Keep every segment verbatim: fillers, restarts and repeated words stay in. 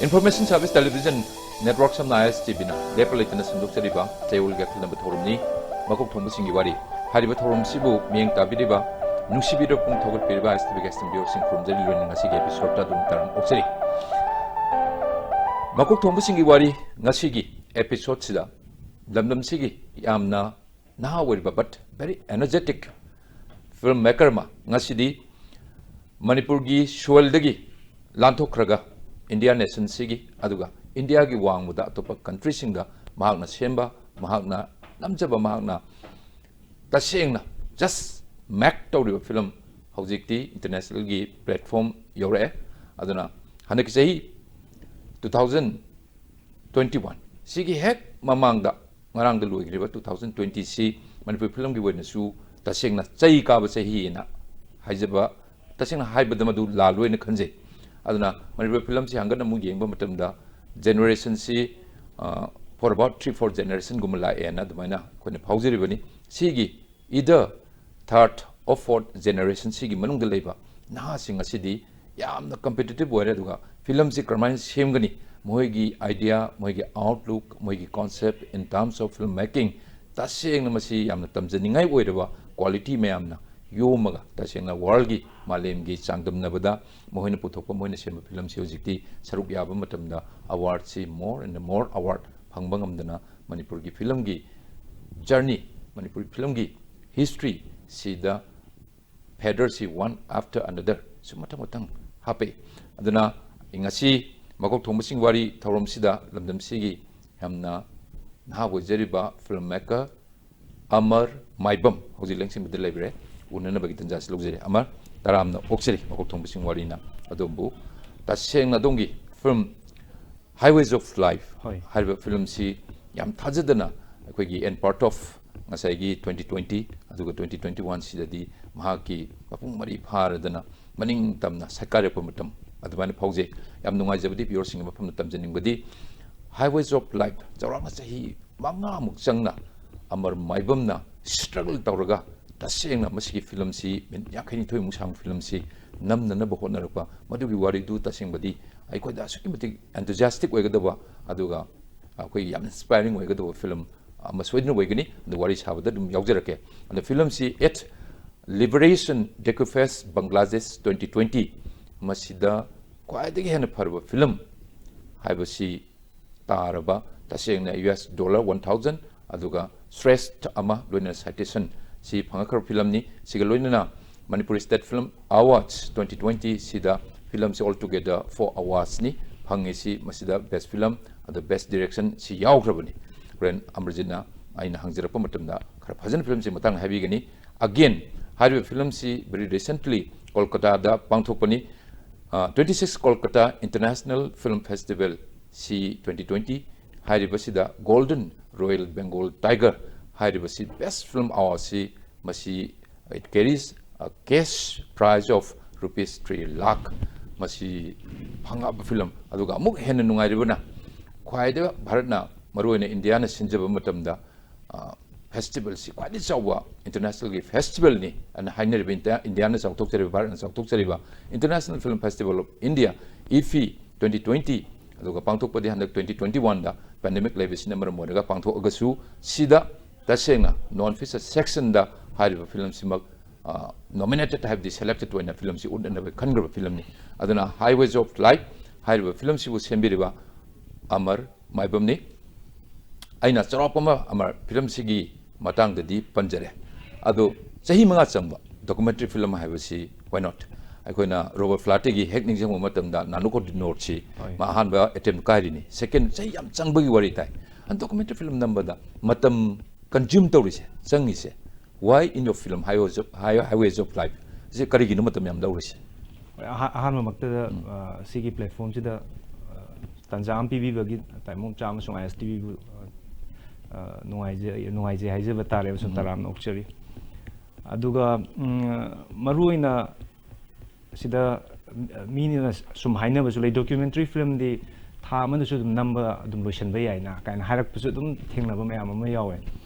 Information Service Television Network ꯁꯝꯅ ISTVꯅ ꯂꯦꯞꯄ ꯂꯩꯇꯅ ꯁꯟꯗꯣꯛꯆꯔꯤꯕ ꯆꯌꯣꯜꯒꯤ ꯑꯈꯟꯅꯕ ꯊꯧꯔꯝꯅꯤ ꯃꯀꯣꯛ ꯊꯣꯡꯕꯁꯤꯡꯒꯤ ꯋꯥꯔꯤ꯫ ꯍꯥꯏꯔꯤꯕ ꯊꯧꯔꯝꯁꯤꯕꯨ ꯃꯤꯠꯌꯦꯡ ꯇꯥꯕꯤꯔꯤꯕ ꯅꯨꯡꯁꯤꯕꯤꯔꯕ ꯄꯨꯛꯅꯤꯡ ꯊꯧꯒꯠꯄꯤꯔꯤꯕ ISTVꯒꯤ ꯁ꯭ꯇꯨꯗꯤꯑꯣꯁꯤꯡ ꯈꯨꯔꯨꯝꯖꯔꯤ, ꯂꯣꯏꯅ ꯉꯁꯤꯒꯤ episodeꯇ ꯑꯗꯨꯝ ꯇꯔꯥꯝꯅ ꯑꯣꯛꯆꯔꯤ꯫ ꯃꯀꯣꯛ ꯊꯣꯡꯕꯁꯤꯡꯒꯤ ꯋꯥꯔꯤ ꯉꯁꯤꯒꯤ episodeꯁꯤꯗ ꯂꯝꯗꯝꯁꯤꯒꯤ ꯌꯥꯝꯅ ꯅꯍꯥ ꯑꯣꯏꯔꯤꯕ but very energetic film maker ꯑꯃ ꯉꯁꯤꯗꯤ ꯃꯅꯤꯄꯨꯔꯒꯤ soilꯗꯒꯤ ꯂꯥꯟꯊꯣꯛꯈ꯭ꯔꯒ India nationꯁꯤꯒꯤ, ꯑꯗꯨꯒ Indiaꯒꯤ ꯋꯥꯡꯃꯗ ꯑꯇꯣꯞꯄ countryꯁꯤꯡꯗ ꯃꯍꯥꯛꯅ ꯁꯦꯝꯕ, ꯃꯍꯥꯛꯅ ꯅꯝꯖꯕ, ꯃꯍꯥꯛꯅ ꯇꯁꯦꯡꯅ just make ꯇꯧꯔꯤꯕ film ꯍꯧꯖꯤꯛꯇꯤ internationalꯒꯤ platform ꯌꯧꯔꯛꯑꯦ꯫ ꯑꯗꯨꯅ ꯍꯟꯗꯛꯀꯤ ꯆꯍꯤ two thousand twenty one ꯁꯤꯒꯤ ꯍꯦꯛ ꯃꯃꯥꯡꯗ, ꯉꯔꯥꯡꯗ ꯂꯣꯏꯈ꯭ꯔꯤꯕ two thousand twentyꯁꯤ ꯃꯅꯤꯄꯨꯔ filmꯒꯤ ꯑꯣꯏꯅꯁꯨ ꯇꯁꯦꯡꯅ ꯆꯩ ꯀꯥꯕ ꯆꯍꯤꯅ ꯍꯥꯏꯖꯕ, ꯇꯁꯦꯡꯅ ꯍꯥꯏꯕꯗ ꯃꯗꯨ ꯂꯥꯜꯂꯣꯏꯅ ꯈꯟꯖꯩ꯫ ꯑꯗꯨꯅ ꯃꯅꯤꯄꯨꯔ filmꯁꯤ ꯍꯟꯒꯠꯅ ꯑꯃꯨꯛ ꯌꯦꯡꯕ ꯃꯇꯝꯗ generationꯁꯤ, ꯑ, for about three four generationꯒꯨꯝꯕ ꯂꯥꯛꯑꯦꯅ ꯑꯗꯨꯃꯥꯏꯅ ꯑꯩꯈꯣꯏꯅ ꯐꯥꯎꯖꯔꯤꯕꯅꯤ꯫ ꯁꯤꯒꯤ either third or fourth generationꯁꯤꯒꯤ ꯃꯅꯨꯡꯗ ꯂꯩꯕ ꯅꯍꯥꯁꯤꯡ ꯑꯁꯤꯗꯤ ꯌꯥꯝꯅ competitive ꯑꯣꯏꯔꯦ꯫ ꯑꯗꯨꯒ filmꯁꯤ ꯀꯔꯝꯍꯥꯏꯅ ꯁꯦꯝꯒꯅꯤ, ꯃꯈꯣꯏꯒꯤ idea, ꯃꯈꯣꯏꯒꯤ outlook, ꯃꯈꯣꯏꯒꯤ concept in terms of film making, ꯇꯁꯦꯡꯅ ꯃꯁꯤ ꯌꯥꯝꯅ ꯇꯝꯖꯅꯤꯡꯉꯥꯏ ꯑꯣꯏꯔꯕ quality ꯃꯌꯥꯝꯅ ꯌꯣꯝꯃꯒ, ꯇꯁꯦꯡꯅ worldꯒꯤ, ꯃꯥꯂꯦꯝꯒꯤ ꯆꯥꯡꯗꯝꯅꯕꯗ ꯃꯈꯣꯏꯅ ꯄꯨꯊꯣꯛꯄ, ꯃꯈꯣꯏꯅ ꯁꯦꯝꯕ filmꯁꯤ ꯍꯧꯖꯤꯛꯇꯤ ꯁꯔꯨꯛ ꯌꯥꯕ ꯃꯇꯝꯗ awardꯁꯤ more and more award ꯐꯪꯕ ꯉꯝꯗꯅ ꯃꯅꯤꯄꯨꯔꯒꯤ filmꯒꯤ journey, Manipuri filmꯒꯤ historyꯁꯤꯗ featherꯁꯤ one after another ꯁꯨꯝ ꯃꯊꯪ ꯃꯊꯪ ꯍꯥꯞꯄꯛꯏ꯫ ꯑꯗꯨꯅ ꯉꯁꯤ ꯃꯀꯣꯛ ꯊꯣꯡꯕꯁꯤꯡ ꯋꯥꯔꯤ ꯊꯧꯔꯝꯁꯤꯗ ꯂꯝꯗꯝꯁꯤꯒꯤ ꯌꯥꯝꯅ ꯅꯍꯥ ꯑꯣꯏꯖꯔꯤꯕ film maker ꯑꯃꯔ ꯃꯥꯏꯕꯝ ꯍꯧꯖꯤꯛ ꯂꯦꯡꯁꯤꯟꯕꯗ ꯂꯩꯕꯤꯔꯦ, ꯎꯅꯅꯕꯒꯤ ꯇꯥꯟꯖꯥꯁꯤ ꯂꯧꯖꯔꯤ꯫ ꯑꯃꯔ, ꯇꯔꯥꯝꯅ ꯑꯣꯛꯆꯔꯤ ꯃꯀꯣꯛ ꯊꯣꯡꯕꯁꯤꯡ ꯋꯥꯔꯤꯅ ꯑꯗꯣꯝꯕꯨ꯫ ꯇꯁꯦꯡꯅ ꯑꯗꯣꯝꯒꯤ film Highways of Life ꯍꯣꯏ꯫ ꯍꯥꯏꯔꯤꯕ filmꯁꯤ ꯌꯥꯝ ꯊꯥꯖꯗꯅ ꯑꯩꯈꯣꯏꯒꯤ and part of ꯉꯁꯥꯏꯒꯤ twenty twenty ꯑꯗꯨꯒ twenty twenty one ꯁꯤꯗꯗꯤ ꯃꯍꯥꯛꯀꯤ ꯃꯄꯨꯡ ꯃꯔꯩ ꯐꯥꯔꯗꯅ ꯃꯅꯤꯡ ꯇꯝꯅ ꯁꯛꯀꯥꯏꯔꯛꯄ ꯃꯇꯝ ꯑꯗꯨꯃꯥꯏꯅ ꯐꯥꯎꯖꯩ꯫ ꯌꯥꯝ ꯅꯨꯡꯉꯥꯏꯖꯕꯗꯤ viewerꯁꯤꯡꯒꯤ ꯃꯐꯝꯗ ꯇꯝꯖꯅꯤꯡꯕꯗꯤ Highways of Life ꯆꯥꯎꯔꯥꯛꯅ ꯆꯍꯤ ꯃꯉꯥꯃꯨꯛ ꯆꯪꯅ ꯑꯃꯔ ꯃꯥꯏꯕꯝꯅ struggle ꯇꯧꯔꯒ ꯇꯁꯦꯡꯅ ꯃꯁꯤꯒꯤ filmꯁꯤ ꯃꯤꯅꯤꯠ ꯌꯥꯡꯈꯩ ꯅꯤꯊꯣꯏꯃꯨꯛ ꯁꯥꯡꯕ filmꯁꯤ ꯅꯝꯅꯅꯕ ꯍꯣꯠꯅꯔꯛꯄ, ꯃꯗꯨꯒꯤ ꯋꯥꯔꯤꯗꯨ ꯇꯁꯦꯡꯕꯗꯤ ꯑꯩꯈꯣꯏꯗ ꯑꯁꯨꯛꯀꯤ ꯃꯇꯤꯛ enthusiastic ꯑꯣꯏꯒꯗꯕ, ꯑꯗꯨꯒ ꯑꯩꯈꯣꯏ ꯌꯥꯝ inspiring ꯑꯣꯏꯒꯗꯕ film ꯑꯃ ꯁꯣꯏꯗꯅ ꯑꯣꯏꯒꯅꯤ꯫ ꯑꯗꯨ ꯋꯥꯔꯤ ꯁꯥꯕꯗ ꯑꯗꯨꯝ ꯌꯥꯎꯖꯔꯛꯀꯦ꯫ ꯑꯗꯣ film ꯁꯤ At Liberation Decufest Bangladesh twenty twenty, ꯃꯁꯤꯗ ꯈ꯭ꯋꯥꯏꯗꯒꯤ ꯍꯦꯟꯅ ꯐꯔꯕ film ꯍꯥꯏꯕꯁꯤ ꯇꯥꯔꯕ, ꯇꯁꯦꯡꯅ US dollar one thousand, ꯑꯗꯨꯒ ꯁ꯭ꯔꯦꯁꯊ ꯑꯃ, ꯂꯣꯏꯅꯅ citation ꯁꯤ ꯐꯪꯉꯛꯈ꯭ꯔꯕ film ꯅꯤ꯫ ꯁꯤꯒ ꯂꯣꯏꯅꯅ Manipur State Film Awards twenty twenty ꯁꯤꯗ film ꯁꯤ all together four awards ꯅꯤ ꯐꯪꯉꯤꯁꯤ꯫ ꯃꯁꯤꯗ best film, ꯑꯗ best direction ꯁꯤ ꯌꯥꯎꯈ꯭ꯔꯕꯅꯤ꯫ ꯍꯣꯔꯦꯟ ꯑꯃꯔꯖꯤꯠꯅ ꯑꯩꯅ ꯍꯪꯖꯔꯛꯄ ꯃꯇꯝꯗ ꯈꯔ ꯐꯖꯅ film ꯁꯤ ꯃꯇꯥꯡ ꯍꯥꯏꯕꯤꯒꯅꯤ꯫ Again, ꯍꯥꯏꯔꯤꯕ film ꯁꯤ very recently ꯀꯣꯜꯀꯇꯥꯗ ꯄꯥꯡꯊꯣꯛꯄꯅꯤ꯫ ꯑ, twenty six Kolkata International Film Festival ꯁꯤ twenty twenty ꯍꯥꯏꯔꯤꯕꯁꯤꯗ Golden Royal Bengal Tiger ꯍꯥꯏꯔꯤꯕꯁꯤ best film award ꯁꯤ, ꯃꯁꯤ it carries a cash prize of rupees three lakh꯫ ꯃꯁꯤ ꯐꯪꯉꯛꯑꯕ film꯫ ꯑꯗꯨꯒ ꯑꯃꯨꯛ ꯍꯦꯟꯅ ꯅꯨꯡꯉꯥꯏꯔꯤꯕꯅ, ꯈ꯭ꯋꯥꯏꯗ ꯚꯥꯔꯠꯅ, ꯃꯔꯨꯑꯣꯏꯅ ꯏꯟꯗꯤꯌꯥꯅ ꯁꯤꯟꯖꯕ ꯃꯇꯝꯗ, ꯑ, festival ꯁꯤ ꯈ꯭ꯋꯥꯏꯗꯒꯤ ꯆꯥꯎꯕ international ꯒꯤ festival ꯅꯤ ꯑꯅ ꯍꯥꯏꯅꯔꯤꯕ ꯏꯟꯗꯤꯌꯥ, ꯏꯟꯗꯤꯌꯥꯅ ꯆꯥꯎꯊꯣꯛꯆꯔꯤꯕ, ꯚꯥꯔꯠꯅ ꯆꯥꯎꯊꯣꯛꯆꯔꯤꯕ International Film Festival of India, IFFI twenty twenty, ꯑꯗꯨꯒ ꯄꯥꯡꯊꯣꯛꯄꯗꯤ ꯍꯟꯗꯛ twenty twenty one ꯗ pandemic ꯂꯩꯕꯁꯤꯅ ꯃꯔꯝ ꯑꯣꯏꯔꯒ ꯄꯥꯡꯊꯣꯛꯑꯒꯁꯨ, ꯁꯤꯗ ꯇꯁꯦꯡꯅ non feature section ꯗ ꯍꯥꯏꯔꯤꯕ film ꯁꯤꯃꯛ, ꯑ, nominated ꯍꯥꯏꯕꯗꯤ selected ꯑꯣꯏꯅ film ꯁꯤ ꯎꯠꯅꯅꯕ ꯈꯟꯈ꯭ꯔꯕ film ꯅꯤ꯫ ꯑꯗꯨꯅ Highways of Life ꯍꯥꯏꯔꯤꯕ film ꯁꯤꯕꯨ ꯁꯦꯝꯕꯤꯔꯤꯕ ꯑꯃꯔ ꯃꯥꯏꯕꯝꯅꯤ꯫ ꯑꯩꯅ ꯆꯥꯎꯔꯥꯛꯄ ꯑꯃ ꯑꯃꯔ film ꯁꯤꯒꯤ ꯃꯇꯥꯡꯗꯗꯤ ꯄꯟꯖꯔꯦ꯫ ꯑꯗꯣ ꯆꯍꯤ ꯃꯉꯥ ꯆꯪꯕ documentary film ꯍꯥꯏꯕꯁꯤ why not? ꯑꯩꯈꯣꯏꯅ ꯔꯣꯕꯔꯠ ꯐ꯭ꯂꯥꯇꯦꯒꯤ ꯍꯦꯛ ꯅꯤꯡꯁꯤꯡꯕ ꯃꯇꯝꯗ ꯅꯥꯅꯨ ꯀꯣꯗꯤꯅꯣꯔꯁꯤ ꯍꯣꯏ꯫ ꯃꯥ ꯑꯍꯥꯟꯕ attempt ꯀꯥꯏꯔꯤꯅꯤ, second ꯆꯍꯤ ꯌꯥꯝ ꯆꯪꯕꯒꯤ ꯋꯥꯔꯤ ꯇꯥꯏ꯫ ꯑꯗꯨ documentary film ꯅꯝꯕꯗ ꯃꯇꯝ consume ꯇꯧꯔꯤꯁꯦ, ꯆꯪꯉꯤꯁꯦ, why in your film Highways of, High-, Highways of Life ꯁꯤ ꯀꯔꯤꯒꯤꯅꯣ ꯃꯇꯝ ꯌꯥꯝ ꯂꯧꯔꯤꯁꯦ? ꯍꯣꯏ, ꯑꯍꯥ-, ꯑꯍꯥꯟꯕꯃꯛꯇꯗ, ꯑ, ꯁꯤꯒꯤ platform ꯁꯤꯗ, ꯑ, ꯇꯥꯟꯖꯥ ꯑꯃ ꯄꯤꯕꯤꯕꯒꯤ ꯇꯥꯏꯕꯪ ꯃꯆꯥ ꯑꯃꯁꯨꯡ ISTV ꯕꯨ, ꯑ, ꯑ, ꯅꯨꯡꯉꯥꯏꯖꯩ, ꯅꯨꯡꯉꯥꯏꯖꯩ ꯍꯥꯏꯖꯕ ꯇꯥꯔꯦ ꯑꯃꯁꯨꯡ ꯎꯝ꯫ ꯇꯔꯥꯝꯅ ꯑꯣꯛꯆꯔꯤ꯫ ꯑꯗꯨꯒ, ꯎꯝ, ꯃꯔꯨꯑꯣꯏꯅ ꯁꯤꯗ ꯃꯤꯅ ꯁꯨꯝ ꯍꯥꯏꯅꯕꯁꯨ ꯂꯩ, documentary film ꯗꯤ ꯊꯥ ꯑꯃꯗꯁꯨ ꯑꯗꯨꯝ ꯅꯝꯕ ꯑꯗꯨꯝ ꯂꯣꯏꯁꯤꯟꯕ ꯌꯥꯏꯅ ꯀꯥꯏꯅ ꯍꯥꯏꯔꯛꯄꯁꯨ ꯑꯗꯨꯝ ꯊꯦꯡꯅꯕ ꯃꯌꯥꯝ ꯑꯃ ꯌꯥꯎꯋꯦ꯫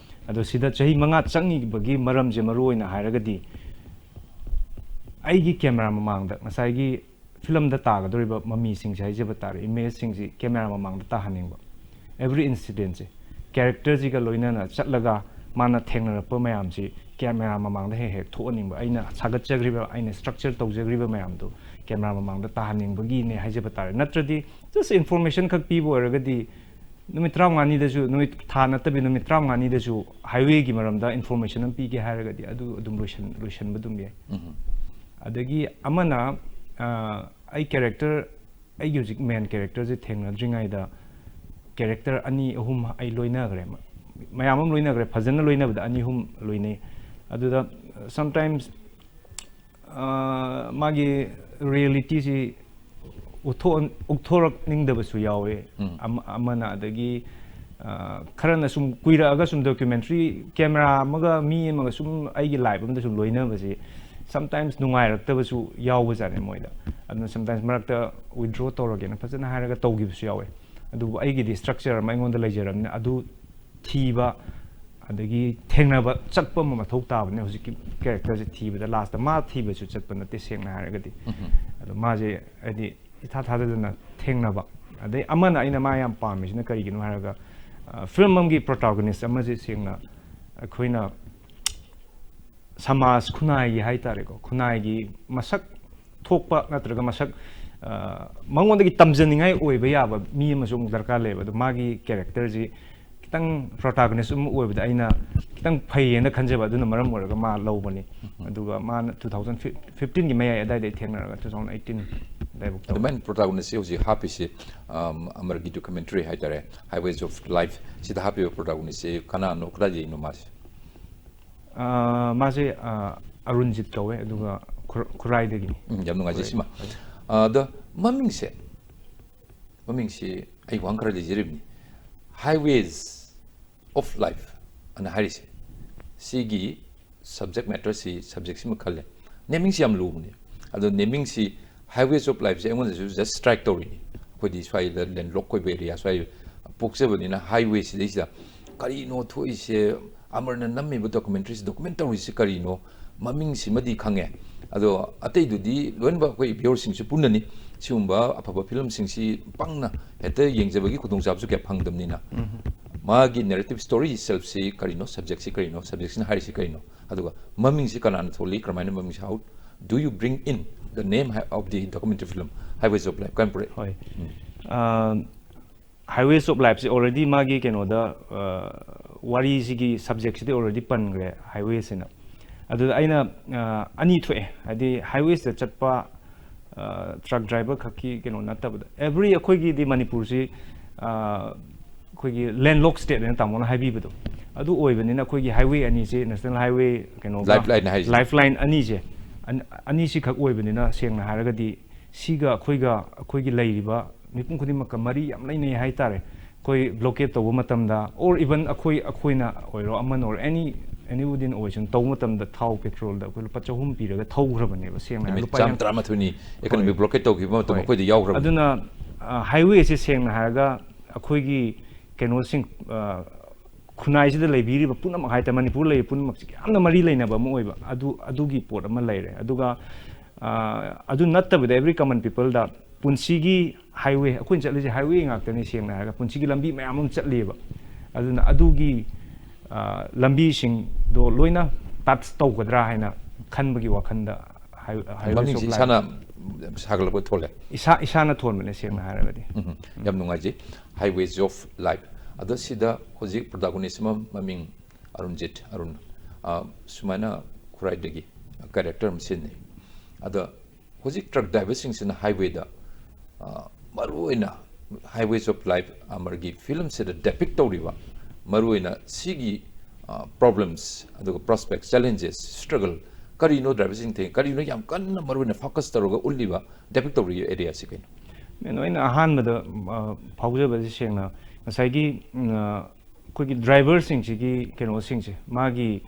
ꯑꯗꯣ ꯁꯤꯗ ꯆꯍꯤ ꯃꯉꯥ ꯆꯪꯉꯤꯕꯒꯤ ꯃꯔꯝꯁꯦ ꯃꯔꯨꯑꯣꯏꯅ ꯍꯥꯏꯔꯒꯗꯤ ꯑꯩꯒꯤ camera ꯃꯃꯥꯡꯗ ꯉꯁꯥꯏꯒꯤ ꯐꯤꯂꯝꯗ ꯇꯥꯒꯗꯧꯔꯤꯕ ꯃꯃꯤꯁꯤꯡꯁꯦ ꯍꯥꯏꯖꯕ ꯇꯥꯔꯦ, ꯏꯃꯦꯖꯁꯤꯡꯁꯤ ꯀꯦꯃꯦꯔꯥ ꯃꯃꯥꯡꯗ ꯇꯥꯍꯟꯅꯤꯡꯕ꯫ ꯑꯦꯕ꯭ꯔꯤ ꯏꯟꯁꯤꯗꯦꯟꯁꯦ ꯀꯦꯔꯦꯛꯇꯔꯁꯤꯒ ꯂꯣꯏꯅꯅ ꯆꯠꯂꯒ ꯃꯥꯅ ꯊꯦꯡꯅꯔꯛꯄ ꯃꯌꯥꯝꯁꯤ ꯀꯦꯃꯦꯔꯥ ꯃꯃꯥꯡꯗ ꯍꯦꯛ ꯍꯦꯛ ꯊꯣꯛꯍꯟꯅꯤꯡꯕ, ꯑꯩꯅ ꯁꯥꯒꯠꯆꯈ꯭ꯔꯤꯕ, ꯑꯩꯅ ꯁ꯭ꯇ꯭ꯔꯛꯆꯔ ꯇꯧꯖꯈ꯭ꯔꯤꯕ ꯃꯌꯥꯝꯗꯣ ꯀꯦꯃꯦꯔꯥ ꯃꯃꯥꯡꯗ ꯇꯥꯍꯟꯅꯤꯡꯕꯒꯤꯅꯦ ꯍꯥꯏꯖꯕ ꯇꯥꯔꯦ꯫ ꯅꯠꯇ꯭ꯔꯗꯤ ꯖꯁ ꯏꯟꯐꯣꯔꯃꯦꯁꯟ ꯈꯛ ꯄꯤꯕ ꯑꯣꯏꯔꯒꯗꯤ ꯅꯨꯃꯤꯠ ꯇꯔꯥꯃꯉꯥꯅꯤꯗꯁꯨ, ꯅꯨꯃꯤꯠ ꯊꯥ ꯅꯠꯇꯕꯤ ꯅꯨꯃꯤꯠ ꯇꯔꯥꯃꯉꯥꯅꯤꯗꯁꯨ ꯍꯥꯏꯋꯦꯒꯤ ꯃꯔꯝꯗ ꯏꯟꯐꯣꯔꯃꯦꯁꯟ ꯑꯃ ꯄꯤꯒꯦ ꯍꯥꯏꯔꯒꯗꯤ ꯑꯗꯨ ꯑꯗꯨꯝ ꯂꯣꯏꯁꯟ ꯂꯣꯏꯁꯟꯕ ꯑꯗꯨꯝ ꯌꯥꯏ꯫ ꯑꯗꯒꯤ ꯑꯃꯅ, ꯑ, ꯑꯩ ꯀꯦꯔꯦꯛꯇꯔ, ꯑꯩꯒꯤ ꯍꯧꯖꯤꯛ ꯃꯦꯟ ꯀꯦꯔꯦꯛꯇꯔꯁꯦ ꯊꯦꯡꯅꯗ꯭ꯔꯤꯉꯩꯗ ꯀꯦꯔꯦꯛꯇꯔ ꯑꯅꯤ ꯑꯍꯨꯝ ꯑꯩ ꯂꯣꯏꯅꯈ꯭ꯔꯦ꯫ ꯃ-, ꯃꯌꯥꯝ ꯑꯃ ꯂꯣꯏꯅꯈ꯭ꯔꯦ, ꯐꯖꯅ ꯂꯣꯏꯅꯕꯗ ꯑꯅꯤ ꯑꯍꯨꯝ ꯂꯣꯏꯅꯩ꯫ ꯑꯗꯨꯗ sometimes, ꯑ, ꯃꯥꯒꯤ ꯔꯤꯌꯦꯂꯤꯇꯤꯁꯤ ꯎꯠꯊꯣꯛ-, ꯎꯠꯊꯣꯔꯛꯅꯤꯡꯗꯕꯁꯨ ꯌꯥꯎꯋꯦ꯫ ꯎꯝ꯫ ꯑꯃ-, ꯑꯃꯅ, ꯑꯗꯒꯤ, ꯑ, ꯈꯔꯅ ꯁꯨꯝ ꯀꯨꯏꯔꯛꯑꯒ ꯁꯨꯝ ꯗꯣꯀ꯭ꯌꯨꯃꯦꯟꯇ꯭ꯔꯤ ꯀꯦꯃꯦꯔꯥ ꯑꯃꯒ ꯃꯤ ꯑꯃꯒ ꯁꯨꯝ ꯑꯩꯒꯤ ꯂꯥꯏꯐ ꯑꯃꯗ ꯁꯨꯝ ꯂꯣꯏꯅꯕꯁꯤ sometimes ꯅꯨꯡꯉꯥꯏꯔꯛꯇꯕꯁꯨ ꯌꯥꯎꯕꯖꯥꯠꯅꯦ ꯃꯣꯏꯗ꯫ ꯑꯗꯨꯅ sometimes ꯃꯔꯛꯇ ꯋꯤꯗ꯭ꯔꯣ ꯇꯧꯔꯒꯦꯅ ꯐꯖꯅ ꯍꯥꯏꯔꯒ ꯇꯧꯈꯤꯕꯁꯨ ꯌꯥꯎꯋꯦ꯫ ꯑꯗꯨꯕꯨ ꯑꯩꯒꯤꯗꯤ ꯁ꯭ꯇ꯭ꯔꯛꯆꯔ ꯑꯃ ꯑꯩꯉꯣꯟꯗ ꯂꯩꯖꯔꯕꯅꯤꯅ ꯑꯗꯨ ꯊꯤꯕ, ꯑꯗꯒꯤ ꯊꯦꯡꯅꯕ ꯆꯠꯄ ꯑꯃ ꯃꯊꯧ ꯇꯥꯕꯅꯦ꯫ ꯍꯧꯖꯤꯛꯀꯤ ꯀꯦꯔꯦꯛꯇꯔꯁꯦ ꯊꯤꯕꯗ ꯂꯥꯁꯇ ꯃꯥ ꯊꯤꯕꯁꯨ ꯆꯠꯄ ꯅꯠꯇꯦ, ꯁꯦꯡꯅ ꯍꯥꯏꯔꯒꯗꯤ꯫ ꯎꯝ꯫ ꯑꯗꯣ ꯃꯥꯁꯦ ꯍꯥꯏꯗꯤ ꯏꯊꯥ ꯊꯥꯖꯗꯅ ꯊꯦꯡꯅꯕ꯫ ꯑꯗꯩ ꯑꯃꯅ ꯑꯩꯅ ꯃꯥ ꯌꯥꯝ ꯄꯥꯝꯃꯤꯁꯤꯅ ꯀꯔꯤꯒꯤꯅꯣ ꯍꯥꯏꯔꯒ, ꯑ, ꯐꯤꯂꯝ ꯑꯃꯒꯤ ꯄ꯭ꯔꯣꯇꯥꯒꯣꯅꯤꯁ ꯑꯃꯁꯦ ꯁꯦꯡꯅ ꯑꯩꯈꯣꯏꯅ ꯁꯃꯥꯖ ꯈꯨꯟꯅꯥꯏꯒꯤ ꯍꯥꯏ ꯇꯥꯔꯦꯀꯣ, ꯈꯨꯟꯅꯥꯏꯒꯤ ꯃꯁꯛ ꯊꯣꯛꯄ ꯅꯠꯇ꯭ꯔꯒ ꯃꯁꯛ, ꯑ, ꯃꯉꯣꯟꯗꯒꯤ ꯇꯝꯖꯅꯤꯡꯉꯥꯏ ꯑꯣꯏꯕ ꯌꯥꯕ ꯃꯤ ꯑꯃꯁꯨ ꯑꯃꯨꯛ ꯗꯔꯀꯥꯔ ꯂꯩꯌꯦꯕ꯫ ꯑꯗꯣ ꯃꯥꯒꯤ ꯀꯦꯔꯦꯛꯇꯔꯁꯤ ꯈꯤꯇꯪ ꯄ꯭ꯔꯣꯇꯥꯒꯣꯅꯤꯁ ꯑꯃ ꯑꯣꯏꯕꯗ ꯑꯩꯅ ꯈꯤꯇꯪ ꯐꯩꯌꯦꯅ ꯈꯟꯖꯕ, ꯑꯗꯨꯅ ꯃꯔꯝ ꯑꯣꯏꯔꯒ ꯃꯥ ꯂꯧꯕꯅꯤ꯫ ꯑꯗꯨꯒ ꯃꯥꯅ two thousand fifteen ꯒꯤ ꯃꯌꯥꯏ ꯑꯗꯥꯏꯗꯩ ꯊꯦꯡꯅꯔꯒ two thousand eighteen ꯑꯗꯥꯏꯕꯨꯛ ꯇꯧꯋꯦ꯫ ꯑꯗꯨꯃꯥꯏꯅ ꯄ꯭ꯔꯣꯇꯥꯒꯣꯅꯤꯁ ꯍꯧꯖꯤꯛ ꯍꯥꯞꯄꯤꯁꯤ, ꯑꯝ, ꯑꯃꯔꯒꯤ ꯗꯣꯀ꯭ꯌꯨꯃꯦꯟꯇꯔꯤ ꯍꯥꯏꯇꯥꯔꯦ, Highways of Life ꯁꯤꯗ ꯍꯥꯞꯄꯤꯕ ꯄ꯭ꯔꯣꯇꯥꯒꯣꯅꯤꯁꯁꯤ ꯀꯅꯥꯅꯣ, ꯀꯗꯥꯏꯗꯒꯤꯅꯣ ꯃꯥꯁꯦ? ꯑ, ꯃꯥꯁꯦ, ꯑ, ꯑꯔꯨꯟꯖꯤꯠ ꯀꯧꯋꯦ, ꯑꯗꯨꯒ ꯈꯨꯔ-, ꯈꯨꯔꯥꯏꯗꯒꯤꯅꯤ꯫ ꯎꯝ, ꯌꯥꯝ ꯅꯨꯡꯉꯥꯏꯖꯩ ꯈꯨꯔꯥꯏ꯫ ꯁꯤꯃ꯫ ꯑ, ꯑꯗꯣ ꯃꯃꯤꯡꯁꯦ, ꯃꯃꯤꯡꯁꯤ ꯑꯩ ꯋꯥꯍꯪ ꯈꯔ ꯂꯩꯖꯔꯤꯕꯅꯤ꯫ Highways of Life ꯑꯅ ꯍꯥꯏꯔꯤꯁꯦ, ꯁꯤꯒꯤ subject matter ꯁꯤ, subject ꯁꯤꯃ ꯈꯜꯂꯦ꯫ Naming ꯁꯤ ꯌꯥꯝ ꯂꯨꯕꯅꯤ꯫ ꯑꯗꯣ naming ꯁꯤ Highways of Life ꯁꯦ ꯑꯩꯉꯣꯟꯗꯁꯨ just strike ꯇꯧꯔꯤꯅꯤ꯫ ꯑꯩꯈꯣꯏꯗꯤ ꯁ꯭ꯋꯥꯏꯗ landlock ꯑꯣꯏꯕ area ꯁ꯭ꯋꯥꯏ ꯄꯣꯛꯆꯕꯅꯤꯅ highway ꯁꯤꯗꯩꯁꯤꯗ ꯀꯔꯤꯅꯣ ꯊꯣꯛꯏꯁꯦ, ꯑꯃꯔꯅ ꯅꯝꯃꯤꯕ documentary ꯁꯤ document ꯇꯧꯔꯤꯁꯤ ꯀꯔꯤꯅꯣ, ꯃꯃꯤꯡꯁꯤꯃꯗꯤ ꯈꯪꯉꯦ, ꯑꯗꯣ ꯑꯇꯩꯗꯨꯗꯤ ꯂꯣꯏꯅꯃꯛ ꯑꯩꯈꯣꯏ viewerꯁꯤꯡꯁꯨ ꯄꯨꯟꯅꯅꯤ꯫ ꯁꯤꯒꯨꯝꯕ ꯑꯐꯕ ꯐꯤꯂꯝꯁꯤꯡꯁꯤ ꯄꯪꯅ ꯍꯦꯛꯇ ꯌꯦꯡꯖꯕꯒꯤ ꯈꯨꯗꯣꯡꯆꯥꯕꯁꯨ ꯀꯌꯥ ꯐꯪꯗꯕꯅꯤꯅ, ꯃꯥꯒꯤ narrative story itselfꯁꯤ ꯀꯔꯤꯅꯣ, subjectꯁꯤ ꯀꯔꯤꯅꯣ, subjectꯁꯤꯅ ꯍꯥꯏꯔꯤꯁꯤ ꯀꯔꯤꯅꯣ, ꯑꯗꯨꯒ ꯃꯃꯤꯡꯁꯤ ꯀꯅꯥꯅ ꯊꯣꯜꯂꯤ, ꯀꯔꯝꯍꯥꯏꯅ ꯃꯃꯤꯡꯁꯤ, how do you bring in the name of the documentary film Highways of Life ꯀꯥꯏꯅ ꯄꯨꯔꯛꯏ? ꯍꯣꯏ꯫ ꯑ, Highways of Lifeꯁꯦ already ꯃꯥꯒꯤ ꯀꯩꯅꯣꯗ, ꯑ, ꯋꯥꯔꯤꯁꯤꯒꯤ subjectꯁꯤꯗꯤ already ꯄꯟꯈ꯭ꯔꯦ, Highwaysꯁꯤꯅ꯫ ꯑꯗꯨꯗ ꯑꯩꯅ, ꯑ, ꯑꯅꯤ ꯊꯣꯛꯑꯦ, ꯍꯥꯏꯗꯤ highwaysꯇ ꯆꯠꯄ, ꯑ, truck driver ꯈꯛꯀꯤ ꯀꯩꯅꯣ ꯅꯠꯇꯕꯗ, every ꯑꯩꯈꯣꯏꯒꯤꯗꯤ ꯃꯅꯤꯄꯨꯔꯁꯤ, ꯑ, ꯑꯩꯈꯣꯏꯒꯤ landlocked state ꯍꯥꯏꯅ ꯇꯥꯃꯣꯅ ꯍꯥꯏꯕꯤꯕꯗꯣ, ꯑꯗꯨ ꯑꯣꯏꯕꯅꯤꯅ ꯑꯩꯈꯣꯏꯒꯤ highway ꯑꯅꯤꯁꯦ, national highway ꯀꯩꯅꯣꯒ Lifeline ꯍꯥꯏꯁꯦ꯫ Lifeline ꯑꯅꯤꯁꯦ, ꯑꯟ-, ꯑꯅꯤꯁꯤꯈꯛ ꯑꯣꯏꯕꯅꯤꯅ, ꯁꯦꯡꯅ ꯍꯥꯏꯔꯒꯗꯤ ꯁꯤꯒ ꯑꯩꯈꯣꯏꯒ, ꯑꯩꯈꯣꯏꯒꯤ ꯂꯩꯔꯤꯕ ꯃꯤꯄꯨꯝ ꯈꯨꯗꯤꯡꯃꯛꯀ ꯃꯔꯤ ꯌꯥꯝ ꯂꯩꯅꯩ ꯍꯥꯏꯇꯥꯔꯦ꯫ ꯑꯩꯈꯣꯏ blockade ꯇꯧꯕ ꯃꯇꯝꯗ, or even ꯑꯩꯈꯣꯏ, ꯑꯩꯈꯣꯏꯅ ꯑꯣꯏꯔꯣ, ꯑꯃꯅ ꯑꯣꯏꯔꯣ, any, anybody ꯑꯣꯏꯁꯅꯨ, ꯇꯧꯕ ꯃꯇꯝꯗ ꯊꯥꯎ petrolꯗ ꯑꯩꯈꯣꯏ ꯂꯨꯄꯥ ꯆꯍꯨꯝ ꯄꯤꯔꯒ ꯊꯧꯈ꯭ꯔꯕꯅꯦꯕ, ꯁꯦꯡꯅ ꯍꯥꯏꯔꯒ ꯅꯨꯃꯤꯠ ꯂꯨꯄꯥ ꯆꯥꯝ ꯌꯥꯡ- ꯇꯔꯥꯃꯥꯊꯣꯏꯅꯤ economic ꯍꯣꯏ꯫ blockade ꯇꯧꯈꯤꯕ ꯃꯇꯝ ꯍꯣꯏ꯫ ꯑꯩꯈꯣꯏꯗ ꯌꯥꯎꯈ꯭ꯔꯕꯅꯤ꯫ ꯑꯗꯨꯅ, ꯑ, highwayꯁꯦ ꯁꯦꯡꯅ ꯍꯥꯏꯔꯒ ꯑꯩꯈꯣꯏꯒꯤ ꯀꯩꯅꯣꯁꯤꯡ, ꯑ, ꯈꯨꯟꯅꯥꯏꯁꯤꯗ ꯂꯩꯕꯤꯔꯤꯕ ꯄꯨꯝꯅꯃꯛ ꯍꯥꯏꯇꯥꯔꯦ, ꯃꯅꯤꯄꯨꯔ ꯂꯩꯔꯤꯕ ꯄꯨꯝꯅꯃꯛꯁꯤ ꯌꯥꯝꯅ ꯃꯔꯤ ꯂꯩꯅꯕ ꯑꯃ ꯑꯣꯏꯕ, ꯑꯗꯨ, ꯑꯗꯨꯒꯤ ꯄꯣꯠ ꯑꯃ ꯂꯩꯔꯦ꯫ ꯑꯗꯨꯒ, ꯑ, ꯑꯗꯨ ꯅꯠꯇꯕꯤꯗ every common peopleꯗ ꯄꯨꯟꯁꯤꯒꯤ highway, ꯑꯩꯈꯣꯏꯅ ꯆꯠꯂꯤꯁꯦ highway ꯉꯥꯛꯇꯅꯤ, ꯁꯦꯡꯅ ꯍꯥꯏꯔꯒ ꯄꯨꯟꯁꯤꯒꯤ ꯂꯝꯕꯤ ꯃꯌꯥꯝ ꯑꯃ ꯆꯠꯂꯤꯕ꯫ ꯑꯗꯨꯅ ꯑꯗꯨꯒꯤ, ꯑ, ꯂꯝꯕꯤꯁꯤꯡꯗꯣ ꯂꯣꯏꯅ touch ꯇꯧꯒꯗ꯭ꯔꯥ ꯍꯥꯏꯅ ꯈꯟꯕꯒꯤ ꯋꯥꯈꯜꯗ High-, Highways of ꯃꯃꯤꯡꯁꯤ Life. ꯏꯁꯥꯅ ꯁꯥꯒꯠꯂꯛꯄ ꯊꯣꯛꯂꯦ꯫ ꯏꯁꯥ, ꯏꯁꯥꯅ ꯊꯣꯟꯕꯅꯦ, ꯁꯦꯡꯅ ꯍꯥꯏꯔꯒꯗꯤ꯫ ꯎꯝ, ꯌꯥꯝ ꯅꯨꯡꯉꯥꯏꯖꯩ꯫ Highways of Life꯫ ꯑꯗꯣ ꯁꯤꯗ ꯍꯧꯖꯤꯛ protagonist ꯑꯃ ꯃꯃꯤꯡ ꯑꯔꯨꯟꯖꯤꯠ, ꯑꯔꯨꯟ, ꯑ, ꯁꯨꯃꯥꯏꯅ ꯈꯨꯔꯥꯏꯗꯒꯤ character ꯑꯃ ꯁꯤꯖꯤꯟꯅꯩ꯫ ꯑꯗꯣ ꯍꯧꯖꯤꯛ truck driverꯁꯤꯡꯁꯤꯅ highwayꯗ, ꯑ, ꯃꯔꯨꯑꯣꯏꯅ Highways of Life ꯑꯃꯔꯒꯤ ꯐꯤꯂꯝꯁꯤꯗ depict ꯇꯧꯔꯤꯕ ꯃꯔꯨꯑꯣꯏꯅ ꯁꯤꯒꯤ, ꯑ, problems, ꯑꯗꯨꯒ prospects, challenges, struggle, ꯀꯔꯤꯅꯣ driverꯁꯤꯡ ꯊꯦꯡ-, ꯀꯔꯤꯅꯣ ꯌꯥꯝ ꯀꯟꯅ ꯃꯔꯨꯑꯣꯏꯅ focus ꯇꯧꯔꯒ ꯎꯠꯂꯤꯕ, depict ꯇꯧꯔꯤꯕ areaꯁꯤ ꯀꯩꯅꯣ? ꯃꯦꯟ ꯑꯣꯏꯅ ꯑꯍꯥꯟꯕꯗ, ꯑ, ꯐꯥꯎꯖꯕꯁꯦ ꯁꯦꯡꯅ ꯉꯁꯥꯏꯒꯤ, ꯎꯝ, ꯑ, ꯑꯩꯈꯣꯏꯒꯤ driverꯁꯤꯡꯁꯤꯒꯤ ꯀꯩꯅꯣꯁꯤꯡꯁꯦ, ꯃꯥꯒꯤ,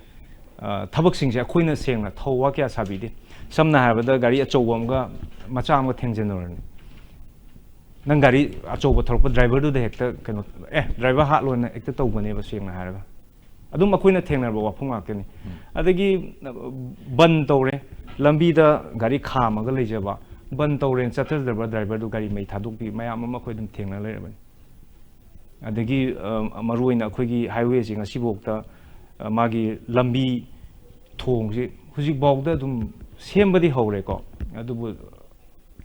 ꯑ, ꯊꯕꯛꯁꯤꯡꯁꯦ ꯑꯩꯈꯣꯏꯅ ꯁꯦꯡꯅ ꯊꯧꯋꯥ ꯀꯌꯥ ꯁꯥꯕꯤꯗꯦ꯫ ꯁꯝꯅ ꯍꯥꯏꯔꯕꯗ ꯒꯥꯔꯤ ꯑꯆꯧꯕ ꯑꯃꯒ ꯃꯆꯥ ꯑꯃꯒ ꯊꯦꯡꯖꯤꯟꯅꯔꯅꯤ꯫ ꯅꯪ ꯒꯥꯔꯤ ꯑꯆꯧꯕ ꯊꯧꯔꯛꯄ driverꯗꯨꯗ ꯍꯦꯛꯇ ꯀꯩꯅꯣ, "ꯑꯦ, driver ꯍꯥꯠꯂꯣꯅ" ꯍꯦꯛꯇ ꯇꯧꯒꯅꯦꯕ, ꯁꯦꯡꯅ ꯍꯥꯏꯔꯒ꯫ ꯑꯗꯨꯝ ꯑꯩꯈꯣꯏꯅ ꯊꯦꯡꯅꯔꯕ ꯋꯥꯐꯝ ꯉꯥꯛꯇꯅꯤ꯫ ꯑꯗꯒꯤ ꯕꯟ ꯇꯧꯔꯦ, ꯂꯝꯕꯤꯗ ꯒꯥꯔꯤ ꯈꯥꯝꯃꯒ ꯂꯩꯖꯕ, ꯕꯟ ꯇꯧꯔꯦꯅ ꯆꯠꯊꯗ꯭ꯔꯕ ꯗ꯭ꯔꯥꯏꯚꯔꯗꯨ ꯒꯥꯔꯤ ꯃꯩ ꯊꯥꯗꯣꯛꯄꯤ, ꯃꯌꯥꯝ ꯑꯃ ꯑꯩꯈꯣꯏ ꯑꯗꯨꯝ ꯊꯦꯡꯅ ꯂꯩꯔꯕꯅꯤ꯫ ꯑꯗꯒꯤ ꯃꯔꯨꯑꯣꯏꯅ ꯑꯩꯈꯣꯏꯒꯤ ꯍꯥꯏꯋꯦꯁꯤ ꯉꯁꯤꯐꯥꯎꯗ ꯃꯥꯒꯤ ꯂꯝꯕꯤ ꯊꯣꯡꯁꯤ ꯍꯧꯖꯤꯛꯐꯥꯎꯗ ꯑꯗꯨꯝ ꯁꯦꯝꯕꯗꯤ ꯍꯧꯔꯦꯀꯣ, ꯑꯗꯨꯕꯨ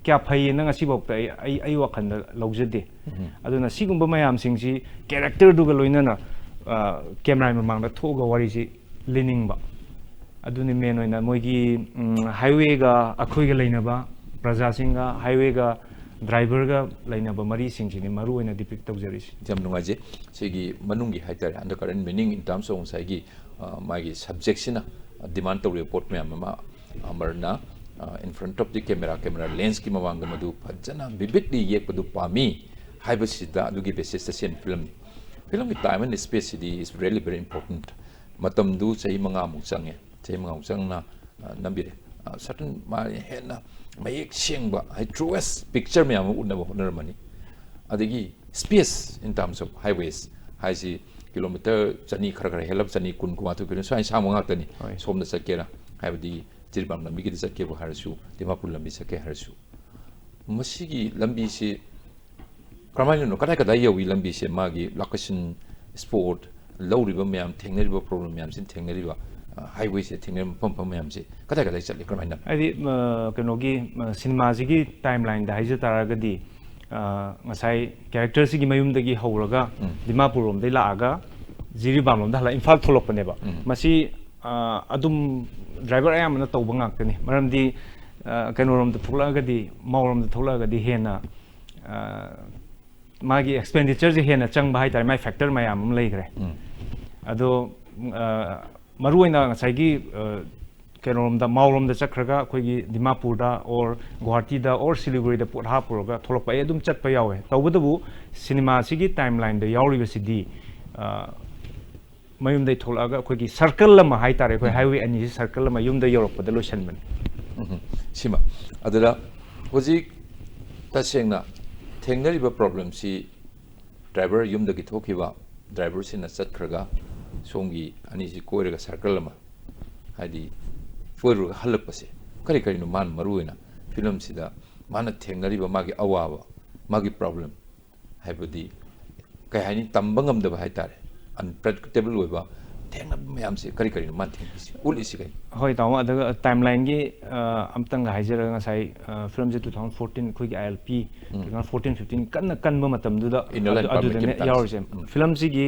ꯀꯌꯥ ꯐꯩꯌꯦꯅ ꯉꯁꯤꯐꯥꯎꯗ ꯑꯩ ꯑꯩ ꯑꯩ ꯋꯥꯈꯜꯗ ꯂꯧꯖꯗꯦ꯫ ꯑꯗꯨꯅ ꯁꯤꯒꯨꯝꯕ ꯃꯌꯥꯝꯁꯤꯡꯁꯤ ꯀꯦꯔꯦꯛꯇꯔꯗꯨꯒ ꯂꯣꯏꯅꯅ ꯀꯦꯃꯦꯔꯥꯒꯤ ꯃꯃꯥꯡꯗ ꯊꯣꯛꯑꯒ ꯋꯥꯔꯤꯁꯤ ꯂꯤꯅꯤꯡꯕ꯫ ꯑꯗꯨꯅꯤ ꯃꯦꯟ ꯑꯣꯏꯅ ꯃꯣꯏꯒꯤ ꯍꯥꯏꯋꯦꯒ ꯑꯩꯈꯣꯏꯒ ꯂꯩꯅꯕ, ꯄ꯭ꯔꯖꯥꯁꯤꯡꯒ ꯍꯥꯏꯋꯦꯒ ꯗ꯭ꯔꯥꯏꯚꯔꯒ ꯂꯩꯅꯕ ꯃꯔꯤꯁꯤꯡꯁꯤꯅꯤ ꯃꯔꯨ ꯑꯣꯏꯅ ꯗꯤꯄꯤꯛ ꯇꯧꯖꯔꯤꯁꯤ꯫ ꯌꯥꯝ ꯅꯨꯡꯉꯥꯏꯖꯩ꯫ ꯁꯤꯒꯤ ꯃꯅꯨꯡꯒꯤ ꯍꯥꯏꯇꯥꯔꯦ, undercurrent meaning in terms of ꯉꯁꯥꯏꯒꯤ ꯃꯥꯒꯤ ꯁꯕꯖꯦꯛꯁꯤꯅ ꯗꯤꯃꯥꯟ ꯇꯧꯔꯤꯕ ꯄꯣꯠ ꯃꯌꯥꯝ ꯑꯃ ꯑꯃꯔꯅ in front of the camera, camera lensꯀꯤ ꯃꯃꯥꯡꯗ ꯃꯗꯨ ꯐꯖꯅ vividly ꯌꯦꯛꯄꯗꯨ ꯄꯥꯝꯃꯤ ꯍꯥꯏꯕꯁꯤꯗ ꯑꯗꯨꯒꯤ ꯕꯦꯁꯤꯁꯇ ꯁꯦꯝꯕ ꯐꯤꯂꯝꯅꯤ꯫ ꯐꯤꯂꯝꯒꯤ time and spaceꯁꯤꯗꯤ is really very important꯫ ꯃꯇꯝꯗꯨ ꯆꯍꯤ ꯃꯉꯥꯃꯨꯛ ꯆꯪꯉꯦ꯫ ꯆꯍꯤ ꯃꯉꯥꯃꯨꯛ ꯆꯪꯅ ꯅꯝꯕꯤꯔꯦ꯫ Certain ꯃꯥ ꯍꯦꯟꯅ ꯃꯌꯦꯛ ꯁꯦꯡꯕ ꯍꯥꯏ truest picture ꯃꯌꯥꯝ ꯑꯃ ꯎꯠꯅꯕ ꯍꯣꯠꯅꯔꯝꯃꯅꯤ꯫ ꯑꯗꯒꯤ space in terms of highways ꯍꯥꯏꯁꯤ ꯀꯤꯂꯣꯃꯤꯇꯔ ꯆꯅꯤ ꯈꯔ ꯈꯔ ꯍꯦꯜꯂꯞ, ꯆꯅꯤ ꯀꯨꯟ, ꯀꯨꯟꯃꯥꯊꯣꯏ ꯀꯤꯂꯣꯃꯤꯇꯔ ꯁ꯭ꯋꯥꯏ ꯁꯥꯡꯕ ꯉꯥꯛꯇꯅꯤ꯫ ꯁꯣꯝꯗ ꯆꯠꯀꯦꯔꯥ ꯍꯥꯏꯕꯗꯤ ꯖꯤꯔꯤꯕꯥꯝ ꯂꯝꯕꯤꯒꯤꯗ ꯆꯠꯀꯦꯕꯨ ꯍꯥꯏꯔꯁꯨ, ꯗꯤꯃꯥꯄꯨꯔ ꯂꯝꯕꯤ ꯆꯠꯀꯦ ꯍꯥꯏꯔꯁꯨ꯫ ꯃꯁꯤꯒꯤ ꯂꯝꯕꯤꯁꯤ ꯀꯔꯝꯍꯥꯏꯅꯅꯣ, ꯀꯗꯥꯏ ꯀꯗꯥꯏ ꯌꯧꯏ ꯂꯝꯕꯤꯁꯦ? ꯃꯥꯒꯤ location spot, ꯂꯧꯔꯤꯕ ꯃꯌꯥꯝ, ꯊꯦꯡꯅꯔꯤꯕ problem ꯃꯌꯥꯝꯁꯤ, ꯊꯦꯡꯅꯔꯤꯕ highwayꯁꯦ ꯊꯦꯡꯅꯔꯤꯕ ꯃꯐꯝ ꯃꯐꯝ ꯃꯌꯥꯝꯁꯦ ꯀꯗꯥꯏ ꯀꯗꯥꯏ ꯆꯠꯂꯤ, ꯀꯔꯝꯍꯥꯏꯅ? ꯍꯥꯏꯗꯤ ꯀꯩꯅꯣꯒꯤ ꯁꯤꯅꯦꯃꯥꯁꯤꯒꯤ timelineꯗ ꯍꯥꯏꯖ ꯇꯥꯔꯒꯗꯤ ꯉꯁꯥꯏ ꯀꯦꯔꯦꯛꯇꯔꯁꯤꯒꯤ ꯃꯌꯨꯝꯗꯒꯤ ꯍꯧꯔꯒ ꯗꯤꯃꯥꯄꯨꯔ ꯂꯣꯝꯗꯒꯤ ꯂꯥꯛꯑꯒ ꯖꯤꯔꯤꯕꯥꯝ ꯂꯣꯝꯗ ꯍꯜꯂꯛ ꯏꯝꯐꯥꯜ ꯊꯣꯛꯂꯛꯄꯅꯦꯕ꯫ ꯃꯁꯤ ꯑꯗꯨꯝ ꯗ꯭ꯔꯥꯏꯚꯔ ꯑꯌꯥꯝꯕꯅ ꯇꯧꯕ ꯉꯥꯛꯇꯅꯤ꯫ ꯃꯔꯝꯗꯤ ꯀꯩꯅꯣꯔꯣꯝꯗ ꯊꯣꯛꯂꯛꯑꯒꯗꯤ, ꯃꯥꯎꯔꯣꯝꯗ ꯊꯣꯛꯂꯛꯑꯒꯗꯤ ꯍꯦꯟꯅ ꯃꯥꯒꯤ expenditure ꯁꯦ ꯍꯦꯟꯅ ꯆꯪꯕ ꯍꯥꯏꯇꯥꯔꯦ, ꯃꯥꯏ factor ꯃꯌꯥꯝ ꯑꯃ ꯂꯩꯈ꯭ꯔꯦ꯫ ꯑꯗꯣ ꯃꯔꯨꯑꯣꯏꯅ ꯉꯁꯥꯏꯒꯤ ꯀꯩꯅꯣꯔꯣꯝꯗ, ꯃꯥꯎꯔꯣꯝꯗ ꯆꯠꯈ꯭ꯔꯒ ꯑꯩꯈꯣꯏꯒꯤ ꯗꯤꯃꯥꯄꯨꯔꯗ or ꯒꯨꯋꯥꯍꯥꯇꯤꯗ or ꯁꯤꯂꯤꯒꯨꯔꯤꯗ ꯄꯣꯠ ꯍꯥꯞꯄꯨꯔꯒ ꯊꯣꯛꯂꯛꯄ ꯑꯩ ꯑꯗꯨꯝ ꯆꯠꯄ ꯌꯥꯎꯋꯦ꯫ ꯇꯧꯕꯇꯕꯨ ꯁꯤꯅꯦꯃꯥꯁꯤꯒꯤ timelineꯗ ꯌꯥꯎꯔꯤꯕꯁꯤꯗꯤ ꯃꯌꯨꯝꯗꯩ ꯊꯣꯛꯂꯛꯑꯒ ꯑꯩꯈꯣꯏꯒꯤ circle ꯑꯃ ꯍꯥꯏꯇꯥꯔꯦ, ꯑꯩꯈꯣꯏ highway ꯑꯅꯤꯁꯤ circle ꯑꯃ ꯌꯨꯝꯗ ꯌꯧꯔꯛꯄꯗ ꯂꯣꯏꯁꯟꯕꯅꯤ꯫ ꯁꯤꯃ꯫ ꯑꯗꯨꯗ ꯍꯧꯖꯤꯛ ꯇꯁꯦꯡꯅ ꯊꯦꯡꯅꯔꯤꯕ problemꯁꯤ driver ꯌꯨꯝꯗꯒꯤ ꯊꯣꯛꯈꯤꯕ, driverꯁꯤꯅ ꯆꯠꯈ꯭ꯔꯒ ꯁꯣꯝꯒꯤ ꯑꯅꯤꯁꯤ ꯀꯣꯏꯔꯒ ꯁꯔꯀꯜ ꯑꯃ, ꯍꯥꯏꯗꯤ ꯀꯣꯏꯔꯨꯔꯒ ꯍꯜꯂꯛꯄꯁꯦ, ꯀꯔꯤ ꯀꯔꯤꯅꯣ ꯃꯥꯅ ꯃꯔꯨ ꯑꯣꯏꯅ ꯐꯤꯂꯝꯁꯤꯗ ꯃꯥꯅ ꯊꯦꯡꯅꯔꯤꯕ ꯃꯥꯒꯤ ꯑꯋꯥꯕ, ꯃꯥꯒꯤ ꯄ꯭ꯔꯣꯕ꯭ꯂꯦꯝ, ꯍꯥꯏꯕꯗꯤ ꯀꯩ ꯍꯥꯏꯅꯤ, ꯇꯝꯕ ꯉꯝꯗꯕ ꯍꯥꯏꯇꯥꯔꯦ, ꯑꯟꯄ꯭ꯔꯦꯗꯤꯛꯇꯦꯕꯜ ꯑꯣꯏꯕ ꯊꯦꯡꯅꯕ ꯃꯌꯥꯝꯁꯦ ꯀꯔꯤ ꯀꯔꯤꯅꯣ ꯃꯥꯅ ꯊꯦꯡꯅꯔꯤꯁꯦ, ꯎꯠꯂꯤꯁꯤ ꯀꯩꯅꯣ? ꯍꯣꯏ ꯇꯥꯃꯣ, ꯑꯗꯨꯒ ꯇꯥꯏꯝꯂꯥꯏꯟꯒꯤ ꯑꯝꯇꯪꯒ ꯍꯥꯏꯖꯔꯒ, ꯉꯁꯥꯏ ꯐꯤꯂꯝꯁꯦ two thousand fourteen, ꯑꯩꯈꯣꯏꯒꯤ ILP, two thousand fourteen fifteen ꯀꯟꯅ ꯀꯟꯕ ꯃꯇꯝꯗꯨꯗ Inner Line ꯑꯗꯨ- ꯑꯗꯨꯗꯅꯦ Permitꯀꯤ ꯃꯇꯥꯡꯁꯦ. ꯌꯥꯎꯔꯤꯁꯦ. ꯐꯤꯂꯝꯁꯤꯒꯤ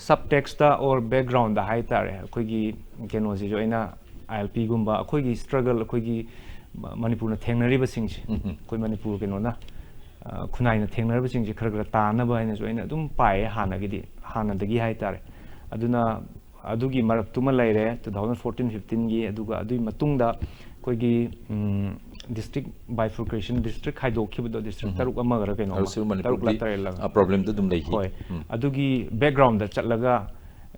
ꯁꯕ ꯇꯦꯛꯁꯇ ꯑꯣꯔ ꯕꯦꯛꯒ꯭ꯔꯥꯎꯟꯗ ꯍꯥꯏꯇꯥꯔꯦ, ꯑꯩꯈꯣꯏꯒꯤ ꯀꯩꯅꯣꯁꯤꯁꯨ ꯑꯩꯅ ILPꯒꯨꯝꯕ ꯑꯩꯈꯣꯏꯒꯤ ꯁ꯭ꯇ꯭ꯔꯒꯜ, ꯑꯩꯈꯣꯏꯒꯤ ꯃ- ꯃꯅꯤꯄꯨꯔꯅ ꯊꯦꯡꯅꯔꯤꯕꯁꯤꯡꯁꯦ, ꯎꯝ, ꯎꯝ. ꯑꯩꯈꯣꯏ ꯃꯅꯤꯄꯨꯔ ꯀꯩꯅꯣꯅ ꯑ, ꯈꯨꯟꯅꯥꯏꯅ ꯊꯦꯡꯅꯔꯤꯕꯁꯤꯡꯁꯦ ꯈꯔ ꯈꯔ ꯇꯥꯅꯕ ꯍꯥꯏꯅꯁꯨ ꯑꯩꯅ ꯑꯗꯨꯝ ꯄꯥꯏꯌꯦ ꯍꯥꯟꯅꯒꯤꯗꯤ, ꯍꯥꯟꯅꯗꯒꯤ ꯍꯥꯏꯇꯥꯔꯦ. ꯑꯗꯨꯅ ꯑꯗꯨꯒꯤ ꯃꯔꯛꯇꯨꯃ ꯂꯩꯔꯦ, two thousand fourteen fifteenꯒꯤ, ꯑꯗꯨꯒ ꯑꯗꯨꯒꯤ ꯃꯇꯨꯡꯗ ꯑꯩꯈꯣꯏꯒꯤ district bifurcation, district ꯈꯥꯏꯗꯣꯛꯈꯤꯕꯗꯣ, district ꯎꯝ. ꯇꯔꯨꯛ ꯑꯃꯒꯔ ꯀꯩꯅꯣ, ꯑꯗꯨꯁꯨ ꯇꯔꯨꯛꯂ ꯃꯅꯤꯄꯨꯔꯒꯤ ꯇꯔꯦꯠꯂ, ꯄ꯭ꯔꯣꯕ꯭ꯂꯦꯝꯗ ꯑꯗꯨꯝ ꯂꯩꯈꯤ. ꯍꯣꯏ. ꯎꯝ. ꯑꯗꯨꯒꯤ ꯕꯦꯛꯒ꯭ꯔꯥꯎꯟꯗ ꯆꯠꯂꯒ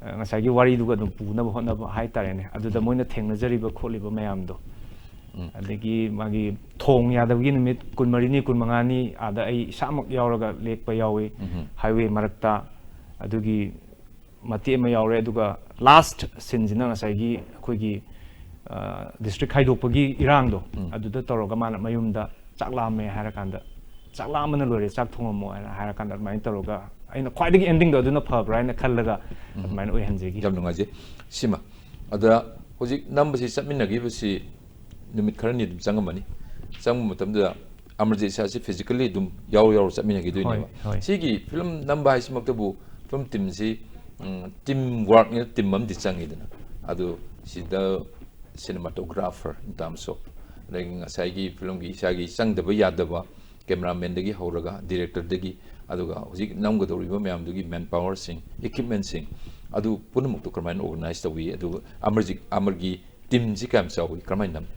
ꯑ, ꯉꯁꯥꯏꯒꯤ ꯋꯥꯔꯤꯗꯨꯒ ꯑꯗꯨꯝ ꯄꯨꯅꯕ ꯍꯣꯠꯅꯕ ꯍꯥꯏꯇꯥꯔꯦꯅꯦ. ꯑꯗꯨꯗ ꯎꯝ. ꯃꯣꯏꯅ ꯊꯦꯡꯅꯖꯔꯤꯕ ꯈꯣꯠꯂꯤꯕ ꯃꯌꯥꯝꯗꯣ, ꯎꯝ. ꯑꯗꯒꯤ ꯃꯥꯒꯤ ꯊꯣꯡ ꯌꯥꯗꯕꯒꯤ ꯅꯨꯃꯤꯠ ꯀꯨꯟꯃꯔꯤꯅꯤ ꯀꯨꯟꯃꯉꯥꯅꯤ ꯑꯥꯗ ꯑꯩ ꯏꯁꯥꯃꯛ ꯌꯥꯎꯔꯒ ꯂꯦꯛꯄ ꯌꯥꯎꯏ, ꯎꯝ. ꯍꯥꯏꯋꯦ ꯃꯔꯛꯇ. ꯑꯗꯨꯒꯤ ꯃꯇꯦꯛ ꯑꯃ ꯌꯥꯎꯔꯦ. ꯑꯗꯨꯒ ꯂꯥꯁ ꯁꯤꯟꯁꯤꯅ ꯉꯁꯥꯏꯒꯤ ꯑꯩꯈꯣꯏꯒꯤ ꯗꯤꯁꯇ꯭ꯔꯤꯛ ꯈꯥꯏꯗꯣꯛꯄꯒꯤ ꯏꯔꯥꯡꯗꯣ, ꯎꯝ. ꯑꯗꯨꯗ ꯇꯧꯔꯒ ꯃꯥꯅ ꯃꯌꯨꯝꯗ ꯆꯥꯛ ꯂꯥꯝꯃꯦ ꯍꯥꯏꯔꯀꯥꯟꯗ, "ꯆꯥꯛ ꯂꯥꯝꯕꯅ ꯂꯣꯏꯔꯦ, ꯆꯥꯛ ꯊꯣꯡꯉꯝꯃꯣ" ꯍꯥꯏꯅ ꯍꯥꯏꯔꯀꯥꯟꯗ, ꯑꯗꯨꯃꯥꯏꯅ ꯇꯧꯔꯒ ꯑꯩꯅ ꯈ꯭ꯋꯥꯏꯗꯒꯤ ꯑꯦꯟꯗꯤꯡꯗꯣ ꯑꯗꯨꯅ ꯐꯕ꯭ꯔꯥ ꯍꯥꯏꯅ ꯈꯜꯂꯒ ꯎꯝ. ꯑꯗꯨꯃꯥꯏꯅ ꯑꯣꯏꯍꯟꯖꯈꯤ. ꯌꯥꯝ ꯅꯨꯡꯉꯥꯏꯖꯩ. ꯁꯤꯃ, ꯑꯗ ꯍꯧꯖꯤꯛ ꯅꯝꯕꯁꯤ ꯆꯠꯃꯤꯟꯅꯈꯤꯕꯁꯤ ꯅꯨꯃꯤꯠ ꯈꯔꯅꯤ ꯑꯗꯨꯝ ꯆꯪꯉꯝꯃꯅꯤ. ꯆꯪꯕ ꯃꯇꯝꯗꯨꯗ ꯑꯃꯔꯖꯤꯠ ꯏꯁꯥꯁꯤ ꯐꯤꯖꯤꯀꯦꯜꯂꯤ ꯑꯗꯨꯝ ꯌꯥꯎꯔ ꯌꯥꯎꯔ ꯆꯠꯃꯤꯟꯅꯈꯤꯗꯣꯏꯅꯦꯕ. ꯍꯣꯏ, ꯍꯣꯏ. ꯁꯤꯒꯤ ꯐꯤꯂꯝ ꯅꯝꯕ ꯍꯥꯏꯁꯤꯃꯛꯇꯕꯨ, ꯐꯤꯂꯝ ꯇꯤꯝꯁꯤ, ꯎꯝ, ꯇꯤꯝ ꯋꯥꯔꯛꯅꯤꯅ ꯇꯤꯝ ꯑꯃꯗꯤ ꯆꯪꯉꯤꯗꯅ. ꯑꯗꯨ ꯁꯤꯗ ꯁꯤꯅꯦꯃꯥꯇꯣꯒ꯭ꯔꯥꯐꯔ in terms of, ꯑꯗꯒꯤ ꯉꯁꯥꯏꯒꯤ ꯐꯤꯂꯝꯒꯤ ꯏꯁꯥꯒꯤ ꯆꯪꯗꯕ ꯌꯥꯗꯕ ꯀꯦꯃꯦꯔꯥꯃꯦꯟꯗꯒꯤ ꯍꯧꯔꯒ ꯗꯤꯔꯦꯛꯇꯔꯗꯒꯤ, ꯑꯗꯨꯒ ꯍꯧꯖꯤꯛ ꯅꯝꯒꯗꯧꯔꯤꯕ ꯃꯌꯥꯝꯗꯨꯒꯤ ꯃꯦꯟ ꯄꯥꯋꯔꯁꯤꯡ, ꯏꯀ꯭ꯋꯤꯞꯃꯦꯟꯁꯤꯡ, ꯑꯗꯨ ꯄꯨꯝꯅꯃꯛꯇꯣ ꯀꯔꯝꯍꯥꯏꯅ ꯑꯣꯔꯒꯅꯥꯏꯖ ꯇꯧꯏ? ꯑꯗꯨꯒ ꯑꯃꯔꯖꯤꯠ, ꯑꯃꯔꯒꯤ ꯇꯤꯝꯁꯤ ꯀꯌꯥꯝ ꯆꯥꯎꯏ, ꯀꯔꯝꯍꯥꯏꯅ ꯅꯝꯃꯤ?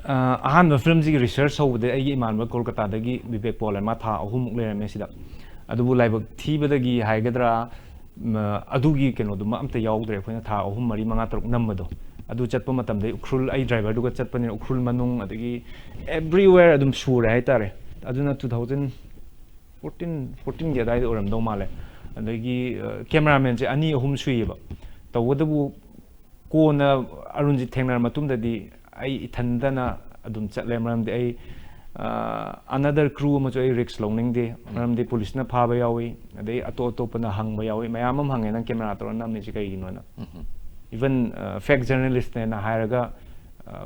ꯑ, ꯑꯍꯥꯟꯕ ꯐꯤꯂꯝꯁꯤꯒꯤ ꯔꯤꯁꯔꯆ ꯍꯧꯕꯗ ꯑꯩꯒꯤ ꯏꯃꯥꯟꯅꯕ ꯀꯣꯜꯀꯇꯥꯗꯒꯤ ꯕꯤꯕꯦꯛ ꯄꯣꯜ ꯍꯥꯏꯅ, ꯃꯥ ꯊꯥ ꯑꯍꯨꯝꯃꯨꯛ ꯂꯩꯔꯝꯃꯦ ꯁꯤꯗ. ꯑꯗꯨꯕꯨ ꯂꯥꯏꯕꯛ ꯊꯤꯕꯗꯒꯤ ꯍꯥꯏꯒꯗ꯭ꯔꯥ, ꯃ, ꯑꯗꯨꯒꯤ ꯀꯩꯅꯣꯗꯨꯃ ꯑꯝꯇ ꯌꯥꯎꯗ꯭ꯔꯦ, ꯑꯩꯈꯣꯏꯅ ꯊꯥ ꯑꯍꯨꯝ, ꯃꯔꯤ, ꯃꯉꯥ, ꯇꯔꯨꯛ ꯅꯝꯕꯗꯣ. ꯑꯗꯨ ꯆꯠꯄ ꯃꯇꯝꯗ ꯑꯩ ꯎꯈ꯭ꯔꯨꯜ, ꯑꯩ ꯗ꯭ꯔꯥꯏꯚꯔꯗꯨꯒ ꯆꯠꯄꯅꯤꯅ ꯎꯈ꯭ꯔꯨꯜ ꯃꯅꯨꯡ, ꯑꯗꯒꯤ everywhere ꯑꯗꯨꯝ ꯁꯨꯔꯦ ꯍꯥꯏꯇꯥꯔꯦ. ꯑꯗꯨꯅ two thousand fourteen, fourteenꯒꯤ ꯑꯗꯨꯋꯥꯏꯗ ꯑꯣꯏꯔꯝꯗꯧ ꯃꯥꯜꯂꯦ. ꯑꯗꯒꯤ ꯀꯦꯃꯦꯔꯥꯃꯦꯟꯁꯦ ꯑꯅꯤ ꯑꯍꯨꯝ ꯁꯨꯏꯌꯦꯕ꯫ ꯇꯧꯕꯇꯕꯨ ꯀꯣꯟꯅ ꯑꯔꯨꯟꯁꯦ ꯊꯦꯡꯅꯔ ꯃꯇꯨꯡꯗꯗꯤ ꯑꯩ ꯏꯊꯟꯗꯅ ꯑꯗꯨꯝ ꯆꯠꯂꯦ꯫ ꯃꯔꯝꯗꯤ ꯑꯩ ꯑꯅꯗꯔ ꯀ꯭ꯔꯨ ꯑꯃꯁꯨ ꯑꯩ ꯔꯤꯛꯁ ꯂꯧꯅꯤꯡꯗꯦ꯫ ꯃꯔꯝꯗꯤ ꯄꯨꯂꯤꯁꯅ ꯐꯥꯕ ꯌꯥꯎꯏ, ꯑꯗꯩ ꯑꯇꯣꯞ ꯑꯇꯣꯞꯄꯅ ꯍꯪꯕ ꯌꯥꯎꯏ, ꯃꯌꯥꯝ ꯑꯃ ꯍꯪꯉꯦ, "ꯅꯪ ꯀꯦꯃꯦꯔꯥ ꯇꯧꯔ ꯅꯝꯃꯤꯁꯤ ꯀꯩꯒꯤꯅꯣꯅ?" ꯏꯚꯟ ꯐꯦꯛ ꯖꯔꯅꯦꯂꯤꯁꯅꯦꯅ ꯍꯥꯏꯔꯒ ꯑ,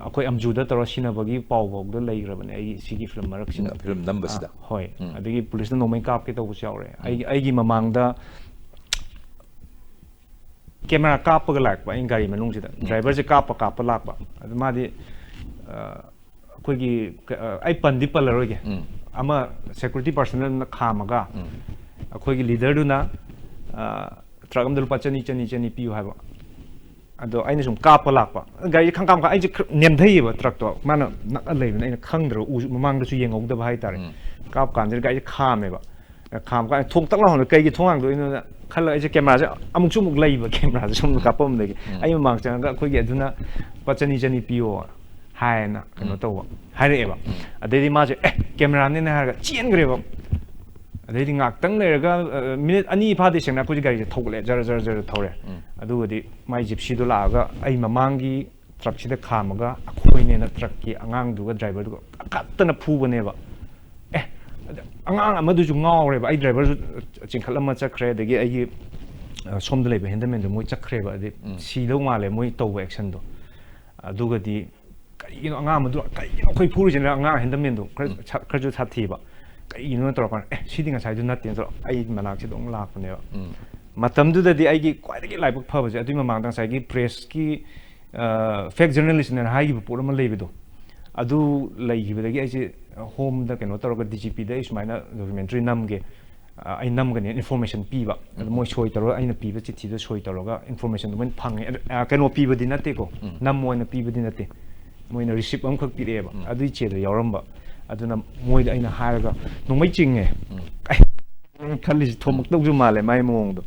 ꯑꯩꯈꯣꯏ ꯑꯝꯖꯨꯗ ꯇꯧꯔ ꯁꯤꯟꯅꯕꯒꯤ ꯄꯥꯎ ꯐꯥꯎꯗ ꯂꯩꯈ꯭ꯔꯕꯅꯦ ꯑꯩꯒꯤ ꯁꯤꯒꯤ ꯐꯤꯂꯝ ꯃꯔꯛꯁꯤꯗ꯫ ꯐꯤꯂꯝ ꯅꯝꯕꯁꯤꯗ꯫ ꯑ, ꯍꯣꯏ꯫ ꯑꯗꯒꯤ ꯄꯨꯂꯤꯁꯅ ꯅꯣꯡꯃꯩ ꯀꯥꯞꯀꯦ ꯇꯧꯕꯁꯨ ꯌꯥꯎꯔꯦ꯫ ꯑꯩꯒꯤ ꯑꯩꯒꯤ ꯃꯃꯥꯡꯗ ꯀꯦꯃꯦꯔꯥ ꯀꯥꯞꯄꯒ ꯂꯥꯛꯄ ꯑꯩꯅ ꯒꯥꯔꯤ ꯃꯅꯨꯡꯁꯤꯗ꯫ ꯗ꯭ꯔꯥꯏꯚꯔꯁꯦ ꯀꯥꯞꯄ ꯀꯥꯞꯄ ꯂꯥꯛꯄ꯫ ꯑꯗꯨ ꯃꯥꯗꯤ ꯑ, ꯑꯩꯈꯣꯏꯒꯤ ꯀ-, ꯑ, ꯑꯩ ꯄꯟꯗꯤ ꯄꯜꯂꯔꯣꯏꯒꯦ꯫ ꯑꯃ ꯁꯦꯀ꯭ꯌꯨꯔꯤꯇꯤ ꯄꯥꯔꯁꯟꯅ ꯈꯥꯝꯃꯒ ꯑꯩꯈꯣꯏꯒꯤ ꯂꯤꯗꯔꯗꯨꯅ, ꯑ, ꯇ꯭ꯔꯛ ꯑꯃꯗ ꯂꯨꯄꯥ ꯆꯅꯤ, ꯆꯅꯤ, ꯆꯅꯤ ꯄꯤꯌꯨ ꯍꯥꯏꯕ꯫ ꯑꯗꯣ ꯑꯩꯅ ꯁꯨꯝ ꯀꯥꯞꯄ ꯂꯥꯛꯄ꯫ ꯒꯥꯔꯤꯁꯦ ꯈꯪꯀꯥꯝ ꯀꯥꯝ-, ꯑꯩꯁꯦ ꯈꯔ ꯅꯦꯝꯊꯩꯌꯦꯕ ꯇ꯭ꯔꯛꯇꯣ꯫ ꯃꯥꯅ ꯅꯛꯑ ꯂꯩꯕꯅꯤꯅ ꯑꯩꯅ ꯈꯪꯗ꯭ꯔꯕ, ꯎꯁꯨ ꯃꯃꯥꯡꯗꯁꯨ ꯌꯦꯡꯍꯧꯗꯕ ꯍꯥꯏꯇꯥꯔꯦ꯫ ꯀꯥꯞꯄ ꯀꯥꯟꯁꯤꯗ ꯒꯥꯔꯤꯁꯦ ꯈꯥꯝꯃꯦꯕ꯫ ꯈꯥꯝꯃ ꯀꯥꯟꯗ ꯊꯣꯡ ꯇꯛ ꯂꯥꯎꯅ ꯀꯩꯒꯤ ꯊꯣꯡ ꯍꯥꯡꯗꯣꯛꯏꯅꯣꯅ ꯈꯜꯂꯒ ꯑꯩꯁꯦ ꯀꯦꯃꯦꯔꯥꯁꯦ ꯑꯃꯨꯛꯁꯨ ꯑꯃꯨꯛ ꯂꯩꯕ, ꯀꯦꯃꯦꯔꯥꯁꯦ ꯁꯣꯝꯗ ꯀꯥꯞꯄꯝꯕꯗꯒꯤ꯫ ꯑꯩ ꯃꯃꯥꯡ ꯆꯪꯉꯒ ꯑꯩꯈꯣꯏꯒꯤ ꯑꯗꯨꯅ ꯂꯨꯄꯥ ꯆꯅꯤ, ꯆꯅꯤ ꯄꯤꯌꯣ ꯍꯥꯏꯅ ꯀꯩꯅꯣ ꯇꯧꯕ, ꯍꯥꯏꯔꯛꯑꯦꯕ꯫ ꯑꯗꯩꯗꯤ ꯃꯥꯁꯦ, "ꯑꯦ, ꯀꯦꯃꯦꯔꯥꯅꯤꯅꯦ" ꯍꯥꯏꯔꯒ ꯆꯦꯟꯈ꯭ꯔꯦꯕ꯫ ꯑꯗꯩꯗꯤ ꯉꯥꯛꯇꯪ ꯂꯩꯔꯒ, ꯑ, ꯃꯤꯅꯤꯠ ꯑꯅꯤ ꯐꯥꯗꯦ ꯁꯦꯡꯅ ꯑꯩꯈꯣꯏꯁꯦ ꯒꯥꯔꯤꯁꯦ ꯊꯧꯒꯠꯂꯦ, ꯖꯔ ꯖꯔ ꯖꯔ ꯊꯧꯔꯦ꯫ ꯑꯗꯨꯒꯗꯤ ꯃꯥꯏ ꯖꯤꯞꯁꯤꯗꯣ ꯂꯥꯛꯑꯒ ꯑꯩ ꯃꯃꯥꯡꯒꯤ ꯇ꯭ꯔꯛꯁꯤꯗ ꯈꯥꯝꯃꯒ ꯑꯩꯈꯣꯏꯅꯦꯅ ꯇ꯭ꯔꯛꯀꯤ ꯑꯉꯥꯡꯗꯨꯒ ꯗ꯭ꯔꯥꯏꯚꯔꯗꯨꯒ ꯀꯟꯅ ꯐꯨꯕꯅꯦꯕ꯫ ꯑꯦ, ꯑꯗ ꯑꯉꯥꯡ ꯑꯃꯗꯨꯁꯨ ꯉꯥꯎꯔꯦꯕ, ꯑꯩ ꯗ꯭ꯔꯥꯏꯚꯔꯁꯨ ꯆꯤꯡꯈꯠꯂꯝꯃ ꯆꯠꯈ꯭ꯔꯦ, ꯑꯗꯒꯤ ꯑꯩꯒꯤ, ꯑ, ꯁꯣꯝꯗ ꯂꯩꯕ ꯍꯦꯟꯗꯜꯃꯦꯟꯗꯣ ꯃꯣꯏ ꯆꯠꯈ꯭ꯔꯦꯕ꯫ ꯑꯗꯩ ꯁꯤꯗꯧ ꯃꯥꯜꯂꯦ ꯃꯣꯏ ꯇꯧꯕ ꯑꯦꯛꯁꯟꯗꯣ꯫ ꯑꯗꯨꯒꯗꯤ ꯀꯔꯤꯒꯤꯅꯣ ꯑꯉꯥꯡ ꯑꯃꯗꯨ, ꯀꯔꯤꯒꯤꯅꯣ ꯑꯩꯈꯣꯏ ꯐꯨꯔꯤꯁꯤꯅ? ꯑꯉꯥꯡ ꯍꯦꯟꯗꯜꯃꯦꯟꯗꯣ ꯈꯔ ꯁꯥ-, ꯈꯔꯁꯨ ꯁꯥꯊꯤꯕ꯫ "ꯀꯔꯤꯒꯤꯅꯣ?" ꯇꯧꯔꯀꯥꯟꯗ, "ꯑꯦ, ꯁꯤꯗꯤ ꯉꯁꯥꯏꯗꯨ ꯅꯠꯇꯦꯅ" ꯇꯧꯔ ꯑꯩ ꯃꯅꯥꯛꯁꯤꯗ ꯑꯃꯨꯛ ꯂꯥꯛꯄꯅꯦꯕ꯫ ꯃꯇꯝꯗꯨꯗꯗꯤ ꯑꯩꯒꯤ ꯈ꯭ꯋꯥꯏꯗꯒꯤ ꯂꯥꯏꯕꯛ ꯐꯕꯁꯦ, ꯑꯗꯨꯒꯤ ꯃꯃꯥꯡꯗ ꯉꯁꯥꯏꯒꯤ ꯄ꯭ꯔꯦꯁꯀꯤ, ꯑ, ꯐꯦꯛ ꯖꯔꯅꯦꯂꯤꯁꯅꯦꯅ ꯍꯥꯏꯈꯤꯕ ꯄꯣꯠ ꯑꯃ ꯂꯩꯕꯗꯣ, ꯑꯗꯨ ꯂꯩꯈꯤꯕꯗꯒꯤ ꯑꯩꯁꯦ ꯍꯣꯝꯗ ꯀꯩꯅꯣ ꯇꯧꯔꯒ ꯗꯤ ꯖꯤ ꯄꯤꯗ ꯑꯩ ꯁꯨꯃꯥꯏꯅ ꯗꯣꯀꯨꯃꯦꯟꯇꯔꯤ ꯅꯝꯒꯦ, ꯑ, ꯑꯩ ꯅꯝꯒꯅꯤ ꯏꯟꯐꯣꯔꯃꯦꯁꯟ ꯄꯤꯕ꯫ ꯑꯗꯨ ꯃꯣꯏ ꯁꯣꯏ ꯇꯧꯔꯒ, ꯑꯩꯅ ꯄꯤꯕ ꯆꯤꯊꯤꯗ ꯁꯣꯏ ꯇꯧꯔꯒ ꯏꯟꯐꯣꯔꯃꯦꯁꯟꯗꯨ ꯃꯣꯏꯅ ꯐꯪꯉꯦ꯫ ꯑꯗꯨ, ꯑ, ꯀꯩꯅꯣ ꯄꯤꯕꯗꯤ ꯅꯠꯇꯦꯀꯣ, ꯅꯝꯃꯣ ꯍꯥꯏꯅ ꯄꯤꯕꯗꯤ ꯅꯠꯇꯦ꯫ ꯃꯣꯏꯅ ꯔꯤꯁꯤꯞ ꯑꯃꯈꯛ ꯄꯤꯔꯛꯑꯦꯕ, ꯑꯗꯨꯏ ꯆꯦꯗ ꯌꯥꯎꯔꯝꯕ꯫ ꯑꯗꯨꯅ ꯃꯣꯏꯗ ꯑꯩꯅ ꯍꯥꯏꯔꯒ ꯅꯣꯡꯃꯩ ꯆꯤꯡꯉꯦ꯫ ꯑꯩ ꯈꯜꯂꯤꯁꯤ ꯊꯣꯝꯃꯛꯇꯧꯁꯨ ꯃꯥꯜꯂꯦ ꯃꯥꯏ ꯃꯑꯣꯡꯗꯣ꯫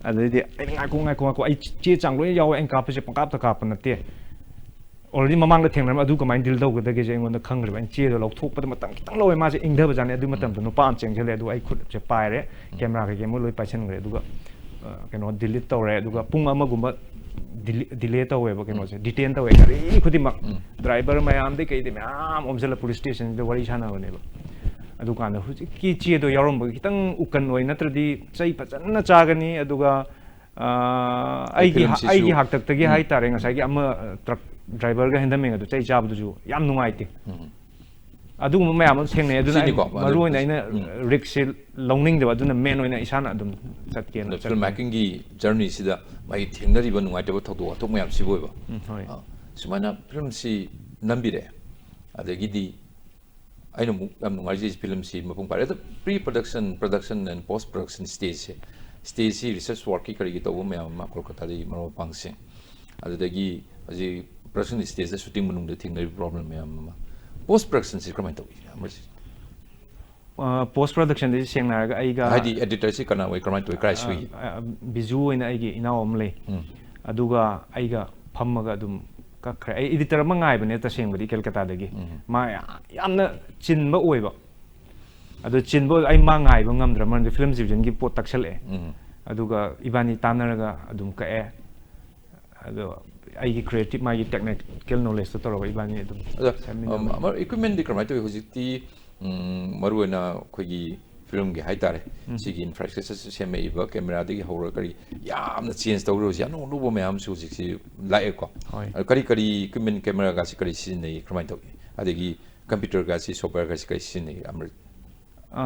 ꯑꯗꯩꯗꯤ ꯑꯩꯅ, "ꯉꯥꯏꯈꯣ, ꯉꯥꯏꯈꯣ, ꯉꯥꯏꯈꯣ, ꯑꯩ ꯆꯦ ꯆꯥꯡ ꯂꯣꯏꯅ ꯌꯥꯎꯋꯦ, ꯑꯩꯅ ꯀꯥꯞꯄꯁꯦ ꯄꯪꯀꯥꯞꯇ ꯀꯥꯞꯄ ꯅꯠꯇꯦ꯫ already ꯃꯃꯥꯡꯗ ꯊꯦꯡꯅꯔꯝꯃꯦ꯫ ꯑꯗꯨ ꯀꯃꯥꯏꯅ ꯗꯤꯜ ꯇꯧꯒꯗꯒꯦꯁꯦ ꯑꯩꯉꯣꯟꯗ ꯈꯪꯈ꯭ꯔꯦꯕ꯫ ꯑꯩꯅ ꯆꯦꯗꯣ ꯂꯧꯊꯣꯛꯄꯗ ꯃꯇꯝ ꯈꯤꯇꯪ ꯂꯧꯋꯦ꯫ ꯃꯥꯁꯦ ꯏꯪꯊꯕꯖꯥꯠꯅꯤ꯫ ꯑꯗꯨ ꯃꯇꯝꯗ ꯅꯨꯄꯥ ꯑꯃ ꯆꯦꯟꯁꯤꯜꯂꯦ꯫ ꯑꯗꯨꯒ ꯑꯩ ꯈꯨꯠꯁꯦ ꯄꯥꯏꯔꯦ, ꯀꯦꯃꯦꯔꯥ ꯀꯩꯀꯩ ꯃꯣꯏ ꯂꯣꯏ ꯄꯥꯏꯁꯟꯈ꯭ꯔꯦ꯫ ꯑꯗꯨꯒ ꯑ, ꯀꯩꯅꯣ ꯗꯤꯂꯤꯠ ꯇꯧꯔꯦ꯫ ꯑꯗꯨꯒ ꯄꯨꯡ ꯑꯃꯒꯨꯝꯕ ꯗꯤꯂꯦ ꯇꯧꯋꯦꯕ, ꯀꯩꯅꯣꯁꯦ ꯗꯤꯇꯦꯟ ꯇꯧꯋꯦ꯫ ꯒꯥꯔꯤ ꯈꯨꯗꯤꯡꯃꯛ, ꯗ꯭ꯔꯥꯏꯚꯔ ꯃꯌꯥꯝꯗꯩ ꯀꯩꯗꯩ ꯃꯌꯥꯝ ꯑꯣꯝꯁꯤꯜꯂ ꯄꯨꯂꯤꯁ ꯁ꯭ꯇꯦꯁꯟꯁꯤꯗ ꯋꯥꯔꯤ ꯁꯥꯟꯅꯕꯅꯦꯕ꯫ ꯑꯗꯨꯀꯥꯟꯗ ꯍꯧꯖꯤꯛꯀꯤ ꯆꯦꯗꯣ ꯌꯥꯎꯔꯝꯕꯒꯤ ꯈꯤꯇꯪ ꯎꯀꯟ ꯑꯣꯏ, ꯅꯠꯇ꯭ꯔꯗꯤ ꯆꯩ ꯐꯖꯅ ꯆꯥꯒꯅꯤ꯫ ꯑꯗꯨꯒ ꯑ, ꯑꯩꯒꯤ ꯐꯤꯂꯝꯁꯤꯁꯨ ꯍꯥꯏꯇꯥꯔꯦ, ꯉꯁꯥꯏꯒꯤ ꯑꯃ, ꯑ, ꯇ꯭ꯔꯛ ꯗ꯭ꯔꯥꯏꯚꯔꯒ ꯍꯦꯟꯗꯃꯦꯟꯒꯗꯣ ꯆꯩ ꯆꯥꯕꯗꯨꯁꯨ ꯌꯥꯝ ꯅꯨꯡꯉꯥꯏꯇꯦ꯫ ꯑꯗꯨꯒꯨꯝꯕ ꯃꯌꯥꯝ ꯑꯃ ꯊꯦꯡꯅꯩ꯫ ꯑꯗꯨꯅ ꯑꯩ ꯁꯤꯅꯤꯀꯣ, ꯃꯔꯨ ꯑꯣꯏꯅ ꯑꯩꯅ ꯔꯤꯛꯁꯁꯦ ꯂꯧꯅꯤꯡꯗꯕ꯫ ꯑꯗꯨꯅ ꯃꯦꯟ ꯑꯣꯏꯅ ꯏꯁꯥꯅ ꯑꯗꯨꯝ ꯆꯠꯀꯦꯅ ꯑꯗꯣ ꯆꯠꯄꯅꯤ꯫ ꯐꯤꯜꯝ ꯃꯦꯀꯤꯡꯒꯤ ꯖꯔꯅꯤꯁꯤꯗ ꯃꯥꯒꯤ ꯊꯦꯡꯅꯔꯤꯕ ꯅꯨꯡꯉꯥꯏꯇꯕ ꯊꯧꯗꯣꯛ ꯋꯥꯊꯣꯛ ꯃꯌꯥꯝꯁꯤꯕꯨ ꯑꯣꯏꯕ꯫ ꯎꯝ, ꯍꯣꯏ꯫ ꯑ, ꯁꯨꯃꯥꯏꯅ ꯐꯤꯂꯝꯁꯤ ꯅꯝꯕꯤꯔꯦ꯫ ꯑꯗꯒꯤꯗꯤ ꯑꯩꯅ ꯑꯃꯨꯛ ꯌꯥꯝ ꯅꯨꯡꯉꯥꯏꯖꯩ ꯐꯤꯂꯝꯁꯤ ꯃꯄꯨꯡ ꯐꯥꯔꯦ꯫ ꯑꯗꯣ pre production, production and post production stageꯁꯦ, stageꯁꯤ research workꯀꯤ ꯀꯔꯤꯒꯤ ꯇꯧꯕ ꯃꯌꯥꯝ ꯑꯃ ꯀꯣꯜꯀꯇꯥꯗꯒꯤ ꯃꯔꯨꯞ ꯃꯄꯥꯡꯁꯤꯡ, ꯑꯗꯨꯗꯒꯤ ꯍꯧꯖꯤꯛ production stageꯇ shooting ꯃꯅꯨꯡꯗ ꯊꯦꯡꯅꯔꯤꯕ problem ꯃꯌꯥꯝ ꯑꯃ, post productionꯁꯤ ꯀꯃꯥꯏꯅ ꯇꯧꯏ? ꯑꯃꯔꯖꯤꯠ? ꯑ, post productionꯗꯤ ꯁꯦꯡꯅ ꯍꯥꯏꯔꯒ ꯑꯩꯒ ꯍꯥꯏꯗꯤ editorꯁꯤ ꯀꯅꯥ ꯑꯣꯏ, ꯀꯃꯥꯏꯅ ꯇꯧꯏ, ꯀꯗꯥꯏ ꯁꯣꯏꯒꯦ? ꯑ, ꯑ, ꯕꯤꯖꯨ ꯑꯣꯏꯅ ꯑꯩꯒꯤ ꯏꯅꯥꯎ ꯑꯃ ꯂꯩ꯫ ꯎꯝ꯫ ꯑꯗꯨꯒ ꯑꯩꯒ ꯐꯝꯃꯒ ꯑꯗꯨꯝ ꯀꯛꯈ꯭ꯔꯦ꯫ ꯑꯩ editor ꯑꯃ ꯉꯥꯏꯕꯅꯦ ꯇꯁꯦꯡꯕꯗꯤ ꯀꯦꯜꯀꯇꯥꯗꯒꯤ꯫ ꯎꯝ꯫ ꯃꯥ ꯌꯥ-, ꯌꯥꯝꯅ ꯆꯤꯟꯕ ꯑꯣꯏꯕ꯫ ꯑꯗꯨ ꯆꯤꯟꯕ ꯑꯣꯏ-, ꯑꯩ ꯃꯥ ꯉꯥꯏꯕ ꯉꯝꯗ꯭ꯔ, ꯃꯔꯝꯗꯤ film divisionꯒꯤ ꯄꯣꯠ ꯇꯛꯁꯜꯂꯛꯑꯦ꯫ ꯎꯝ꯫ ꯑꯗꯨꯒ ꯏꯕꯥꯅꯤ ꯇꯥꯟꯅꯔꯒ ꯑꯗꯨꯝ ꯀꯛꯑꯦ꯫ ꯑꯗꯣ ꯑꯩꯒꯤ creative, ꯃꯥꯒꯤ technical knowledgeꯇꯣ ꯇꯧꯔꯒ ꯏꯕꯥꯅꯤ ꯑꯗꯨꯝ ꯑꯗꯣ, ꯁꯦꯝꯃꯤꯟꯅꯕꯅꯤ꯫ ꯑꯝ, ꯑꯃ equipmentꯗꯤ ꯀꯃꯥꯏꯅ ꯇꯧꯏ? ꯍꯧꯖꯤꯛꯇꯤ, ꯎꯝ, ꯃꯔꯨꯑꯣꯏꯅ ꯑꯩꯈꯣꯏꯒꯤ filmꯒꯤ ꯍꯥꯏꯇꯥꯔꯦ, ꯎꯝ꯫ ꯁꯤꯒꯤ infrastructureꯁꯦ ꯁꯦꯝꯃꯛꯏꯕ, cameraꯗꯒꯤ ꯍꯧꯔꯒ ꯀꯔꯤ ꯌꯥꯝꯅ change ꯇꯧꯔꯦ꯫ ꯍꯧꯖꯤꯛ ꯑꯅꯧ ꯑꯅꯧꯕ ꯃꯌꯥꯝꯁꯨ ꯍꯧꯖꯤꯛꯁꯤ ꯂꯥꯛꯑꯦꯀꯣ꯫ ꯍꯣꯏ꯫ ꯑꯗꯣ ꯀꯔꯤ ꯀꯔꯤ equipment, cameraꯒꯁꯤ ꯀꯔꯤ ꯁꯤꯖꯤꯟꯅꯩ, ꯀꯃꯥꯏꯅ ꯇꯧꯏ? ꯑꯗꯒꯤ computerꯒꯁꯤ, softwareꯒꯁꯤ ꯀꯔꯤ ꯁꯤꯖꯤꯟꯅꯩ, ꯑꯃꯔꯖꯤꯠ? ꯑ,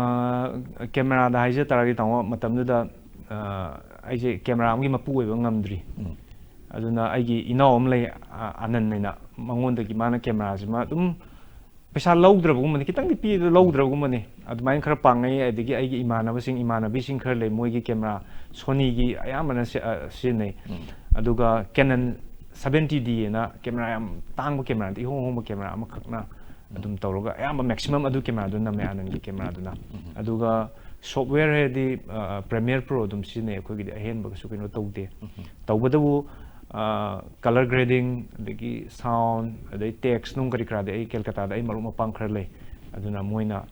cameraꯗ ꯍꯥꯏꯖ ꯇꯥꯔꯒꯗꯤ, ꯇꯥꯃꯣ, ꯃꯇꯝꯗꯨꯗ, ꯑ, ꯑꯩꯁꯦ camera ꯑꯃꯒꯤ ꯃꯄꯨ ꯑꯣꯏꯕ ꯉꯝꯗ꯭ꯔꯤ꯫ ꯎꯝ꯫ ꯑꯗꯨꯅ ꯑꯩꯒꯤ ꯏꯅꯥꯎ ꯑꯃ ꯂꯩ, ꯑ, ꯑꯅꯟ ꯍꯥꯏꯅ, ꯃꯉꯣꯟꯗꯒꯤ ꯃꯥꯅ cameraꯁꯤꯃ ꯑꯗꯨꯝ ꯄꯩꯁꯥ ꯂꯧꯗ꯭ꯔꯕꯒꯨꯝꯕꯅꯤ, ꯈꯤꯇꯪꯗꯤ ꯄꯤꯔ ꯂꯧꯗ꯭ꯔꯕꯒꯨꯝꯕꯅꯤ꯫ ꯑꯗꯨꯃꯥꯏꯅ ꯈꯔ ꯄꯥꯡꯅꯩ꯫ ꯑꯗꯒꯤ ꯑꯩꯒꯤ ꯏꯃꯥꯟꯅꯕꯁꯤꯡ, ꯏꯃꯥꯟꯅꯕꯤꯁꯤꯡ ꯈꯔ ꯂꯩ, ꯃꯣꯏꯒꯤ camera Sonyꯒꯤ ꯑꯌꯥꯝꯕꯅ ꯁꯤ-, ꯑ, ꯁꯤꯖꯤꯟꯅꯩ꯫ ꯎꯝ꯫ ꯑꯗꯨꯒ Canon seventy D ꯍꯥꯏꯅ camera ꯌꯥꯝ ꯇꯥꯡꯕ camera ꯅꯠꯇꯦ, ꯏꯍꯣꯡ ꯍꯣꯡꯕ camera ꯑꯃꯈꯛꯅ ꯑꯗꯨꯝ ꯇꯧꯔꯒ ꯑꯌꯥꯝꯕ maximum ꯑꯗꯨ cameraꯗꯨ ꯅꯝꯃꯦ, ꯑꯅꯟꯒꯤ cameraꯗꯨꯅ꯫ ꯎꯝ꯫ ꯑꯗꯨꯒ software ꯍꯥꯏꯔꯗꯤ, ꯑ, Premiere Pro ꯑꯗꯨꯝ ꯁꯤꯖꯤꯟꯅꯩ ꯑꯩꯈꯣꯏꯒꯤꯗꯤ, ꯑꯍꯦꯟꯕ ꯀꯩꯁꯨ ꯀꯩꯅꯣ ꯇꯧꯗꯦ꯫ ꯎꯝ꯫ ꯇꯧꯕꯇꯕꯨ, ꯀꯂꯔ ꯒ꯭ꯔꯦꯗꯤꯡ, ꯑꯗꯒꯤ ꯁꯥꯎꯟ, ꯑꯗꯩ ꯇꯦꯛꯁ ꯅꯨꯡ ꯀꯔꯤ ꯀꯔꯥꯗꯤ ꯑꯩ ꯀꯦꯜꯀꯇꯥꯗ ꯑꯩ ꯃꯔꯨꯞ ꯃꯄꯥꯡ ꯈꯔ ꯂꯩ, ꯑꯗꯨꯅ ꯃꯣꯏꯅ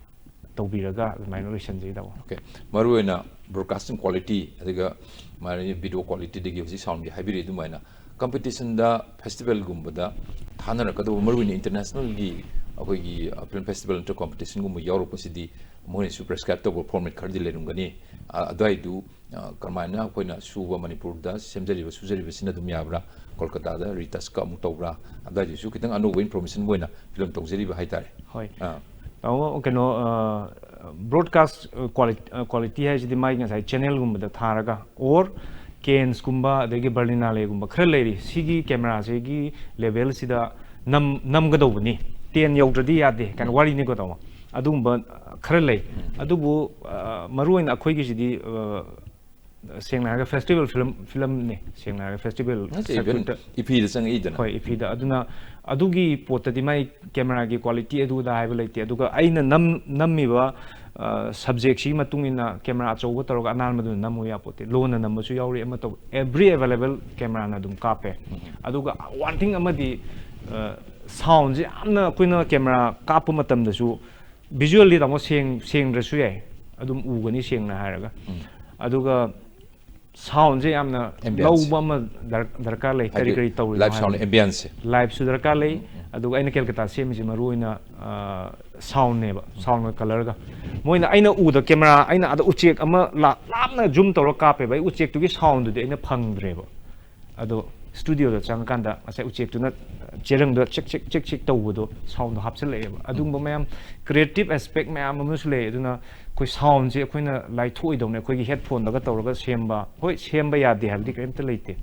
ꯇꯧꯕꯤꯔꯒ ꯑꯗꯨꯃꯥꯏꯅ ꯂꯣꯏꯁꯤꯟꯖꯩ, ꯇꯥꯃꯣ꯫ ꯑꯣꯀꯦ, ꯃꯔꯨꯑꯣꯏꯅ ꯕ꯭ꯔꯣꯗꯀꯥꯁꯇꯤꯡ ꯀ꯭ꯋꯥꯂꯤꯇꯤ, ꯑꯗꯨꯒ ꯃꯥꯒꯤ ꯚꯤꯗꯤꯑꯣ ꯀ꯭ꯋꯥꯂꯤꯇꯤꯗꯒꯤ ꯍꯧꯖꯤꯛ ꯁꯥꯎꯟꯒꯤ ꯍꯥꯏꯕꯤꯔꯛꯏ ꯑꯗꯨꯃꯥꯏꯅ ꯀꯝꯄꯤꯇꯤꯁꯟꯗ, ꯐꯦꯁꯇꯤꯚꯦꯜꯒꯨꯝꯕꯗ ꯊꯥꯅꯔꯛꯀꯗꯧꯕ, ꯃꯔꯨꯑꯣꯏꯅ ꯏꯟꯇꯔꯅꯦꯁꯅꯦꯜꯒꯤ ꯑꯩꯈꯣꯏꯒꯤ ꯐꯤꯂꯝ ꯐꯦꯁꯇꯤꯚꯦꯜ ꯅꯠꯇ꯭ꯔꯒ ꯀꯝꯄꯤꯇꯤꯁꯟꯒꯨꯝꯕ ꯌꯥꯎꯔꯛꯄꯁꯤꯗꯤ ꯃꯣꯏꯅꯁꯨ ꯄ꯭ꯔꯦꯁꯀ꯭ꯔꯥꯏꯕ ꯇꯧꯕ ꯐꯣꯔꯃꯦꯠ ꯈꯔꯗꯤ ꯂꯩꯔꯝꯒꯅꯤ꯫ ꯑ, ꯑꯗꯨꯋꯥꯏꯗꯨ ꯑ, ꯀꯔꯝꯍꯥꯏꯅ ꯑꯩꯈꯣꯏꯅ ꯁꯨꯕ, ꯃꯅꯤꯄꯨꯔꯗ ꯁꯦꯝꯖꯔꯤꯕ, ꯁꯨꯖꯔꯤꯕꯁꯤꯅ ꯑꯗꯨꯝ ꯌꯥꯕ꯭ꯔꯥ? ꯀꯣꯜꯀꯇꯥꯗ ꯔꯤꯇꯁꯀ ꯑꯃꯨꯛ ꯇꯧꯕ꯭ꯔꯥ? ꯑꯗꯨꯋꯥꯏꯗꯨꯁꯨ ꯈꯤꯇꯪ ꯑꯅꯧꯕ ꯏꯟꯐꯣꯔꯃꯦꯁꯟ ꯑꯣꯏꯅ ꯐꯤꯂꯝ ꯇꯧꯖꯔꯤꯕ ꯍꯥꯏꯇꯥꯔꯦ꯫ ꯍꯣꯏ꯫ ꯑꯥ꯫ ꯇꯥꯃꯣ, ꯀꯩꯅꯣ, ꯕ꯭ꯔꯣꯗꯀꯥꯁ ꯀ꯭ꯋꯥꯂꯤꯇꯤ ꯍꯥꯏꯁꯤꯗꯤ ꯃꯥꯒꯤ ꯉꯁꯥꯏ ꯆꯦꯅꯦꯜꯒꯨꯝꯕꯗ ꯊꯥꯔꯒ, ꯑꯣꯔ ꯀꯦꯟꯁꯀꯨꯝꯕ ꯑꯗꯒꯤ ꯕꯔꯂꯤꯅꯥꯂꯦꯒꯨꯝꯕ ꯈꯔ ꯂꯩꯔꯤ, ꯁꯤꯒꯤ ꯀꯦꯃꯦꯔꯥꯁꯤꯒꯤ ꯂꯦꯚꯦꯜꯁꯤꯗ ꯅꯝ ꯅꯝꯒꯗꯧꯕꯅꯤ, ꯇꯦꯟ ꯌꯧꯗ꯭ꯔꯗꯤ ꯌꯥꯗꯦ ꯀꯥꯏꯅ ꯋꯥꯔꯤꯅꯤꯀꯣ, ꯇꯥꯃꯣ꯫ ꯑꯗꯨꯒꯨꯝꯕ ꯈꯔ ꯂꯩ꯫ ꯑꯗꯨꯕꯨ ꯑ, ꯃꯔꯨꯑꯣꯏꯅ ꯑꯩꯈꯣꯏꯒꯤꯁꯤꯗꯤ, ꯑ, ꯁꯦꯡꯅ ꯍꯥꯏꯔꯒ ꯐꯦꯁꯇꯤꯚꯦꯜ ꯐꯤꯂꯝ, ꯐꯤꯂꯝꯅꯦ꯫ ꯁꯦꯡꯅ ꯍꯥꯏꯔꯒ ꯐꯦꯁꯇꯤꯚꯦꯜ ꯅꯠꯇꯦ, ꯏꯚꯦꯟ ꯁꯔꯀ꯭ꯌꯨꯠꯇ ꯏꯐꯤꯗ ꯆꯪꯉꯛꯏꯗꯅ꯫ ꯍꯣꯏ, ꯏꯐꯤꯗ꯫ ꯑꯗꯨꯅ ꯑꯗꯨꯒꯤ ꯄꯣꯠꯇꯗꯤ ꯃꯥꯏ ꯀꯦꯃꯦꯔꯥꯒꯤ ꯀ꯭ꯋꯥꯂꯤꯇꯤ ꯑꯗꯨ ꯑꯗꯥ ꯍꯥꯏꯕ ꯂꯩꯇꯦ꯫ ꯑꯗꯨꯒ ꯑꯩꯅ ꯅꯝ ꯅꯝꯃꯤꯕ, ꯑ, ꯁꯕꯖꯦꯛꯁꯤꯒꯤ ꯃꯇꯨꯡ ꯏꯟꯅ ꯀꯦꯃꯦꯔꯥ ꯑꯆꯧꯕ ꯇꯧꯔꯒ ꯑꯅꯥꯟꯕꯗꯨꯅ ꯅꯝꯃꯨ ꯌꯥꯄꯣꯠꯇꯦ꯫ ꯂꯣꯟꯅ ꯅꯝꯕꯁꯨ ꯌꯥꯎꯔꯤ, ꯑꯃ ꯇꯧ, ꯑꯦꯚ꯭ꯔꯤ ꯑꯦꯚꯥꯏꯂꯦꯕꯜ ꯀꯦꯃꯦꯔꯥꯅ ꯑꯗꯨꯝ ꯀꯥꯞꯄꯦ꯫ ꯑꯗꯨꯒ ꯋꯥꯟ ꯊꯤꯡ ꯑꯃꯗꯤ, ꯑ, ꯁꯥꯎꯟꯁꯦ ꯌꯥꯝꯅ ꯑꯩꯈꯣꯏꯅ ꯀꯦꯃꯦꯔꯥ ꯀꯥꯞꯄ ꯃꯇꯝꯗꯁꯨ ꯚꯤꯖꯨꯋꯦꯜꯗꯤ, ꯇꯥꯃꯣ, ꯁꯦꯡ-, ꯁꯦꯡꯗ꯭ꯔꯁꯨ ꯌꯥꯏ, ꯑꯗꯨꯝ ꯎꯒꯅꯤ ꯁꯦꯡꯅ ꯍꯥꯏꯔꯒ꯫ ꯑꯗꯨꯒ ꯁꯥꯎꯟꯁꯦ ꯌꯥꯝꯅ Ambience. ꯂꯧꯕ ꯑꯃ ꯗꯔ-, ꯗꯔꯀꯥꯔ ꯂꯩ, ꯀꯔꯤ ꯍꯥꯏꯗꯤ ꯀꯔꯤ ꯇꯧꯔꯤꯅꯣ ꯂꯥꯏꯚ ꯁꯥꯎꯟ ꯍꯥꯏꯕꯁꯦ꯫ ꯑꯦꯝꯕꯤꯌꯟꯁꯁꯦ꯫ ꯂꯥꯏꯚꯁꯨ ꯗꯔꯀꯥꯔ ꯂꯩ, ꯑꯗꯨꯒ ꯑꯩꯅ ꯀꯦꯜꯀꯇꯥ ꯁꯦꯝꯃꯤꯁꯦ ꯃꯔꯨ ꯑꯣꯏꯅ, ꯑ, ꯁꯥꯎꯟꯅꯦꯕ, ꯁꯥꯎꯟꯒ ꯀꯂꯔꯒ꯫ ꯃꯣꯏꯅ, ꯑꯩꯅ ꯎꯗ ꯀꯦꯃꯦꯔꯥ, ꯑꯩꯅ ꯑꯥꯗ ꯎꯆꯦꯛ ꯑꯃ ꯂꯥꯞ-, ꯂꯥꯞꯅ ꯖꯨꯝ ꯇꯧꯔꯒ ꯀꯥꯞꯄꯦꯕ, ꯑꯩ ꯎꯆꯦꯛꯇꯨꯒꯤ ꯁꯥꯎꯟꯗꯨꯗꯤ ꯑꯩꯅ ꯐꯪꯗ꯭ꯔꯦꯕ꯫ ꯑꯗꯣ ꯁ꯭ꯇꯨꯗꯤꯑꯣꯗ ꯆꯪꯉꯀꯥꯟꯗ ꯉꯁꯥꯏ ꯎꯆꯦꯛꯇꯨꯅ ꯆꯦꯔꯪꯗ ꯆꯤꯛ ꯆꯤꯛ ꯆꯤꯛ ꯆꯤꯛ ꯇꯧꯕꯗꯣ ꯁꯥꯎꯟꯗꯣ ꯍꯥꯞꯆꯤꯜꯂꯛꯑꯦꯕ꯫ ꯑꯗꯨꯒꯨꯝꯕ ꯃꯌꯥꯝ, ꯀ꯭ꯔꯤꯌꯦꯇꯤꯞ ꯑꯦꯁꯄꯦꯛ ꯃꯌꯥꯝ ꯑꯃꯁꯨ ꯂꯩ꯫ ꯑꯗꯨꯅ ꯑꯩꯈꯣꯏ ꯁꯥꯎꯟꯁꯦ ꯑꯩꯈꯣꯏꯅ ꯂꯥꯏꯊꯣꯛꯑꯣꯏꯗꯧꯅꯦ꯫ ꯑꯩꯈꯣꯏꯒꯤ ꯍꯦꯠꯐꯣꯟꯗꯒ ꯇꯧꯔꯒ ꯁꯦꯝꯕ, ꯍꯣꯏ, ꯁꯦꯝꯕ ꯌꯥꯗꯦ ꯍꯥꯏꯕꯗꯤ ꯀꯔꯤꯝꯇ ꯂꯩꯇꯦ꯫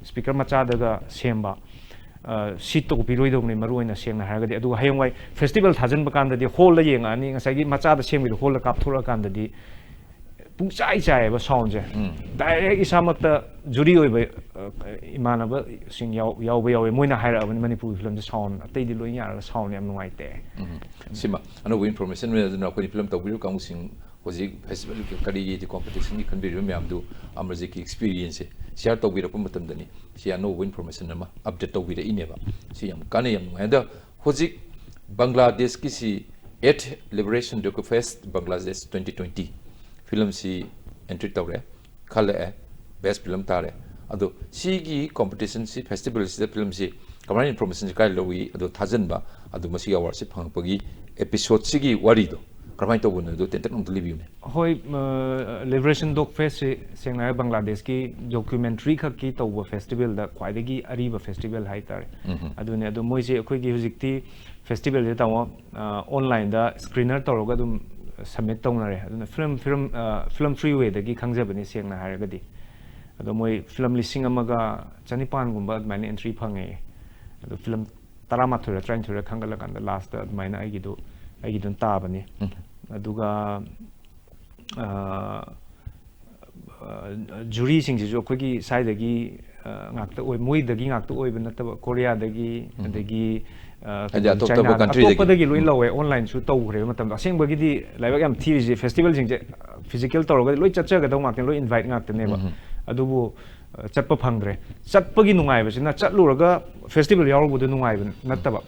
ꯁ꯭ꯄꯤꯀꯔ ꯃꯆꯥꯗꯒ ꯁꯦꯝꯕ, ꯑ, ꯁꯤ ꯇꯧꯕꯤꯔꯣꯏꯗꯧꯕꯅꯤ ꯃꯔꯨ ꯑꯣꯏꯅ, ꯁꯦꯡꯅ ꯍꯥꯏꯔꯒꯗꯤ꯫ ꯑꯗꯨꯒ ꯍꯌꯦꯡꯋꯥꯏ ꯐꯦꯁꯇꯤꯚꯦꯜ ꯊꯥꯖꯤꯟꯕ ꯀꯥꯟꯗꯗꯤ ꯍꯣꯜꯗ ꯌꯦꯡꯉꯛꯑꯅꯤ, ꯉꯁꯥꯏꯒꯤ ꯃꯆꯥꯗ ꯁꯦꯝꯈꯤꯗꯣ ꯍꯣꯜꯗ ꯀꯥꯞꯊꯣꯔꯛꯑꯀꯥꯟꯗꯗꯤ ꯄꯨꯡꯆꯥꯏ ꯆꯥꯏꯌꯦꯕ ꯁꯥꯎꯟꯁꯦ꯫ ꯗꯥꯏꯔꯦꯛ ꯏꯁꯥꯃꯛꯇ ꯖꯨꯔꯤ ꯑꯣꯏꯕ, ꯑ, ꯏꯃꯥꯟꯅꯕꯁꯤꯡ ꯌꯥꯎ-, ꯌꯥꯎꯕ ꯌꯥꯎꯋꯦ, ꯃꯣꯏꯅ ꯍꯥꯏꯔꯛꯑꯕꯅꯤ, "ꯃꯅꯤꯄꯨꯔꯒꯤ ꯐꯤꯂꯝꯁꯦ ꯁꯥꯎꯟ ꯑꯇꯩꯗꯤ ꯂꯣꯏ ꯌꯥꯔꯒ ꯁꯥꯎꯟ ꯌꯥꯝ ꯅꯨꯡꯉꯥꯏꯇꯦ"꯫ ꯁꯤꯃ ꯑꯅꯧꯕ ꯏꯟꯐꯣꯔꯃꯦꯁꯟ ꯑꯣꯏꯅ ꯑꯗꯨꯅ ꯑꯩꯈꯣꯏꯅ ꯐꯤꯂꯝ ꯇꯧꯕꯤꯔꯤꯕ ꯀꯥꯡꯕꯨꯁꯤꯡ ꯍꯧꯖꯤꯛ ꯐꯦꯁꯇꯤꯚꯦꯜꯒꯤ ꯀꯔꯤꯒꯤ ꯀꯣꯝꯄꯤꯇꯤꯁꯟꯒꯤ ꯈꯟꯕꯤꯔꯤꯕ ꯃꯌꯥꯝꯗꯨ ꯑꯃꯔꯖꯤꯠꯀꯤ ꯑꯦꯛꯁꯄꯤꯔꯤꯌꯦꯟꯁꯁꯦ ꯁꯤꯌꯥꯔ ꯇꯧꯕꯤꯔꯛꯄ ꯃꯇꯝꯗꯅꯤ ꯁꯤ ꯑꯅꯧꯕ ꯏꯟꯐꯣꯔꯃꯦꯁꯟ ꯑꯃ ꯑꯞꯗꯦꯠ ꯇꯧꯕꯤꯔꯛꯏꯅꯦꯕ꯫ ꯁꯤ ꯌꯥꯝ ꯀꯥꯟꯅꯩ, ꯌꯥꯝ ꯅꯨꯡꯉꯥꯏ꯫ ꯑꯗ ꯍꯧꯖꯤꯛ ꯕꯪꯒ꯭ꯂꯥꯗꯦꯁꯀꯤꯁꯤ eighth Liberation Docu Fest Bangladesh twenty twenty ꯐꯤꯂꯝꯁꯤ ꯑꯦꯟꯇ꯭ꯔꯤ ꯇꯧꯔꯦ, ꯈꯜꯂꯛꯑꯦ, ꯕꯦꯁ ꯐꯤꯂꯝ ꯇꯥꯔꯦ꯫ ꯑꯗꯣ ꯁꯤꯒꯤ ꯀꯣꯝꯄꯤꯇꯤꯁꯟꯁꯤ, ꯐꯦꯁꯇꯤꯚꯦꯜꯁꯤꯗ ꯐꯤꯂꯝꯁꯤ ꯀꯃꯥꯏꯅ ꯏꯟꯐꯣꯔꯃꯦꯁꯟꯁꯤ ꯀꯥꯏ ꯂꯧꯏ, ꯑꯗꯣ ꯊꯥꯖꯟꯕ, ꯑꯗꯣ ꯃꯁꯤꯒꯤ ꯑꯦꯋꯥꯔꯗꯁꯤ ꯐꯪꯉꯛꯄꯒꯤ ꯑꯦꯄꯤꯁꯣꯗꯁꯤꯒꯤ ꯋꯥꯔꯤꯗꯣ ꯀꯔꯝꯍꯥꯏꯅ ꯇꯧꯕꯅꯣ, ꯑꯗꯣ ꯇꯦꯟꯇꯛ ꯑꯝꯇ ꯂꯤꯕꯤꯌꯨꯅꯦ꯫ ꯍꯣꯏ, ꯂꯤꯕꯔꯦꯁꯟ ꯗꯣꯛ ꯐꯦꯁꯁꯤ ꯁꯦꯡꯅ ꯍꯥꯏꯔ ꯕꯪꯒ꯭ꯂꯥꯗꯦꯁꯀꯤ ꯗꯣꯀ꯭ꯌꯨꯃꯦꯟꯇ꯭ꯔꯤ ꯈꯛꯀꯤ ꯇꯧꯕ ꯐꯦꯁꯇꯤꯚꯦꯜꯗ ꯈ꯭ꯋꯥꯏꯗꯒꯤ ꯑꯔꯤꯕ ꯐꯦꯁꯇꯤꯚꯦꯜ ꯍꯥꯏꯇꯥꯔꯦ꯫ ꯑꯗꯨꯅꯦ꯫ ꯑꯗꯣ ꯃꯣꯏꯁꯦ ꯑꯩꯈꯣꯏꯒꯤ ꯍꯧꯖꯤꯛꯇꯤ ꯐꯦꯁꯇꯤꯚꯦꯜꯁꯦ ꯇꯥꯃꯣ, ꯑꯣꯟꯂꯥꯏꯟꯗ ꯁ꯭ꯀ꯭ꯔꯤꯅꯔ ꯇꯧꯔꯒ ꯑꯗꯨꯝ ꯁꯕꯃꯤꯠ ꯇꯧꯅꯔꯦ꯫ ꯑꯗꯨꯅ ꯐꯤꯂꯝ ꯐꯤꯂꯝ ꯐꯤꯂꯝ ꯐ꯭ꯔꯤ ꯋꯦꯗꯒꯤ ꯈꯪꯖꯕꯅꯤ ꯁꯦꯡꯅ ꯍꯥꯏꯔꯒꯗꯤ꯫ ꯑꯗꯣ ꯃꯣꯏ ꯐꯤꯂꯝ ꯂꯤꯁꯤꯡ ꯑꯃꯒ ꯆꯅꯤꯄꯥꯟꯒꯨꯝꯕ ꯑꯗꯨꯃꯥꯏꯅ ꯑꯦꯟꯇ꯭ꯔꯤ ꯐꯪꯉꯦ꯫ ꯑꯗꯣ ꯐꯤꯂꯝ ꯇꯔꯥꯃꯥꯊꯣꯏꯔ ꯇꯔꯥꯅꯤꯊꯣꯏꯔ ꯈꯟꯒꯠꯂꯀꯥꯟꯗ ꯂꯥꯁꯇ ꯑꯗꯨꯃꯥꯏꯅ ꯑꯩꯒꯤꯗꯣ ꯑꯩꯒꯤꯗꯨꯅ ꯇꯥꯕꯅꯤ꯫ ꯑꯗꯨꯒ ꯖꯨꯔꯤꯁꯤꯡꯁꯤꯁꯨ ꯑꯩꯈꯣꯏꯒꯤ ꯁ꯭ꯋꯥꯏꯗꯒꯤ ꯉꯥꯛꯇ ꯑꯣꯏ, ꯃꯣꯏꯗꯒꯤ ꯉꯥꯛꯇ ꯑꯣꯏꯕ ꯅꯠꯇꯕ, ꯀꯣꯔꯤꯌꯥꯗꯒꯤ, ꯑꯗꯒꯤ ꯍꯥꯏꯗꯤ ꯑꯇꯣꯞ ꯑꯇꯣꯞꯄ ꯆꯥꯏꯅꯥ, countryꯗꯒꯤ꯫ ꯑꯇꯣꯞꯄꯗꯒꯤ ꯂꯣꯏ ꯂꯧꯋꯦ꯫ ꯑꯣꯟꯂꯥꯏꯟꯁꯨ ꯇꯧꯈ꯭ꯔꯦꯕ ꯃꯇꯝꯗꯣ꯫ ꯑꯁꯦꯡꯕꯒꯤꯗꯤ ꯂꯥꯏꯕꯛ ꯌꯥꯝ ꯊꯤꯔꯤꯁꯦ, ꯐꯦꯁꯇꯤꯚꯦꯜꯁꯤꯡꯁꯦ ꯐꯤꯖꯤꯀꯦꯜ ꯇꯧꯔꯒꯗꯤ ꯂꯣꯏ ꯆꯠꯆꯒꯗꯧ ꯉꯥꯛꯇꯅꯦ, ꯂꯣꯏ ꯏꯟꯚꯥꯏꯠ ꯉꯥꯛꯇꯅꯦꯕ꯫ ꯑꯗꯨꯕꯨ ꯑ, ꯆꯠꯄ ꯐꯪꯗ꯭ꯔꯦ꯫ ꯆꯠꯄꯒꯤ ꯅꯨꯡꯉꯥꯏꯕꯁꯤꯅ ꯆꯠꯂꯨꯔꯒ ꯐꯦꯁꯇꯤꯚꯦꯜ ꯌꯥꯎꯔꯨꯕꯗ ꯅꯨꯡꯉꯥꯏꯕ ꯅꯠꯇꯕ,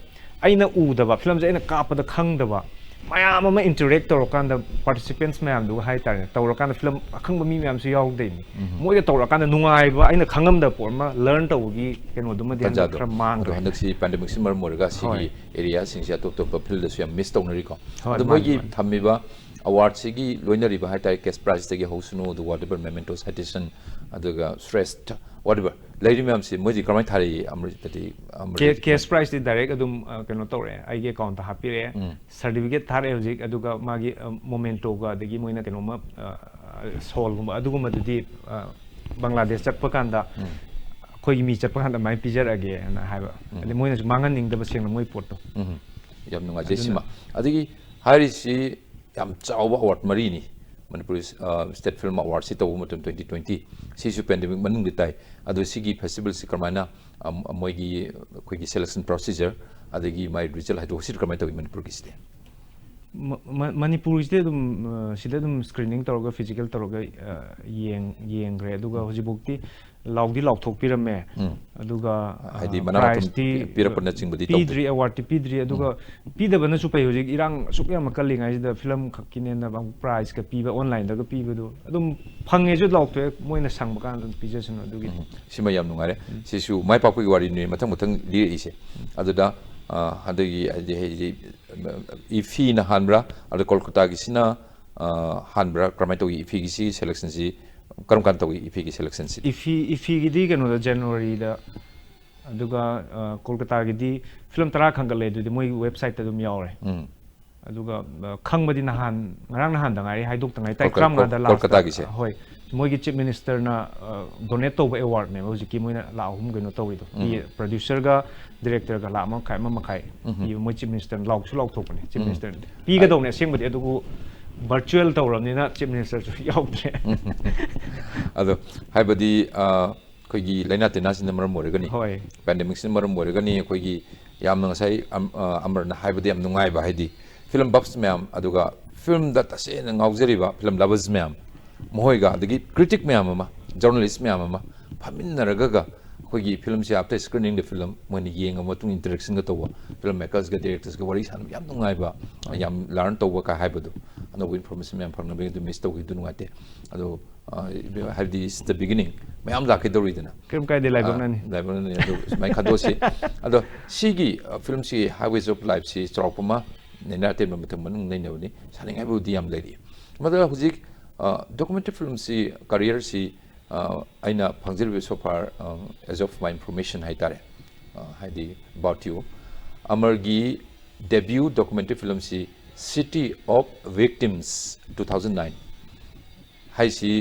ꯑꯩꯅ ꯎꯗꯕ, ꯐꯤꯂꯝꯁꯦ ꯑꯩꯅ ꯀꯥꯞꯄꯗ ꯈꯪꯗꯕ ꯃꯌꯥꯝ ꯑꯃ ꯏꯟꯇꯔꯦꯛ ꯇꯧꯔꯀꯥꯟꯗ, ꯄꯥꯔꯇꯤꯁꯤꯄꯦꯟꯠꯁ ꯃꯌꯥꯝꯗꯨꯒ ꯍꯥꯏꯇꯥꯔꯦ, ꯇꯧꯔꯀꯥꯟꯗ ꯐꯤꯂꯝ ꯑꯈꯪꯕ ꯃꯤ ꯃꯌꯥꯝꯁꯨ ꯌꯥꯎꯗꯣꯏꯅꯤ꯫ ꯃꯣꯏꯒ ꯇꯧꯔꯀꯥꯟꯗ ꯅꯨꯡꯉꯥꯏꯕ, ꯑꯩꯅ ꯈꯪꯉꯝꯗꯕ ꯄꯣꯠ ꯑꯃ ꯂꯔꯟ ꯇꯧꯕꯒꯤ ꯀꯩꯅꯣꯗꯨꯃꯗꯤ ꯍꯟꯗꯛ ꯇꯥꯟꯖꯥꯗꯣ꯫ ꯈꯔ ꯃꯥꯡꯈ꯭ꯔꯦ꯫ ꯑꯗꯣ ꯍꯟꯗꯛꯁꯤ ꯄꯦꯟꯗꯦꯃꯤꯛꯁꯤꯅ ꯃꯔꯝ ꯑꯣꯏꯔꯒ ꯁꯤꯒꯤ ꯍꯣꯏ꯫ ꯑꯦꯔꯤꯌꯥꯁꯤꯡꯁꯦ ꯑꯇꯣꯞ ꯑꯇꯣꯞꯄ ꯐꯤꯜꯗꯁꯨ ꯌꯥꯝ ꯃꯤꯁ ꯇꯧꯅꯔꯤꯀꯣ꯫ ꯍꯣꯏ, ꯑꯗꯣ ꯃꯥꯅꯤ, ꯃꯣꯏꯒꯤ ꯃꯥꯅꯤ꯫ ꯊꯝꯃꯤꯕ ꯑꯦꯋꯥꯔꯗꯁꯤꯒꯤ ꯂꯣꯏꯅꯔꯤꯕ ꯍꯥꯏꯇꯥꯔꯦ, ꯀꯦꯁ ꯄ꯭ꯔꯥꯏꯖꯇꯒꯤ ꯍꯧꯁꯅꯨ, ꯑꯗꯨꯒ whatever, memento, citation, ꯑꯗꯨꯒ ꯁ꯭ꯔꯦꯁꯊ, whatever ꯂꯩꯔꯤ ꯃꯌꯥꯝꯁꯤ ꯃꯣꯏꯗꯤ ꯀꯃꯥꯏꯅ ꯊꯥꯔꯛꯏ? ꯑꯃꯔꯖꯤꯠꯇꯗꯤ, ꯑꯃꯔꯖꯤꯠ꯫ ꯀꯦꯁ ꯄ꯭ꯔꯥꯏꯖꯇꯤ ꯗꯥꯏꯔꯦꯛ ꯑꯗꯨꯝ, ꯑ, ꯀꯩꯅꯣ ꯇꯧꯔꯦ, ꯑꯩꯒꯤ ꯑꯦꯀꯥꯎꯟꯠꯇ ꯍꯥꯞꯄꯤꯔꯛꯑꯦ꯫ ꯎꯝ꯫ ꯁꯥꯔꯇꯤꯐꯤꯀꯦꯠ ꯊꯥꯔꯛꯑꯦ ꯍꯧꯖꯤꯛ, ꯑꯗꯨꯒ ꯃꯥꯒꯤ, ꯑ, ꯃꯣꯃꯦꯟꯇꯣꯒ, ꯑꯗꯒꯤ ꯃꯣꯏꯅ ꯀꯩꯅꯣꯝꯃ, ꯑ, ꯁꯣꯜꯒꯨꯝꯕ ꯑꯗꯨꯒꯨꯝꯕꯗꯨꯗꯤ, ꯑ, ꯕꯪꯒ꯭ꯂꯥꯗꯦꯁ ꯆꯠꯄ ꯀꯥꯟꯗ, ꯎꯝ꯫ ꯑꯩꯈꯣꯏꯒꯤ ꯃꯤ ꯆꯠꯄ ꯀꯥꯟꯗ ꯑꯗꯨꯃꯥꯏꯅ ꯄꯤꯖꯔꯛꯑꯒꯦꯅ ꯍꯥꯏꯕ꯫ ꯎꯝ꯫ ꯑꯗꯩ ꯃꯣꯏꯅꯁꯨ ꯃꯥꯡꯍꯟꯅꯤꯡꯗꯕ ꯁꯦꯡꯅ ꯃꯣꯏ ꯄꯣꯠꯇꯣ꯫ ꯎꯝ꯫ ꯌꯥꯝ ꯅꯨꯡꯉꯥꯏꯖꯩ꯫ ꯑꯗꯨꯅ ꯁꯤꯃ꯫ ꯑꯗꯒꯤ ꯍꯥꯏꯔꯤꯁꯤ ꯌꯥꯝ ꯆꯥꯎꯕ ꯑꯦꯋꯥꯔꯗ ꯃꯔꯤꯅꯤ꯫ ꯃꯅꯤꯄꯨꯔꯤ, ꯑ, ꯁ꯭ꯇꯦꯠ ꯐꯤꯜꯝ ꯑꯦꯋꯥꯔꯗꯁꯤ ꯇꯧꯕ ꯃꯇꯝ twenty twenty, ꯁꯤꯁꯨ ꯄꯦꯟꯗꯦꯃꯤꯛ ꯃꯅꯨꯡꯗ ꯇꯥꯏ꯫ ꯑꯗꯣ ꯁꯤꯒꯤ ꯐꯦꯁꯇꯤꯚꯦꯜꯁꯤ ꯀꯔꯝꯍꯥꯏꯅ, ꯑꯝ, ꯃꯣꯏꯒꯤ, ꯑꯩꯈꯣꯏꯒꯤ ꯁꯦꯂꯦꯛꯁꯟ ꯄ꯭ꯔꯣꯁꯤꯖꯔ, ꯑꯗꯒꯤ ꯃꯥꯏ ꯔꯤꯖꯜ ꯍꯥꯏꯗꯣꯛꯄꯁꯤ ꯀꯔꯝꯍꯥꯏꯅ ꯇꯧꯏ ꯃꯅꯤꯄꯨꯔꯒꯤꯁꯤꯗꯤ? ꯃ- ꯃ- ꯃꯅꯤꯄꯨꯔꯁꯤꯗꯤ ꯑꯗꯨꯝ ꯑ, ꯁꯤꯗ ꯑꯗꯨꯝ screening ꯇꯧꯔꯒ, physical ꯇꯧꯔꯒ ꯑ, ꯌꯦꯡ- ꯌꯦꯡꯈ꯭ꯔꯦ꯫ ꯑꯗꯨꯒ ꯍꯧꯖꯤꯛꯐꯥꯎꯗꯤ ꯂꯥꯎꯗꯤ ꯂꯥꯎꯊꯣꯛꯄꯤꯔꯝꯃꯦ꯫ ꯎꯝ꯫ ꯑꯗꯨꯒ ꯍꯥꯏꯗꯤ ꯃꯅꯥ ꯃꯊꯨꯝ prizeꯇꯤ ꯄꯤꯔꯛꯄꯅꯆꯤꯡꯕꯗꯤ ꯇꯧꯗꯦ꯫ ꯄꯤꯗ꯭ꯔꯤ, awardꯇꯤ ꯄꯤꯗ꯭ꯔꯤ꯫ ꯑꯗꯨꯒ ꯄꯤꯗꯕꯅꯁꯨ ꯐꯩ꯫ ꯍꯧꯖꯤꯛ ꯏꯔꯥꯡ ꯑꯁꯨꯛ ꯌꯥꯝꯅ ꯀꯜꯂꯤꯉꯩꯁꯤꯗ film ꯈꯛꯀꯤꯅꯦꯅ ꯑꯃꯨꯛ prizeꯀ ꯄꯤꯕ, onlineꯗꯒ ꯄꯤꯕꯗꯣ ꯑꯗꯨꯝ ꯐꯪꯉꯦꯁꯨ ꯂꯥꯎꯊꯣꯛꯑꯦ, ꯃꯣꯏꯅ ꯁꯪꯕ ꯀꯥꯟꯗ ꯑꯗꯨꯝ ꯄꯤꯖꯁꯅꯨ꯫ ꯑꯗꯨꯒꯤꯗꯤ ꯎꯝ, ꯁꯤꯃ ꯌꯥꯝ ꯅꯨꯡꯉꯥꯏꯔꯦ꯫ ꯁꯤꯁꯨ ꯃꯥꯏ ꯄꯥꯛꯄꯒꯤ ꯋꯥꯔꯤꯅꯤ ꯃꯊꯪ ꯃꯊꯪ ꯂꯤꯔꯛꯏꯁꯦ꯫ ꯑꯗꯨꯗ ꯑ, ꯍꯟꯗꯛꯀꯤ ꯍꯥꯏꯗꯤ ꯍꯥꯏꯗꯤ ꯏꯐꯤꯅ ꯍꯥꯟꯕ꯭ꯔꯥ, ꯑꯗ ꯀꯣꯜꯀꯇꯥꯒꯤꯁꯤꯅ ꯑ, ꯍꯥꯟꯕ꯭ꯔꯥ, ꯀꯔꯝꯍꯥꯏꯅ ꯇꯧꯏ? ꯏꯐꯤꯒꯤꯁꯤ selectionꯁꯤ ꯀꯔꯝ ꯀꯥꯟꯗ ꯇꯧꯏ? ꯏꯐꯤꯒꯤ selectionꯁꯤ ꯏꯐꯤ ꯏꯐꯤꯒꯤꯗꯤ ꯀꯩꯅꯣꯗ, Januaryꯗ꯫ ꯑꯗꯨꯒ ꯑ, ꯀꯣꯜꯀꯇꯥꯒꯤꯗꯤ film ꯇꯔꯥ ꯈꯟꯒꯠꯂꯦ, ꯑꯗꯨꯗꯤ ꯃꯣꯏꯒꯤ websiteꯇ ꯑꯗꯨꯝ ꯌꯥꯎꯔꯦ꯫ ꯎꯝ꯫ ꯑꯗꯨꯒ ꯑ, ꯈꯪꯕꯗꯤ ꯅꯍꯥꯟ, ꯉꯔꯥꯡ ꯅꯍꯥꯟꯗ ꯉꯥꯏꯔꯤ, ꯍꯥꯏꯗꯣꯛꯇ ꯉꯥꯏꯔꯤ꯫ ꯇꯥꯔꯤꯛ ꯀꯣꯜꯀ- ꯇꯔꯥꯃꯉꯥꯗ ꯀꯣꯜ- last꯫ ꯀꯣꯜꯀꯇꯥꯒꯤꯁꯦ? ꯍꯣꯏ, ꯃꯣꯏꯒꯤ chief ministerꯅ ꯑ, donate ꯇꯧꯕ awardꯅꯦꯕ ꯍꯧꯖꯤꯛꯀꯤ ꯃꯣꯏꯅ ꯂꯥꯛ ꯑꯍꯨꯝ ꯀꯩꯅꯣ ꯇꯧꯔꯤꯗꯣ꯫ ꯎꯝ꯫ Producerꯒ directorꯒ ꯂꯥꯛ ꯑꯃ ꯃꯈꯥꯏ, ꯑꯃ ꯃꯈꯥꯏ ꯎꯝ꯫ ꯄꯤꯕ꯫ ꯃꯣꯏ chief ministerꯅ ꯂꯥꯎꯁꯨ ꯂꯥꯎꯊꯣꯛꯄꯅꯦ꯫ Chief ꯎꯝ꯫ ministerꯅ ꯄꯤꯒꯗꯧꯅꯦ ꯑꯁꯦꯡꯕꯗꯤ, ꯑꯗꯨꯕꯨ virtual ꯇꯧꯔꯕꯅꯤꯅ chief ministerꯁꯨ ꯌꯥꯎꯗ꯭ꯔꯦ꯫ ꯑꯗꯣ ꯍꯥꯏꯕꯗꯤ ꯑ, ꯑꯩꯈꯣꯏꯒꯤ ꯂꯥꯏꯅꯥ ꯇꯤꯟꯅꯥꯁꯤꯅ ꯃꯔꯝ ꯑꯣꯏꯔꯒꯅꯤ, ꯍꯣꯏ꯫ Pandemicꯁꯤꯅ ꯃꯔꯝ ꯑꯣꯏꯔꯒꯅꯤ꯫ ꯑꯩꯈꯣꯏꯒꯤ ꯌꯥꯝꯅ ꯉꯁꯥꯏ ꯑꯝ- ꯑ, ꯑꯃꯔꯅ ꯍꯥꯏꯕꯗ ꯌꯥꯝ ꯅꯨꯡꯉꯥꯏꯕ ꯍꯥꯏꯗꯤ film buffs ꯃꯌꯥꯝ, ꯑꯗꯨꯒ filmꯗ ꯇꯁꯦꯡꯅ ꯉꯥꯎꯖꯔꯤꯕ film lovers ꯃꯌꯥꯝ, ꯃꯈꯣꯏꯒ ꯑꯗꯒꯤ critic ꯃꯌꯥꯝ ꯑꯃ, journalist ꯃꯌꯥꯝ ꯑꯃ ꯐꯝꯃꯤꯟꯅꯔꯒ ꯑꯩꯈꯣꯏꯒꯤ filmꯁꯦ after screeningꯗ film ꯃꯣꯏꯅ ꯌꯦꯡꯉ ꯃꯇꯨꯡ interactionꯒ ꯇꯧꯕ, film makersꯒ directorsꯒ ꯋꯥꯔꯤ ꯁꯥꯟꯅꯕ ꯌꯥꯝ ꯅꯨꯡꯉꯥꯏꯕ, ꯌꯥꯝ learn ꯇꯧꯕ ꯀꯥꯏ ꯍꯥꯏꯕꯗꯣ, ꯑꯅꯧꯕ information ꯃꯌꯥꯝ ꯐꯪꯅꯕꯒꯤ ꯑꯗꯨ miss ꯇꯧꯈꯤꯕꯗꯨ ꯅꯨꯡꯉꯥꯏꯇꯦ꯫ ꯑꯗꯣ ꯑ, ꯍꯥꯏꯕꯗꯤ it's the beginning, ꯃꯌꯥꯝ ꯂꯥꯛꯀꯗꯧꯔꯤꯗꯅ꯫ ꯀꯔꯤꯝ ꯀꯥꯏꯗꯦ, ꯂꯥꯏꯕꯛꯅꯅꯤ꯫ ꯑ, ꯂꯥꯏꯕꯛꯅꯅꯤ꯫ ꯑꯗꯨ ꯁꯨꯃꯥꯏꯅ ꯈꯟꯗꯣꯛꯑꯁꯤ꯫ ꯑꯗꯣ ꯁꯤꯒꯤ ꯑ, filmꯁꯤ Highways of Lifeꯁꯤ ꯆꯥꯎꯔꯥꯛꯄ ꯑꯃ ꯅꯦꯅꯥ ꯑꯇꯦꯟꯕ ꯃꯇꯝ ꯃꯅꯨꯡ ꯅꯩꯅꯕꯅꯤ꯫ ꯁꯥꯅꯤꯡꯉꯥꯏꯕꯨꯗꯤ ꯌꯥꯝ ꯂꯩꯔꯤ꯫ ꯃꯗꯨꯗ ꯍꯧꯖꯤꯛ ꯑ, documentary filmꯁꯤ careerꯁꯤ ꯑ, ꯑꯩꯅ ꯐꯪꯖꯔꯤꯕ so far, ꯑ, as of my information ꯍꯥꯏꯇꯥꯔꯦ, ꯑ, ꯍꯥꯏꯗꯤ about you, ꯑꯃꯔꯒꯤ debut documentary filmꯁꯤ City of Victims two thousand nine ꯍꯥꯏꯁꯤ,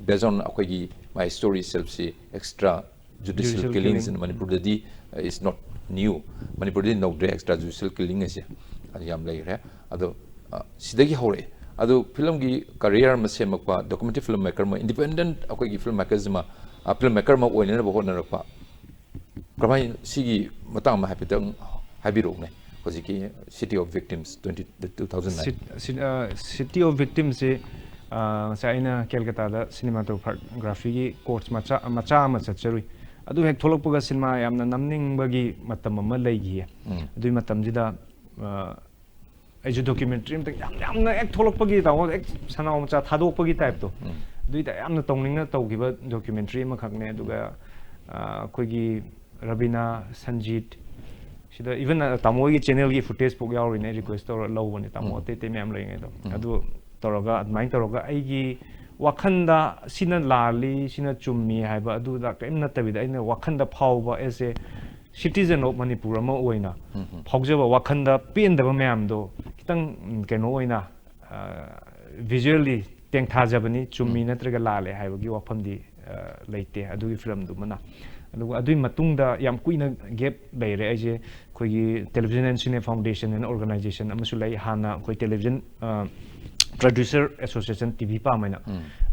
based on ꯑꯩꯈꯣꯏꯒꯤ my story itselfꯁꯤ extra judicial Judicial killings killing. in ꯃꯅꯤꯄꯨꯔꯗꯗꯤ is not new, ꯃꯅꯤꯄꯨꯔꯗꯗꯤ ꯅꯧꯗ꯭ꯔꯦ extra judicial killing ꯍꯥꯏꯁꯦ, ꯑꯗꯨ ꯌꯥꯝ ꯂꯩꯈ꯭ꯔꯦ꯫ ꯑꯗꯣ ꯑ, ꯁꯤꯗꯒꯤ ꯍꯧꯔꯛꯑꯦ꯫ ꯑꯗꯨ filmꯒꯤ career ꯑꯃ ꯁꯦꯝꯃꯛꯄ, documentary film maker ꯑꯃ, independent ꯑꯩꯈꯣꯏꯒꯤ film makers ꯑꯃ, ꯑ, film maker ꯑꯃ ꯑꯣꯏꯅꯅꯕ ꯍꯣꯠꯅꯔꯛꯄ, ꯀꯃꯥꯏꯅ, ꯁꯤꯒꯤ ꯃꯇꯥꯡ ꯑꯃ ꯍꯥꯏꯐꯦꯠꯇꯪ ꯍꯥꯏꯕꯤꯔꯛꯎꯅꯦ꯫ ꯍꯧꯖꯤꯛꯀꯤ City of Victims twenty two thousand nine? City of Victimsꯁꯤ ꯉꯁꯥꯏ ꯑꯩꯅ ꯀꯦꯜꯀꯇꯥꯗ ꯁꯤꯅꯦꯃꯥꯇꯣꯒ꯭ꯔꯥꯐꯤꯒꯤ ꯀꯣꯔꯁ ꯃꯆꯥ ꯃꯆꯥ ꯑꯃ ꯆꯠꯆꯔꯨꯏ꯫ ꯑꯗꯨ ꯍꯦꯛ ꯊꯣꯛꯂꯛꯄꯒ ꯁꯤꯅꯦꯃꯥ ꯌꯥꯝꯅ ꯅꯝꯅꯤꯡꯕꯒꯤ ꯃꯇꯝ ꯑꯃ ꯂꯩꯈꯤꯌꯦ꯫ ꯑꯗꯨꯒꯤ ꯃꯇꯝꯁꯤꯗ ꯑꯩꯁꯨ ꯗꯣꯀ꯭ꯌꯨꯃꯦꯟꯇ꯭ꯔꯤ ꯑꯝꯇ ꯌꯥꯝ ꯌꯥꯝꯅ ꯍꯦꯛ ꯊꯣꯛꯂꯛꯄꯒꯤ ꯇꯥꯃꯣ ꯍꯦꯛ ꯁꯅꯥꯎ ꯃꯆꯥ ꯊꯥꯗꯣꯛꯄꯒꯤ ꯇꯥꯏꯞꯇꯣ, ꯑꯗꯨꯏ ꯇꯥꯏꯞ ꯌꯥꯝꯅ ꯇꯧꯅꯤꯡꯅ ꯇꯧꯈꯤꯕ ꯗꯣꯀ꯭ꯌꯨꯃꯦꯟꯇ꯭ꯔꯤ ꯑꯃꯈꯛꯅꯦ꯫ ꯑꯗꯨꯒ ꯑꯩꯈꯣꯏꯒꯤ ꯔꯕꯤꯅꯥ, ꯁꯟꯖꯤꯠ, ꯁꯤꯗ ꯏꯚꯟ ꯇꯥꯃꯣ ꯍꯣꯏꯒꯤ ꯆꯦꯅꯦꯜꯒꯤ ꯐꯨꯇꯦꯖ ꯐꯥꯎ ꯌꯥꯎꯔꯤꯅꯦ, ꯔꯤꯀ꯭ꯋꯦꯁ ꯇꯧꯔ ꯂꯧꯕꯅꯦ ꯇꯥꯃꯣ ꯑꯇꯩ ꯑꯇꯩ ꯃꯌꯥꯝ ꯂꯩꯔꯤꯉꯩꯗꯣ꯫ ꯑꯗꯨ ꯇꯧꯔꯒ ꯑꯗꯨꯃꯥꯏꯅ ꯇꯧꯔꯒ ꯑꯩꯒꯤ ꯋꯥꯈꯟꯗ ꯁꯤꯅ ꯂꯥꯜꯂꯤ, ꯁꯤꯅ ꯆꯨꯝꯃꯤ ꯍꯥꯏꯕ ꯑꯗꯨꯗ ꯀꯔꯤꯝ ꯅꯠꯇꯕꯤꯗ ꯑꯩꯅ ꯋꯥꯈꯟꯗ ꯐꯥꯎꯕ as a citizen of Manipur ꯑꯃ ꯑꯣꯏꯅ ꯐꯥꯎꯖꯕ ꯋꯥꯈꯟꯗ ꯄꯦꯟꯗꯕ ꯃꯌꯥꯝꯗꯣ ꯈꯤꯇꯪ ꯎꯝ, ꯀꯩꯅꯣ ꯑꯣꯏꯅ ꯚꯤꯖꯨꯋꯦꯜꯂꯤ ꯇꯦꯡꯊꯥꯖꯕꯅꯤ, ꯆꯨꯝꯃꯤ ꯅꯠꯇ꯭ꯔꯒ ꯂꯥꯜꯂꯦ ꯍꯥꯏꯕꯒꯤ ꯋꯥꯐꯝꯗꯤ ꯂꯩꯇꯦ ꯑꯗꯨꯒꯤ ꯐꯤꯂꯝꯗꯨꯃꯅ꯫ ꯑꯗꯨꯒ ꯑꯗꯨꯒꯤ ꯃꯇꯨꯡꯗ ꯌꯥꯝ ꯀꯨꯏꯅ ꯒꯦꯞ ꯂꯩꯔꯦ ꯑꯩꯁꯦ꯫ ꯑꯩꯈꯣꯏꯒꯤ Television and Cinema Foundation and organization ꯑꯃꯁꯨ ꯂꯩ, ꯍꯥꯟꯅ ꯑꯩꯈꯣꯏ television producer association, T V ꯄꯥꯝ ꯍꯥꯏꯅ꯫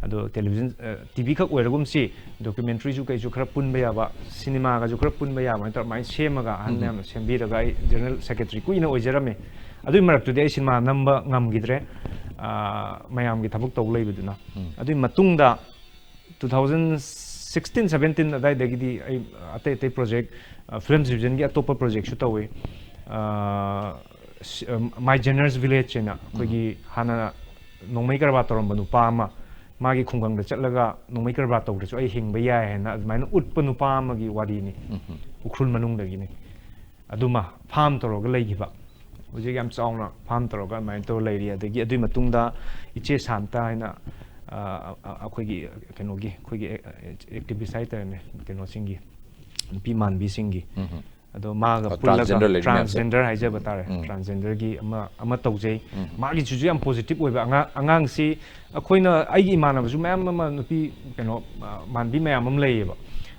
ꯑꯗꯣ ꯇꯦꯂꯤꯚꯤꯖꯟ ꯇꯤ ꯚꯤ ꯈꯛ ꯑꯣꯏꯔꯒꯨꯝꯁꯤ, ꯗꯣꯀ꯭ꯌꯨꯃꯦꯟꯇ꯭ꯔꯤꯁꯨ ꯀꯩꯁꯨ ꯈꯔ ꯄꯨꯟꯕ ꯌꯥꯕ, ꯁꯤꯅꯦꯃꯥꯒꯁꯨ ꯈꯔ ꯄꯨꯟꯕ ꯌꯥꯕ ꯍꯥꯏꯅ ꯇꯧꯔ ꯑꯗꯨꯃꯥꯏꯅ ꯁꯦꯝꯃꯒ ꯑꯍꯟ ꯃꯌꯥꯝꯅ ꯁꯦꯝꯕꯤꯔꯒ ꯑꯩ ꯖꯦꯅꯔꯦꯜ ꯁꯦꯀ꯭ꯔꯦꯇꯔꯤ ꯀꯨꯏꯅ ꯑꯣꯏꯖꯔꯝꯃꯦ꯫ ꯑꯗꯨꯒꯤ ꯃꯔꯛꯇꯨꯗꯤ ꯑꯩ ꯁꯤꯅꯦꯃꯥ ꯅꯝꯕ ꯉꯝꯈꯤꯗ꯭ꯔꯦ꯫ ꯃꯌꯥꯝꯒꯤ ꯊꯕꯛ ꯇꯧ ꯂꯩꯕꯗꯨꯅ꯫ ꯑꯗꯨꯒꯤ ꯃꯇꯨꯡꯗ two thousand sixteen seventeen ꯑꯗꯨꯋꯥꯏꯗꯒꯤꯗꯤ ꯑꯩ ꯑꯇꯩ ꯑꯇꯩ ꯄ꯭ꯔꯣꯖꯦꯛ, ꯐꯤꯂꯝ ꯗꯤꯕꯤꯖꯟꯒꯤ ꯑꯇꯣꯞꯄ ꯄ꯭ꯔꯣꯖꯦꯛꯁꯨ ꯇꯧꯋꯤ꯫ My Generous Village ꯍꯥꯏꯅ ꯑꯩꯈꯣꯏꯒꯤ ꯍꯥꯟꯅ ꯅꯣꯡꯃꯩ ꯀꯔꯕꯥꯔ ꯇꯧꯔꯝꯕ ꯅꯨꯄꯥ ꯑꯃ, ꯃꯥꯒꯤ ꯈꯨꯡꯒꯪꯗ ꯆꯠꯂꯒ ꯅꯣꯡꯃꯩ ꯀꯔꯕꯥꯔ ꯇꯧꯗ꯭ꯔꯁꯨ ꯑꯩ ꯍꯤꯡꯕ ꯌꯥꯏ ꯍꯥꯏꯅ ꯑꯗꯨꯃꯥꯏꯅ ꯎꯠꯄ ꯅꯨꯄꯥ ꯑꯃꯒꯤ ꯋꯥꯔꯤꯅꯤ꯫ ꯎꯈ꯭ꯔꯨꯜ ꯃꯅꯨꯡꯗꯒꯤꯅꯤ꯫ ꯑꯗꯨꯃ ꯐꯥꯝ ꯇꯧꯔꯒ ꯂꯩꯈꯤꯕ꯫ ꯍꯧꯖꯤꯛ ꯌꯥꯝ ꯆꯥꯎꯅ ꯐꯥꯝ ꯇꯧꯔꯒ ꯑꯗꯨꯃꯥꯏꯅ ꯇꯧꯔ ꯂꯩꯔꯤ꯫ ꯑꯗꯒꯤ ꯑꯗꯨꯒꯤ ꯃꯇꯨꯡꯗ ꯏꯆꯦ ꯁꯥꯟꯇ ꯍꯥꯏꯅ ꯑꯩꯈꯣꯏꯒꯤ ꯀꯩꯅꯣꯒꯤ ꯑꯩꯈꯣꯏꯒꯤ ꯑꯦꯛꯇꯤꯚꯤꯁ ꯍꯥꯏꯇꯥꯔꯦꯅꯦ, ꯀꯩꯅꯣꯁꯤꯡꯒꯤ, ꯅꯨꯄꯤ ꯃꯥꯟꯕꯤꯁꯤꯡꯒꯤ꯫ ꯑꯗꯣ ꯃꯥꯒ ꯄꯨꯜꯂꯒ transgender ꯍꯥꯏꯖꯕ ꯇꯥꯔꯦ, ꯇ꯭ꯔꯥꯟꯁꯖꯦꯟꯗꯔꯒꯤ ꯑꯃ ꯑꯃ ꯇꯧꯖꯩ꯫ ꯃꯥꯒꯤꯁꯤꯁꯨ ꯌꯥꯝ ꯄꯣꯖꯤꯇꯤꯚ ꯑꯣꯏꯕ ꯑꯉꯥꯡ ꯑꯉꯥꯡꯁꯤ ꯑꯩꯈꯣꯏꯅ, ꯑꯩꯒꯤ ꯏꯃꯥꯟꯅꯕꯁꯨ ꯃꯌꯥꯝ ꯑꯃ ꯅꯨꯄꯤ ꯀꯩꯅꯣ ꯃꯥꯟꯕꯤ ꯃꯌꯥꯝ ꯑꯃ ꯂꯩꯌꯦꯕ꯫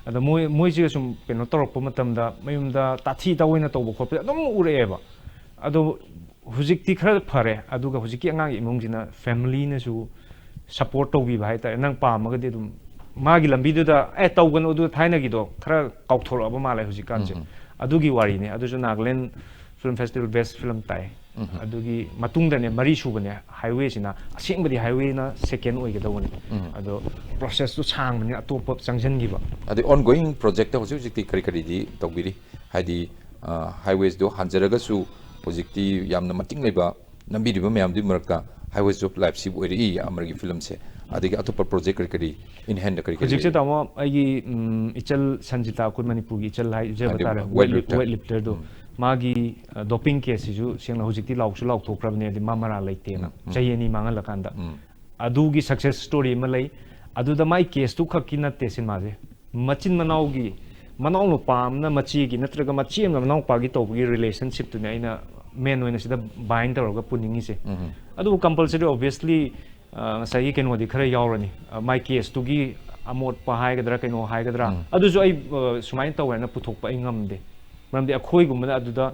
ꯑꯗ ꯃꯣꯏ ꯃꯣꯏꯁꯤꯒ ꯁꯨꯝ ꯀꯩꯅꯣ ꯇꯧꯔꯛꯄ ꯃꯇꯝꯗ ꯃꯌꯨꯝꯗ ꯇꯥꯊꯤ ꯇꯥꯑꯣꯏꯅ ꯇꯧꯕ ꯈꯣꯠꯄꯁꯦ ꯑꯗꯨꯝ ꯎꯔꯛꯑꯦꯕ꯫ ꯑꯗꯣ ꯍꯧꯖꯤꯛꯇꯤ ꯈꯔ ꯐꯔꯦ꯫ ꯑꯗꯨꯒ ꯍꯧꯖꯤꯛꯀꯤ ꯑꯉꯥꯡꯒꯤ ꯏꯃꯨꯡꯁꯤꯅ ꯐꯦꯃꯤꯂꯤꯅꯁꯨ ꯁꯞꯄꯣꯔꯠ ꯇꯧꯕꯤꯕ ꯍꯥꯏꯇꯥꯔꯦ꯫ ꯅꯪ ꯄꯥꯝꯃꯒꯗꯤ ꯑꯗꯨꯝ ꯃꯥꯒꯤ ꯂꯝꯕꯤꯗꯨꯗ ꯑꯦ ꯇꯧꯒꯅꯨ ꯑꯗꯨ ꯊꯥꯏꯅꯒꯤꯗꯣ ꯈꯔ ꯀꯥꯎꯊꯣꯔꯛꯑꯕ ꯃꯥꯜꯂꯦ ꯍꯧꯖꯤꯛꯀꯥꯟꯁꯦ꯫ ꯑꯗꯨꯒꯤ ꯋꯥꯔꯤꯅꯤ꯫ ꯑꯗꯨꯁꯨ Nagaland Film Festival Best Film ꯇꯥꯏ꯫ ꯑꯗꯨꯒꯤ ꯃꯇꯨꯡꯗꯅꯦ ꯃꯔꯤ ꯁꯨꯕꯅꯦ Highway ꯁꯤꯅ꯫ ꯑꯁꯦꯡꯕꯗꯤ Highway ꯅ second ꯑꯣꯏꯒꯗꯧꯕꯅꯦ꯫ ꯑꯗꯣ process ꯇꯨ ꯁꯥꯡꯕꯅꯤꯅ ꯑꯇꯣꯞꯄ ꯆꯪꯁꯤꯟꯈꯤꯕ꯫ ꯑꯗꯩ ongoing project ꯍꯧꯖꯤꯛ ꯍꯧꯖꯤꯛꯇꯤ ꯀꯔꯤ ꯀꯔꯤꯗꯤ ꯇꯧꯕꯤꯔꯤ? ꯍꯥꯏꯗꯤ Highway ꯗꯣ ꯍꯟꯖꯔꯒꯁꯨ ꯍꯧꯖꯤꯛꯇꯤ ꯌꯥꯝꯅ ꯃꯇꯤꯡ ꯂꯩꯕ ꯅꯝꯕꯤꯔꯤꯕ ꯃꯌꯥꯝꯗꯨꯒꯤ ꯃꯔꯛꯇ Highway of Life ꯁꯤꯕꯨ ꯑꯣꯏꯔꯛꯏ ꯑꯃꯔꯒꯤ film ꯁꯦ꯫ ꯑꯗꯒꯤ ꯑꯇꯣꯞꯄ project ꯀꯔꯤ ꯀꯔꯤ in hand ꯀꯔꯤ ꯀꯔꯤ ꯍꯧꯖꯤꯛꯁꯦ ꯂꯩꯔꯤ? ꯇꯥꯃꯣ ꯑꯩꯒꯤ ꯎꯝ, ꯏꯆꯜ ꯁꯟꯖꯤꯇꯥ, ꯑꯩꯈꯣꯏ ꯃꯅꯤꯄꯨꯔꯒꯤ ꯏꯆꯜ ꯍꯥꯏꯖꯕ ꯍꯥꯏꯗꯤ ꯇꯥꯔꯦ, weight lifter. Weight lifter ꯗꯣ꯫ ꯃꯥꯒꯤ doping case ꯁꯤꯁꯨ ꯁꯦꯡꯅ ꯍꯧꯖꯤꯛꯇꯤ ꯂꯥꯎꯁꯨ ꯂꯥꯎꯊꯣꯛꯈ꯭ꯔꯕꯅꯦ, ꯍꯥꯏꯗꯤ ꯃꯥ ꯃꯔꯥ ꯂꯩꯇꯦꯅ, ꯆꯍꯤ ꯑꯅꯤ ꯃꯥꯡꯍꯜꯂꯀꯥꯟꯗ꯫ ꯑꯗꯨꯒꯤ success story ꯑꯃ ꯂꯩ꯫ ꯑꯗꯨꯗ ꯃꯥꯏ case ꯇꯨ ꯈꯛꯀꯤ ꯅꯠꯇꯦ ꯁꯤꯅꯦꯃꯥꯁꯦ, ꯃꯆꯤꯟ ꯃꯅꯥꯎꯒꯤ, ꯃꯅꯥꯎ ꯅꯨꯄꯥ ꯑꯃꯅ ꯃꯆꯦꯒꯤ ꯅꯠꯇ꯭ꯔꯒ ꯃꯆꯦ ꯑꯃꯅ ꯃꯅꯥꯎꯄꯥꯒꯤ ꯇꯧꯕꯒꯤ relationship ꯇꯨꯅꯦ ꯑꯩꯅ main ꯑꯣꯏꯅ ꯁꯤꯗ bind ꯇꯧꯔꯒ ꯄꯨꯅꯤꯡꯉꯤꯁꯦ꯫ ꯑꯗꯨꯕꯨ compulsory obviously ꯑ, ꯉꯁꯥꯏꯒꯤ ꯀꯩꯅꯣꯗꯤ ꯈꯔ ꯌꯥꯎꯔꯅꯤ꯫ ꯑ, ꯃꯥꯏ case ꯇꯨꯒꯤ ꯑꯃꯣꯠꯄ ꯍꯥꯏꯒꯗ꯭ꯔꯥ ꯀꯩꯅꯣ ꯍꯥꯏꯒꯗ꯭ꯔꯥ, ꯑꯗꯨꯁꯨ ꯑꯩ ꯑ, ꯁꯨꯃꯥꯏꯅ ꯇꯧꯋꯦꯅ ꯄꯨꯊꯣꯛꯄ ꯑꯩ ꯉꯝꯗꯦ꯫ ꯃꯔꯝꯗꯤ ꯑꯩꯈꯣꯏꯒꯨꯝꯕꯅ ꯑꯗꯨꯗ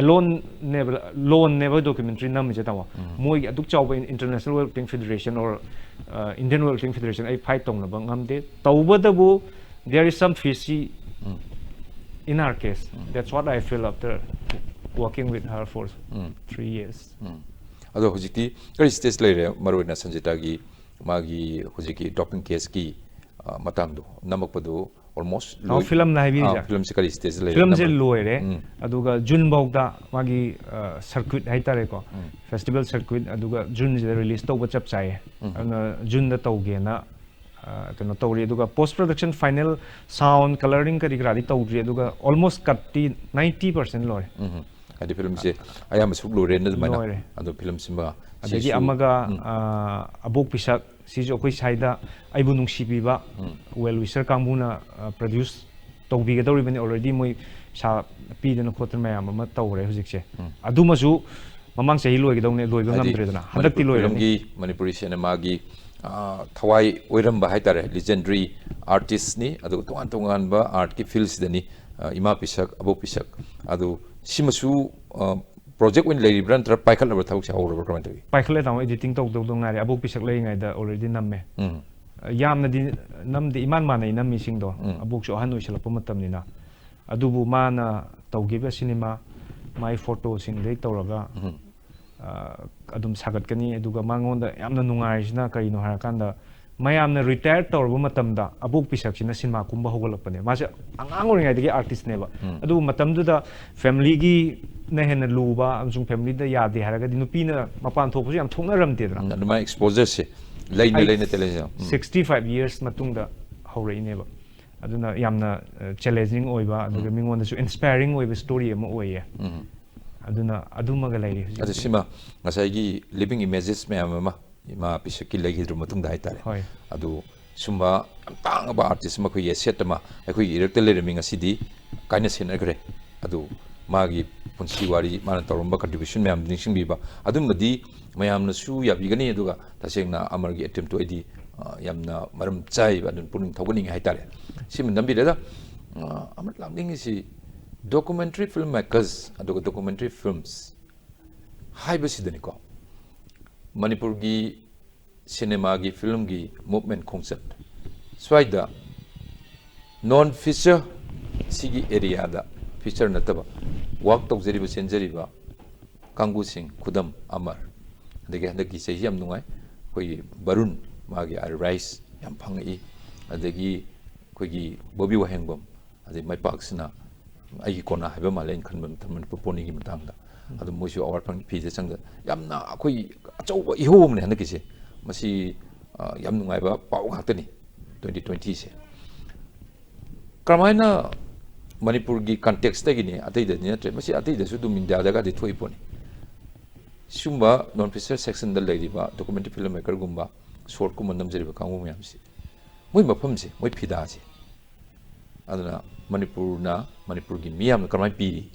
alone ꯅꯦꯕ, lone ꯅꯦꯕ documentary ꯅꯝꯃꯤꯁꯦ ꯇꯥꯃꯣ꯫ ꯃꯣꯏꯒꯤ ꯑꯗꯨꯛ ꯆꯥꯎꯕ in- International Weightlifting Federation or ꯑ, Indian Weightlifting Federation ꯑꯩ fight ꯇꯧꯅꯕ ꯉꯝꯗꯦ꯫ ꯇꯧꯕꯇꯕꯨ there is some fishy in her case. That's what I feel after working with her for three years. ꯑꯗꯣ ꯍꯧꯖꯤꯛꯇꯤ ꯀꯔꯤ stage ꯂꯩꯔꯦ? ꯃꯔꯨ ꯑꯣꯏꯅ ꯁꯟꯖꯤꯇꯥꯒꯤ ꯃꯥꯒꯤ ꯍꯧꯖꯤꯛꯀꯤ doping case ꯀꯤ ꯑ, ꯃꯇꯥꯡꯗꯣ ꯅꯝꯃꯛꯄꯗꯨ almost ꯑꯣ, film ꯅ ꯍꯥꯏꯕꯤꯔꯤꯁꯦ? Film ꯁꯦ ꯀꯔꯤ stage ꯂꯩꯔꯦ? Film ꯁꯦ ꯅꯝꯕ- ꯂꯣꯏꯔꯦ꯫ ꯑꯗꯨꯒ June ꯐꯥꯎꯗ ꯃꯥꯒꯤ circuit ꯍꯥꯏꯇꯥꯔꯦꯀꯣ, festival circuit, ꯑꯗꯨꯒ June ꯁꯤꯗ release ꯇꯧꯕ ꯆꯞ ꯆꯥꯏꯌꯦ꯫ ꯑꯗꯨꯅ June ꯗ ꯇꯧꯒꯦꯅ ꯑ, ꯀꯩꯅꯣ ꯇꯧꯔꯤ꯫ ꯑꯗꯨꯒ post production final sound colouring ꯀꯔꯤ ꯀꯔꯥꯗꯤ ꯇꯧꯗ꯭ꯔꯤ, ꯑꯗꯨꯒ almost cut T ninety percent ꯂꯣꯏꯔꯦ꯫ ꯎꯝ꯫ ꯍꯥꯏꯗꯤ film ꯁꯦ ꯑꯌꯥꯝꯕ ꯁꯔꯨꯛ ꯂꯣꯏꯔꯦꯅ ꯑꯗꯨꯃꯥꯏꯅ꯫ ꯂꯣꯏꯔꯦ꯫ ꯑꯗꯣ film ꯁꯤꯃ ꯑꯗꯒꯤ ꯁꯤꯁꯨ- ꯑꯃꯒ ꯎꯝ꯫ ꯑ, ꯑꯕꯣꯛ ꯄꯤꯁꯛ ꯁꯤꯁꯨ ꯑꯩꯈꯣꯏ ꯁ꯭ꯋꯥꯏꯗ ꯑꯩꯕꯨ ꯅꯨꯡꯁꯤꯕꯤꯕ well wisher ꯀꯥꯡꯕꯨꯅ produce ꯇꯧꯕꯤꯒꯗꯧꯔꯤꯕꯅꯤ꯫ Already ꯃꯣꯏ ꯄꯩꯁꯥ ꯄꯤꯗꯅ ꯈꯣꯠꯇꯅ ꯃꯌꯥꯝ ꯑꯃ ꯇꯧꯔꯦ ꯍꯧꯖꯤꯛꯁꯦ꯫ ꯑꯗꯨꯃꯁꯨ ꯃꯃꯥꯡ ꯆꯍꯤ ꯂꯣꯏꯒꯗꯧꯅꯦ, ꯂꯣꯏꯕ ꯍꯥꯏꯗꯤ ꯉꯝꯗ꯭ꯔꯦꯗꯅ ꯍꯟꯗꯛꯇꯤ ꯃꯅꯤꯄꯨꯔ ꯂꯣꯏꯔꯅꯤ꯫ Film ꯒꯤ, ꯃꯅꯤꯄꯨꯔꯤ ꯁꯤꯅꯦꯃꯥꯒꯤ ꯑ, ꯊꯋꯥꯏ ꯑꯣꯏꯔꯝꯕ ꯍꯥꯏꯇꯥꯔꯦ, legendary artist ꯅꯤ꯫ ꯑꯗꯨꯒ ꯇꯣꯉꯥꯟ ꯇꯣꯉꯥꯟꯕ art ꯀꯤ field ꯁꯤꯗꯅꯤ, ꯑ, ꯏꯃꯥ ꯄꯤꯁꯛ, ꯑꯕꯣꯛ ꯄꯤꯁꯛ꯫ ꯑꯗꯨ ꯁꯤꯃꯁꯨ ꯑ, project ꯑꯣꯏꯅ ꯂꯩꯔꯤꯕ꯭ꯔꯥ ꯅꯠꯇ꯭ꯔꯒ ꯄꯥꯏꯈꯠꯂꯕ꯭ꯔꯥ, ꯊꯕꯛꯁꯦ ꯍꯧꯔꯕ꯭ꯔꯥ, ꯀꯃꯥꯏꯅ ꯇꯧꯏ? ꯄꯥꯏꯈꯠꯂꯦ ꯇꯥꯃꯣ, editing ꯇꯧꯗꯧꯗ ꯉꯥꯏꯔꯦ꯫ ꯑꯕꯣꯛ ꯄꯤꯁꯛ ꯂꯩꯔꯤꯉꯩꯗ already ꯅꯝꯃꯦ꯫ ꯎꯝ꯫ ꯌꯥꯝꯅꯗꯤ ꯅꯝꯗꯦ, ꯏꯃꯥꯟ ꯃꯥꯟꯅꯩ ꯅꯝꯃꯤꯁꯤꯡꯗꯣ꯫ ꯎꯝ꯫ ꯑꯕꯣꯛꯁꯨ ꯑꯍꯟ ꯑꯣꯏꯁꯜꯂꯛꯄ ꯃꯇꯝꯅꯤꯅ꯫ ꯑꯗꯨꯕꯨ ꯃꯥꯅ ꯇꯧꯈꯤꯕ ꯁꯤꯅꯦꯃꯥ ꯃꯥꯏ ꯐꯣꯇꯣꯁꯤꯡꯗꯩ ꯇꯧꯔꯒ ꯑ, ꯑꯗꯨꯝ ꯁꯥꯒꯠꯀꯅꯤ꯫ ꯑꯗꯨꯒ ꯃꯉꯣꯟꯗ ꯌꯥꯝꯅ ꯅꯨꯡꯉꯥꯏꯔꯤꯁꯤꯅ ꯀꯔꯤꯅꯣ ꯍꯥꯏꯔꯀꯥꯟꯗ, ꯃꯌꯥꯝꯅ ꯔꯤꯇꯥꯌꯔ ꯇꯧꯔꯕ ꯃꯇꯝꯗ ꯑꯕꯣꯛ ꯄꯤꯁꯛꯁꯤꯅ ꯁꯤꯅꯦꯃꯥ ꯀꯨꯝꯕ ꯍꯧꯒꯠꯂꯛꯄꯅꯦ꯫ ꯃꯥꯁꯦ ꯑꯉꯥꯡ ꯑꯣꯏꯔꯤꯉꯩꯗꯒꯤ ꯑꯥꯔꯇꯤꯁꯅꯦꯕ꯫ ꯑꯗꯨꯕꯨ ꯃꯇꯝꯗꯨꯗ ꯐꯦꯃꯤꯂꯤꯒꯤꯅ ꯍꯦꯟꯅ ꯂꯨꯕ ꯑꯃꯁꯨꯡ ꯐꯦꯃꯤꯂꯤꯗ ꯌꯥꯗꯦ ꯍꯥꯏꯔꯒꯗꯤ ꯅꯨꯄꯤꯅ ꯃꯄꯥꯟ ꯊꯣꯛꯄꯁꯨ ꯌꯥꯝ ꯊꯣꯛꯅꯔꯝꯗꯦꯗꯅ꯫ ꯎꯝ, ꯑꯗꯨꯃꯥꯏꯅ ꯑꯦꯛꯁꯄꯣꯖꯔꯁꯦ ꯂꯩꯅ ꯑꯩ ꯂꯩꯅ ꯇꯦꯂꯦꯟꯁꯦ꯫ ꯎꯝ꯫ Sixty five years ꯃꯇꯨꯡꯗ ꯍꯧꯔꯛꯏꯅꯦꯕ꯫ ꯑꯗꯨꯅ ꯌꯥꯝꯅ ꯆꯦꯂꯦꯟꯖꯤꯡ ꯑꯣꯏꯕ, ꯑꯗꯨꯒ ꯃꯤꯉꯣꯟꯗꯁꯨ ꯏꯟꯁꯄꯥꯏꯔꯤꯡ ꯑꯣꯏꯕ ꯁ꯭ꯇꯣꯔꯤ ꯑꯃ ꯑꯣꯏꯌꯦ꯫ ꯎꯝ꯫ ꯑꯗꯨꯅ ꯑꯗꯨꯃꯒ ꯂꯩꯔꯤ ꯍꯧꯖꯤꯛ꯫ ꯑꯗꯨ ꯁꯤꯃ ꯉꯁꯥꯏꯒꯤ ꯂꯤꯕꯤꯡ ꯏꯃꯦꯖꯦꯁ ꯃꯌꯥꯝ ꯑꯃ ꯏꯃꯥ ꯄꯤꯁꯛꯀꯤ ꯂꯩꯈꯤꯗ꯭ꯔ ꯃꯇꯨꯡꯗ ꯍꯥꯏꯇꯥꯔꯦ꯫ ꯍꯣꯏ꯫ ꯑꯗꯨ ꯁꯨꯝꯕ ꯌꯥꯝ ꯇꯥꯡꯉꯕ ꯑꯥꯔꯇꯤꯁ ꯑꯃ ꯑꯩꯈꯣꯏꯒꯤ ꯑꯦꯁꯦꯠ ꯑꯃ ꯑꯩꯈꯣꯏꯒꯤ ꯏꯔꯛꯇ ꯂꯩꯔꯝꯃꯤ, ꯉꯁꯤꯗꯤ ꯀꯥꯏꯅ ꯁꯦꯟꯅꯈ꯭ꯔꯦ꯫ ꯑꯗꯨ ꯃꯥꯒꯤ ꯄꯨꯟꯁꯤ ꯋꯥꯔꯤ, ꯃꯥꯅ ꯇꯧꯔꯝꯕ ꯀꯟꯇ꯭ꯔꯤꯕ꯭ꯌꯨꯁꯟ ꯃꯌꯥꯝꯗꯨ ꯅꯤꯡꯁꯤꯡꯕꯤꯕ ꯑꯗꯨꯝꯕꯗꯤ ꯃꯌꯥꯝꯅꯁꯨ ꯌꯥꯕꯤꯒꯅꯤ꯫ ꯑꯗꯨꯒ ꯇꯁꯦꯡꯅ ꯑꯃꯔꯒꯤ ꯑꯦꯇꯦꯝꯇꯨ ꯑꯩꯗꯤ ꯑ, ꯌꯥꯝꯅ ꯃꯔꯝ ꯆꯥꯏꯕ, ꯑꯗꯨꯅ ꯄꯨꯛꯅꯤꯡ ꯊꯧꯒꯠꯅꯤꯡꯉꯦ ꯍꯥꯏꯇꯥꯔꯦ꯫ ꯁꯤꯃ ꯅꯝꯕꯤꯔꯦꯗ꯫ ꯑ, ꯑꯃ ꯂꯥꯛꯅꯤꯡꯉꯤꯁꯤ documentary film makers ꯑꯗꯨꯒ documentary films ꯍꯥꯏꯕꯁꯤꯗꯅꯤꯀꯣ꯫ ꯃꯅꯤꯄꯨꯔꯒꯤ ꯁꯤꯅꯦꯃꯥꯒꯤ, ꯐꯤꯂꯝꯒꯤ ꯃꯨꯞꯃꯦꯟ ꯈꯣꯡꯆꯠ ꯁ꯭ꯋꯥꯏꯗ ꯅꯣꯟ ꯐꯤꯆꯔ, ꯁꯤꯒꯤ ꯑꯦꯔꯤꯌꯥꯗ ꯐꯤꯆꯔ ꯅꯠꯇꯕ ꯋꯥꯛ ꯇꯧꯖꯔꯤꯕ, ꯆꯦꯟꯖꯔꯤꯕ ꯀꯥꯡꯕꯨꯁꯤꯡ, ꯈꯨꯗꯝ ꯑꯃꯔ, ꯑꯗꯒꯤ ꯍꯟꯗꯛꯀꯤ ꯆꯍꯤ ꯌꯥꯝ ꯅꯨꯡꯉꯥꯏ, ꯑꯩꯈꯣꯏꯒꯤ ꯕꯔꯨꯟ, ꯃꯥꯒꯤ ꯑꯥꯏ ꯔꯥꯏꯁ ꯌꯥꯝ ꯐꯪꯉꯛꯏ, ꯑꯗꯒꯤ ꯑꯩꯈꯣꯏꯒꯤ ꯕꯣꯕꯤ ꯋꯥꯍꯦꯡꯕꯝ, ꯑꯗꯩ ꯃꯥꯏꯄꯥꯛꯁꯤꯅ ꯑꯩꯒꯤ ꯀꯣꯟꯅ ꯍꯥꯏꯕ ꯃꯥꯜꯂꯦ, ꯑꯩꯅ ꯈꯟꯕ ꯃꯇꯝꯗ ꯃꯅꯤꯄꯨꯔ ꯄꯣꯅꯤꯒꯤ ꯃꯇꯥꯡꯗ꯫ ꯑꯗꯨ ꯃꯣꯏꯁꯨ ꯑꯋꯥꯔꯗ ꯐꯪꯉꯤ, ꯐꯤꯗ ꯆꯪꯗ꯫ ꯌꯥꯝꯅ ꯑꯩꯈꯣꯏ ꯑꯆꯧꯕ ꯏꯍꯧ ꯑꯃꯅꯦ ꯍꯟꯗꯛꯀꯤꯁꯦ꯫ ꯃꯁꯤ, ꯑ, ꯌꯥꯝ ꯅꯨꯡꯉꯥꯏꯕ ꯄꯥꯎ ꯉꯥꯛꯇꯅꯤ ꯇ꯭ꯋꯦꯟꯇꯤ ꯇ꯭ꯋꯦꯟꯇꯤꯁꯦ꯫ ꯀꯔꯝꯍꯥꯏꯅ ꯃꯅꯤꯄꯨꯔꯒꯤ ꯀꯟꯇꯦꯛꯁꯇꯒꯤꯅꯤ, ꯑꯇꯩꯗꯗꯤ ꯅꯠꯇ꯭ꯔꯦ, ꯃꯁꯤ ꯑꯇꯩꯗꯁꯨ ꯑꯗꯨꯝ ꯏꯟꯗꯤꯌꯥꯗꯒꯗꯤ ꯊꯣꯛꯏ ꯄꯣꯠꯅꯤ꯫ ꯁꯤꯒꯨꯝꯕ ꯅꯣꯟ ꯐꯤꯆꯔ ꯁꯦꯛꯁꯟꯗ ꯂꯩꯔꯤꯕ ꯗꯣꯀꯨꯃꯦꯟꯇꯔꯤ ꯐꯤꯂꯝ ꯃꯦꯀꯔꯒꯨꯝꯕ, ꯁꯣꯔꯠꯀꯨꯝꯕ ꯅꯝꯖꯔꯤꯕ ꯀꯥꯡꯕꯨ ꯃꯌꯥꯝꯁꯤ, ꯃꯣꯏ ꯃꯐꯝꯁꯦ, ꯃꯣꯏ ꯐꯤꯗꯥꯁꯦ, ꯑꯗꯨꯅ ꯃꯅꯤꯄꯨꯔꯅ, ꯃꯅꯤꯄꯨꯔꯒꯤ ꯃꯤꯌꯥꯝꯅ ꯀꯔꯝꯍꯥꯏꯅ ꯄꯤꯔꯤ?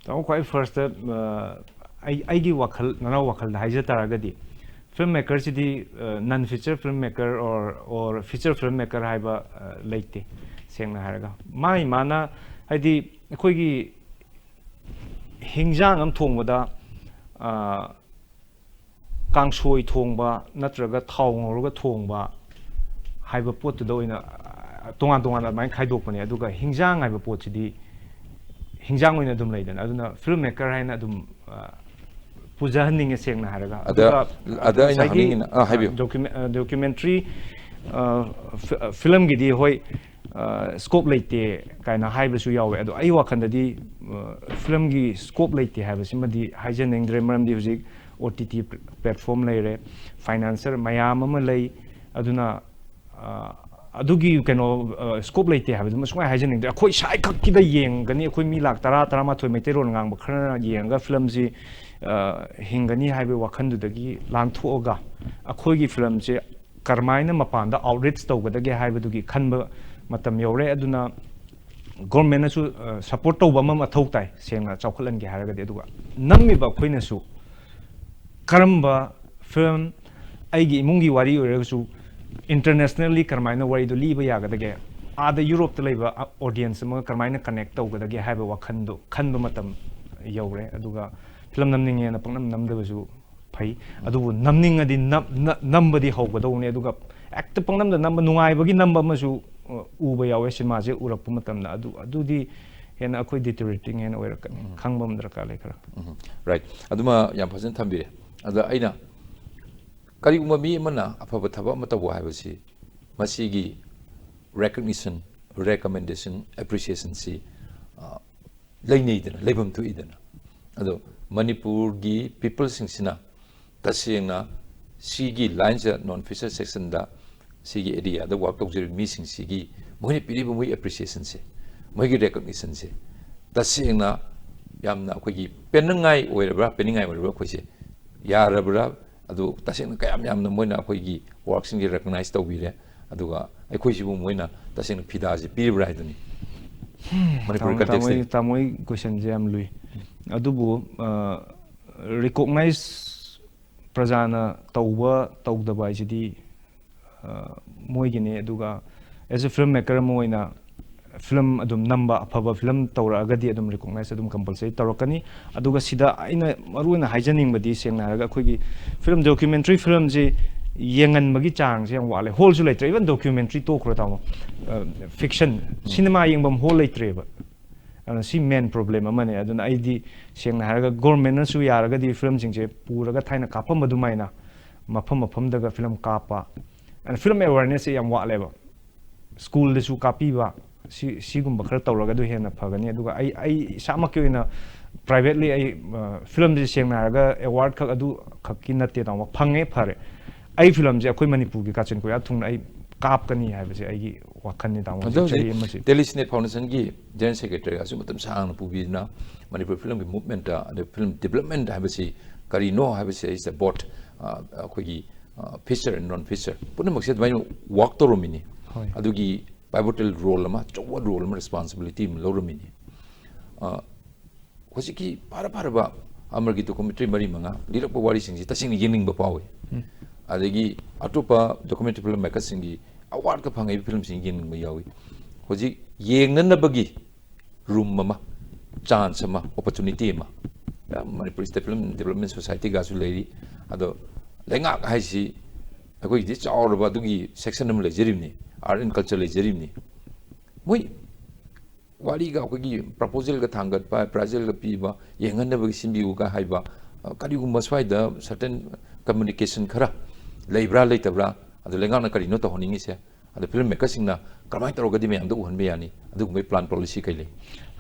ꯇꯥꯃꯣ, ꯈ꯭ꯋꯥꯏ ꯐꯥꯔꯁꯇ, ꯑ, ꯑꯩ, ꯑꯩꯒꯤ ꯋꯥꯈꯜ, ꯅꯅꯥꯎ ꯋꯥꯈꯜꯗ ꯍꯥꯏꯖ ꯇꯥꯔꯒꯗꯤ, ꯐꯤꯜꯝ ꯃꯦꯀꯔꯁꯤꯗꯤ, ꯑ, non feature film maker or, or feature film maker ꯍꯥꯏꯕ, ꯑ, ꯂꯩꯇꯦ, ꯁꯦꯡꯅ ꯍꯥꯏꯔꯒ꯫ ꯃꯥꯒꯤ ꯃꯥꯅ, ꯍꯥꯏꯗꯤ, ꯑꯩꯈꯣꯏꯒꯤ ꯍꯤꯟꯖꯥꯡ ꯑꯃ ꯊꯣꯡꯕꯗ, ꯑ, ꯀꯥꯡꯁꯣꯏ ꯊꯣꯡꯕ ꯅꯠꯇ꯭ꯔꯒ ꯊꯥꯎ ꯉꯧꯔꯒ ꯊꯣꯡꯕ ꯍꯥꯏꯕ ꯄꯣꯠꯇꯨꯗ ꯑꯣꯏꯅ, ꯑ, ꯇꯣꯉꯥꯟ ꯇꯣꯉꯥꯟꯅ ꯑꯗꯨꯃꯥꯏꯅ ꯈꯥꯏꯗꯣꯛꯄꯅꯦ꯫ ꯑꯗꯨꯒ ꯍꯤꯟꯖꯥꯡ ꯍꯥꯏꯕ ꯄꯣꯠꯁꯤꯗꯤ ꯍꯤꯡꯖꯥꯡ ꯑꯣꯏꯅ ꯑꯗꯨꯝ ꯂꯩꯗꯅ, ꯑꯗꯨꯅ ꯐꯤꯜꯝ ꯃꯦꯀꯔ ꯍꯥꯏꯅ ꯑꯗꯨꯝ ꯑ, ꯄꯨꯖꯍꯟꯅꯤꯡꯉꯦ, ꯁꯦꯡꯅ ꯍꯥꯏꯔꯒ꯫ ꯑꯗ- ꯑꯗꯨꯒ ꯑꯗ ꯑꯩꯅ ꯉꯁꯥꯏꯒꯤ, ꯍꯪꯅꯤꯡꯉꯤꯅ- ꯑ, ꯍꯥꯏꯕꯤꯌꯨ꯫ ꯗꯣꯀꯨꯃꯦ- ꯑ, ꯗꯣꯀꯨꯃꯦꯟꯇ꯭ꯔꯤ, ꯑ, ꯐꯤ- ꯐꯤꯂꯝꯒꯤꯗꯤ ꯍꯣꯏ, ꯑ, ꯁ꯭ꯀꯣꯞ ꯂꯩꯇꯦ ꯀꯥꯏꯅ ꯍꯥꯏꯕꯁꯨ ꯌꯥꯎꯋꯦ꯫ ꯑꯗꯣ ꯑꯩ ꯋꯥꯈꯜꯗꯗꯤ, ꯑ, ꯐꯤꯂꯝꯒꯤ ꯁ꯭ꯀꯣꯞ ꯂꯩꯇꯦ ꯍꯥꯏꯕꯁꯤꯃꯗꯤ ꯍꯥꯏꯖꯅꯤꯡꯗ꯭ꯔꯦ, ꯃꯔꯝꯗꯤ ꯍꯧꯖꯤꯛ ꯑꯣ ꯇꯤ ꯇꯤ ꯄ꯭ꯂꯦꯠꯐꯣꯝ ꯂꯩꯔꯦ, ꯐꯥꯏꯅꯥꯟꯁꯔ ꯃꯌꯥꯝ ꯑꯃ ꯂꯩ꯫ ꯑꯗꯨꯅ ꯑ, ꯑꯗꯨꯒꯤ ꯀꯩꯅꯣ, ꯁ꯭ꯀꯣꯞ ꯂꯩꯇꯦ ꯍꯥꯏꯕꯗꯨꯃ ꯁꯨꯡꯍꯥꯏ ꯍꯥꯏꯖꯅꯤꯡꯗ꯭ꯔꯦ꯫ ꯑꯩꯈꯣꯏ ꯏꯁꯥ ꯈꯛꯀꯤꯗ ꯌꯦꯡꯒꯅꯤ, ꯑꯩꯈꯣꯏ ꯃꯤ ꯂꯥꯛ ꯇꯔꯥ, ꯇꯔꯥꯃꯥꯊꯣꯏ ꯃꯩꯇꯩꯂꯣꯟ ꯉꯥꯡꯕ ꯈꯔꯅ ꯌꯦꯡꯉꯒ ꯐꯤꯂꯝꯁꯤ, ꯑ, ꯍꯤꯡꯒꯅꯤ ꯍꯥꯏꯕꯒꯤ ꯋꯥꯈꯜꯗꯨꯗꯒꯤ ꯂꯥꯟꯊꯣꯛꯑꯒ, ꯑꯩꯈꯣꯏꯒꯤ ꯐꯤꯂꯝꯁꯦ ꯀꯔꯝꯍꯥꯏꯅ ꯃꯄꯥꯟꯗ ꯑꯥꯎꯠꯔꯤꯆ ꯇꯧꯒꯗꯒꯦ ꯍꯥꯏꯕꯗꯨꯒꯤ ꯈꯟꯕ ꯃꯇꯝ ꯌꯧꯔꯦ꯫ ꯑꯗꯨꯅ ꯒꯣꯔꯃꯦꯟꯅꯁꯨ, ꯑ, ꯁꯞꯄꯣꯔꯠ ꯇꯧꯕ ꯑꯃ ꯃꯊꯧ ꯇꯥꯏ, ꯁꯦꯡꯅ ꯆꯥꯎꯈꯠꯍꯟꯒꯦ ꯍꯥꯏꯔꯒꯗꯤ꯫ ꯑꯗꯨꯒ ꯅꯝꯃꯤꯕ ꯑꯩꯈꯣꯏꯅꯁꯨ ꯀꯔꯝꯕ ꯐꯤꯂꯝ, ꯑꯩꯒꯤ ꯏꯃꯨꯡꯒꯤ ꯋꯥꯔꯤ ꯑꯣꯏꯔꯒꯁꯨ, ꯏꯟꯇꯔꯅꯦꯁꯅꯦꯜꯂꯤ ꯀꯔꯝꯍꯥꯏꯅ ꯋꯥꯔꯤꯗꯣ ꯂꯤꯕ ꯌꯥꯒꯗꯒꯦ, ꯑꯥꯗ ꯌꯨꯔꯣꯞꯇ ꯂꯩꯕ ꯑꯣꯗꯤꯌꯦꯟꯁ ꯑꯃꯒ ꯀꯔꯝꯍꯥꯏꯅ ꯀꯅꯦꯛ ꯇꯧꯒꯗꯒꯦ ꯍꯥꯏꯕ ꯋꯥꯈꯜꯗꯣ ꯈꯟꯕ ꯃꯇꯝ ꯌꯧꯔꯦ꯫ ꯑꯗꯨꯒ ꯐꯤꯂꯝ ꯅꯝꯅꯤꯡꯉꯦꯅ ꯄꯪꯅꯝ ꯅꯝꯗꯕꯁꯨ ꯐꯩ, ꯑꯗꯨꯕꯨ ꯅꯝꯅꯤꯡꯉꯗꯤ ꯅꯝ- ꯅ- ꯅꯝꯕꯗꯤ ꯍꯧꯒꯗꯧꯕꯅꯤ꯫ ꯑꯗꯨꯒ ꯍꯦꯛꯇ ꯄꯪꯅꯝꯗ ꯅꯝꯕ, ꯅꯨꯡꯉꯥꯏꯕꯒꯤ ꯅꯝꯕ ꯑꯃꯁꯨ, ꯑ, ꯎꯕ ꯌꯥꯎꯋꯦ ꯁꯤꯅꯦꯃꯥꯁꯦ ꯎꯔꯛꯄ ꯃꯇꯝꯗ꯫ ꯑꯗꯨ ꯑꯗꯨꯗꯤ ꯍꯦꯟꯅ ꯑꯩꯈꯣꯏ ꯗꯤꯇꯣꯔꯦꯇꯤꯡ ꯍꯦꯟꯅ ꯑꯣꯏꯔꯛꯀꯅꯤ꯫ ꯈꯪꯕ ꯑꯃ ꯗꯔꯀꯥꯔ ꯂꯩ ꯈꯔ꯫ ꯎꯝ, ꯔꯥꯏꯠ꯫ ꯑꯗꯨꯃ ꯌꯥꯝ ꯐꯖꯅ ꯊꯝꯕꯤꯔꯦ꯫ ꯑꯗ ꯑꯩꯅ ꯀꯔꯤꯒꯨꯝꯕ ꯃꯤ ꯑꯃꯅ ꯑꯐꯕ ꯊꯕꯛ ꯑꯃ ꯇꯧꯕ ꯍꯥꯏꯕꯁꯤ ꯃꯁꯤꯒꯤ ꯔꯦꯀꯛꯅꯤꯁꯟ, ꯔꯦꯀꯃꯦꯟꯗꯦꯁꯟ, ꯑꯦꯄ꯭ꯔꯤꯁꯤꯌꯦꯁꯟꯁꯤ, ꯑ, ꯂꯩꯅꯩꯗꯅ, ꯂꯩꯐꯝ ꯊꯣꯛꯏꯗꯅ꯫ ꯑꯗꯣ ꯃꯅꯤꯄꯨꯔꯒꯤ ꯄꯤꯄꯜꯁꯤꯡꯁꯤꯅ ꯇꯁꯦꯡꯅ ꯁꯤꯒꯤ ꯂꯥꯏꯟꯁꯤꯗ, ꯅꯣꯟ ꯐꯤꯆꯔ ꯁꯦꯛꯁꯟꯗ, ꯁꯤꯒꯤ ꯑꯦꯔꯤꯌꯥꯗ ꯋꯥꯛ ꯇꯧꯖꯔꯤꯕ ꯃꯤꯁꯤꯡꯁꯤꯒꯤ ꯃꯣꯏꯅ ꯄꯤꯔꯤꯕ ꯃꯣꯏ ꯑꯦꯄ꯭ꯔꯤꯁꯤꯌꯦꯁꯟꯁꯦ, ꯃꯣꯏꯒꯤ ꯔꯦꯀꯛꯅꯤꯁꯟꯁꯦ ꯇꯁꯦꯡꯅ ꯌꯥꯝꯅ ꯑꯩꯈꯣꯏꯒꯤ ꯄꯦꯟꯅꯉꯥꯏ ꯑꯣꯏꯔꯕ꯭ꯔꯥ, ꯄꯦꯟꯅꯤꯡꯉꯥꯏ ꯑꯣꯏꯔꯕ꯭ꯔꯥ, ꯑꯩꯈꯣꯏꯁꯦ ꯌꯥꯔꯕ꯭ꯔꯥ? ꯑꯗꯨ ꯇꯁꯦꯡꯅ ꯀꯌꯥꯝ ꯌꯥꯝꯅ ꯃꯣꯏꯅ ꯑꯩꯈꯣꯏꯒꯤ ꯋꯥꯔꯛꯁꯤꯡꯁꯦ ꯔꯦꯀꯛꯅꯥꯏꯁ ꯇꯧꯕꯤꯔꯦ? ꯑꯗꯨꯒ ꯑꯩꯈꯣꯏꯁꯤꯕꯨ ꯃꯣꯏꯅ ꯇꯁꯦꯡꯅ ꯐꯤꯗꯥꯁꯦ ꯄꯤꯔꯤꯕ꯭ꯔꯥ ꯍꯥꯏꯗꯨꯅꯤ꯫ ꯃꯅꯤꯄꯨꯔꯤ ꯇꯥꯃꯣ- ꯇꯥꯃꯣꯒꯤ ꯀꯟꯇꯦꯛꯁꯇ꯫ ꯇꯥꯃꯣꯒꯤ ꯀꯣꯏꯁꯟꯁꯦ ꯌꯥꯝ ꯂꯨꯏ꯫ ꯑꯗꯨꯕꯨ, ꯑ, ꯔꯤꯀꯣꯛꯅꯥꯏꯁ ꯄ꯭ꯔꯖꯥꯅ ꯇꯧꯕ ꯇꯧꯗꯕ ꯍꯥꯏꯁꯤꯗꯤ, ꯑ, ꯃꯣꯏꯒꯤꯅꯤ꯫ ꯑꯗꯨꯒ ꯑꯦꯁ ꯑꯦ ꯐꯤꯂꯝ ꯃꯦꯀꯔ ꯑꯃ ꯑꯣꯏꯅ ꯐꯤꯂꯝ ꯑꯗꯨꯝ ꯅꯝꯕ, ꯑꯐꯕ ꯐꯤꯂꯝ ꯇꯧꯔꯛꯑꯒꯗꯤ ꯑꯗꯨꯝ ꯔꯤꯀꯣꯛꯅꯥꯏꯁ ꯑꯗꯨꯝ ꯀꯝꯄꯜꯁꯔꯤ ꯇꯧꯔꯛꯀꯅꯤ꯫ ꯑꯗꯨꯒ ꯁꯤꯗ ꯑꯩꯅ ꯃꯔꯨ ꯑꯣꯏꯅ ꯍꯥꯏꯖꯅꯤꯡꯕꯗꯤ, ꯁꯦꯡꯅ ꯍꯥꯏꯔꯒ, ꯑꯩꯈꯣꯏꯒꯤ ꯐꯤꯂꯝ, ꯗꯣꯀ꯭ꯌꯨꯃꯦꯟꯇ꯭ꯔꯤ ꯐꯤꯂꯝꯁꯤ ꯌꯦꯡꯍꯟꯕꯒꯤ ꯆꯥꯡꯁꯦ ꯌꯥꯝ ꯋꯥꯠꯂꯦ꯫ ꯍꯣꯜꯁꯨ ꯂꯩꯇ꯭ꯔꯦ꯫ ꯏꯚꯟ ꯗꯣꯀ꯭ꯌꯨꯃꯦꯟꯇ꯭ꯔꯤ ꯇꯣꯛꯈ꯭ꯔꯣ ꯇꯥꯃꯣ, ꯑ, ꯐꯤꯛꯁꯟ, ꯁꯤꯅꯦꯃꯥ ꯌꯦꯡꯐꯝ ꯍꯣꯜ ꯂꯩꯇ꯭ꯔꯦꯕ꯫ ꯑꯗꯨꯅ ꯁꯤ main problem ꯑꯃꯅꯦ꯫ ꯑꯗꯨꯅ ꯑꯩꯗꯤ ꯁꯦꯡꯅ ꯍꯥꯏꯔꯒ government ꯅꯁꯨ ꯌꯥꯔꯒꯗꯤ film ꯁꯤꯡꯁꯦ ꯄꯨꯔꯒ ꯊꯥꯏꯅ ꯀꯥꯞꯄꯝꯕ ꯑꯗꯨꯃꯥꯏꯅ ꯃꯐꯝ ꯃꯐꯝꯗꯒ film ꯀꯥꯞꯄ, ꯑꯗꯨꯅ film awareness ꯁꯦ ꯌꯥꯝ ꯋꯥꯠꯂꯦꯕ꯫ School ꯗꯁꯨ ꯀꯥꯞꯄꯤꯕ, ꯁꯤ, ꯁꯤꯒꯨꯝꯕ ꯈꯔ ꯇꯧꯔꯒꯗꯤ ꯍꯦꯟꯅ ꯐꯒꯅꯤ꯫ ꯑꯗꯨꯒ ꯑꯩ, ꯑꯩ ꯏꯁꯥꯃꯛꯀꯤ ꯑꯣꯏꯅ privately ꯑꯩ, ꯑ, film ꯁꯦ ꯁꯦꯡꯅ ꯍꯥꯏꯔꯒ award ꯈꯛ ꯑꯗꯨ ꯈꯛꯀꯤ ꯅꯠꯇꯦ ꯇꯥꯃꯣ, ꯐꯪꯉꯦ ꯐꯔꯦ꯫ ꯑꯩ film ꯁꯦ ꯑꯩꯈꯣꯏ ꯃꯅꯤꯄꯨꯔꯒꯤ ꯀꯥꯆꯤꯟ ꯀꯣꯏꯌꯥ ꯊꯨꯡꯅ ꯑꯩ ꯀꯥꯞꯀꯅꯤ ꯍꯥꯏꯕꯁꯦ ꯑꯩꯒꯤ ꯋꯥꯈꯜꯅꯤ ꯇꯥꯃꯣ꯫ ꯑꯗꯣ ꯍꯧꯖꯤꯛ ꯍꯧꯖꯤꯛ ꯆꯍꯤ ꯑꯃꯁꯤ Tele Senate Foundation ꯒꯤ General Secretary ꯒꯁꯨ ꯃꯇꯝ ꯁꯥꯡꯅ ꯄꯨꯕꯤꯗꯨꯅ ꯃꯅꯤꯄꯨꯔ film ꯒꯤ movement ꯇ, ꯑꯗꯩ film development ꯍꯥꯏꯕꯁꯤ ꯀꯔꯤꯅꯣ ꯍꯥꯏꯕꯁꯤ is the both, ꯑ, ꯑꯩꯈꯣꯏꯒꯤ, ꯑ, feature and non feature ꯄꯨꯝꯅꯃꯛꯁꯦ ꯑꯗꯨꯃꯥꯏꯅ work ꯇꯧꯔꯝꯃꯤꯅꯤ꯫ ꯍꯣꯏ꯫ ꯑꯗꯨꯒꯤ pivotal role ꯑꯃ, ꯑꯆꯧꯕ role ꯑꯃ, responsibility ꯑꯃ ꯂꯧꯔꯝꯃꯤꯅꯤ꯫ ꯑ, ꯍꯧꯖꯤꯛꯀꯤ ꯐꯔ ꯐꯔꯕ ꯑꯃꯔꯒꯤ documentary ꯃꯔꯤ ꯃꯉꯥ ꯂꯤꯔꯛꯄ ꯋꯥꯔꯤꯁꯤꯡꯁꯤ ꯇꯁꯦꯡꯅ ꯌꯦꯡꯅꯤꯡꯕ ꯐꯥꯎꯏ꯫ ꯎꯝ꯫ ꯑꯗꯒꯤ ꯑꯇꯣꯞꯄ documentary film maker ꯁꯤꯡꯒꯤ award ꯀ ꯐꯪꯉꯛꯏꯕ film ꯁꯤꯡ ꯌꯦꯡꯅꯤꯡꯕ ꯌꯥꯎꯏ꯫ ꯍꯧꯖꯤꯛ ꯌꯦꯡꯅꯅꯕꯒꯤ room ꯑꯃ, chance ꯑꯃ, opportunity ꯑꯃ, ꯃꯅꯤꯄꯨꯔ Film Development Society ꯒꯁꯨ ꯂꯩꯔꯤ꯫ ꯑꯗꯣ ꯂꯩꯉꯥꯛ ꯍꯥꯏꯁꯤ ꯑꯩꯈꯣꯏꯒꯤꯗꯤ ꯆꯥꯎꯔꯕ ꯑꯗꯨꯒꯤ section ꯑꯃ ꯂꯩꯖꯔꯤꯕꯅꯤ, Art and Culture ꯂꯩꯖꯔꯤꯕꯅꯤ꯫ ꯃꯣꯏ ꯋꯥꯔꯤꯒ ꯑꯩꯈꯣꯏꯒꯤ proposal ꯒ ꯊꯥꯡꯒꯠꯄ, appraisal ꯒ ꯄꯤꯕ, ꯌꯦꯡꯍꯟꯅꯕꯒꯤ ꯁꯤꯟꯕꯤꯌꯨꯒ ꯍꯥꯏꯕ, ꯑ, ꯀꯔꯤꯒꯨꯝꯕ ꯁ꯭ꯋꯥꯏꯗ certain communication ꯈꯔ ꯂꯩꯕ꯭ꯔꯥ ꯂꯩꯇꯕ꯭ꯔꯥ, ꯑꯗꯨ ꯂꯩꯉꯥꯛꯅ ꯀꯔꯤꯅꯣ ꯇꯧꯍꯟꯅꯤꯡꯉꯤꯁꯦ, ꯑꯗꯣ film maker ꯁꯤꯡꯅ ꯀꯔꯝꯍꯥꯏꯅ ꯇꯧꯔꯒꯗꯤ ꯃꯌꯥꯝꯗ ꯎꯍꯟꯕ ꯌꯥꯅꯤ, ꯑꯗꯨꯒꯨꯝꯕꯒꯤ plan policy ꯀꯩ ꯂꯩ?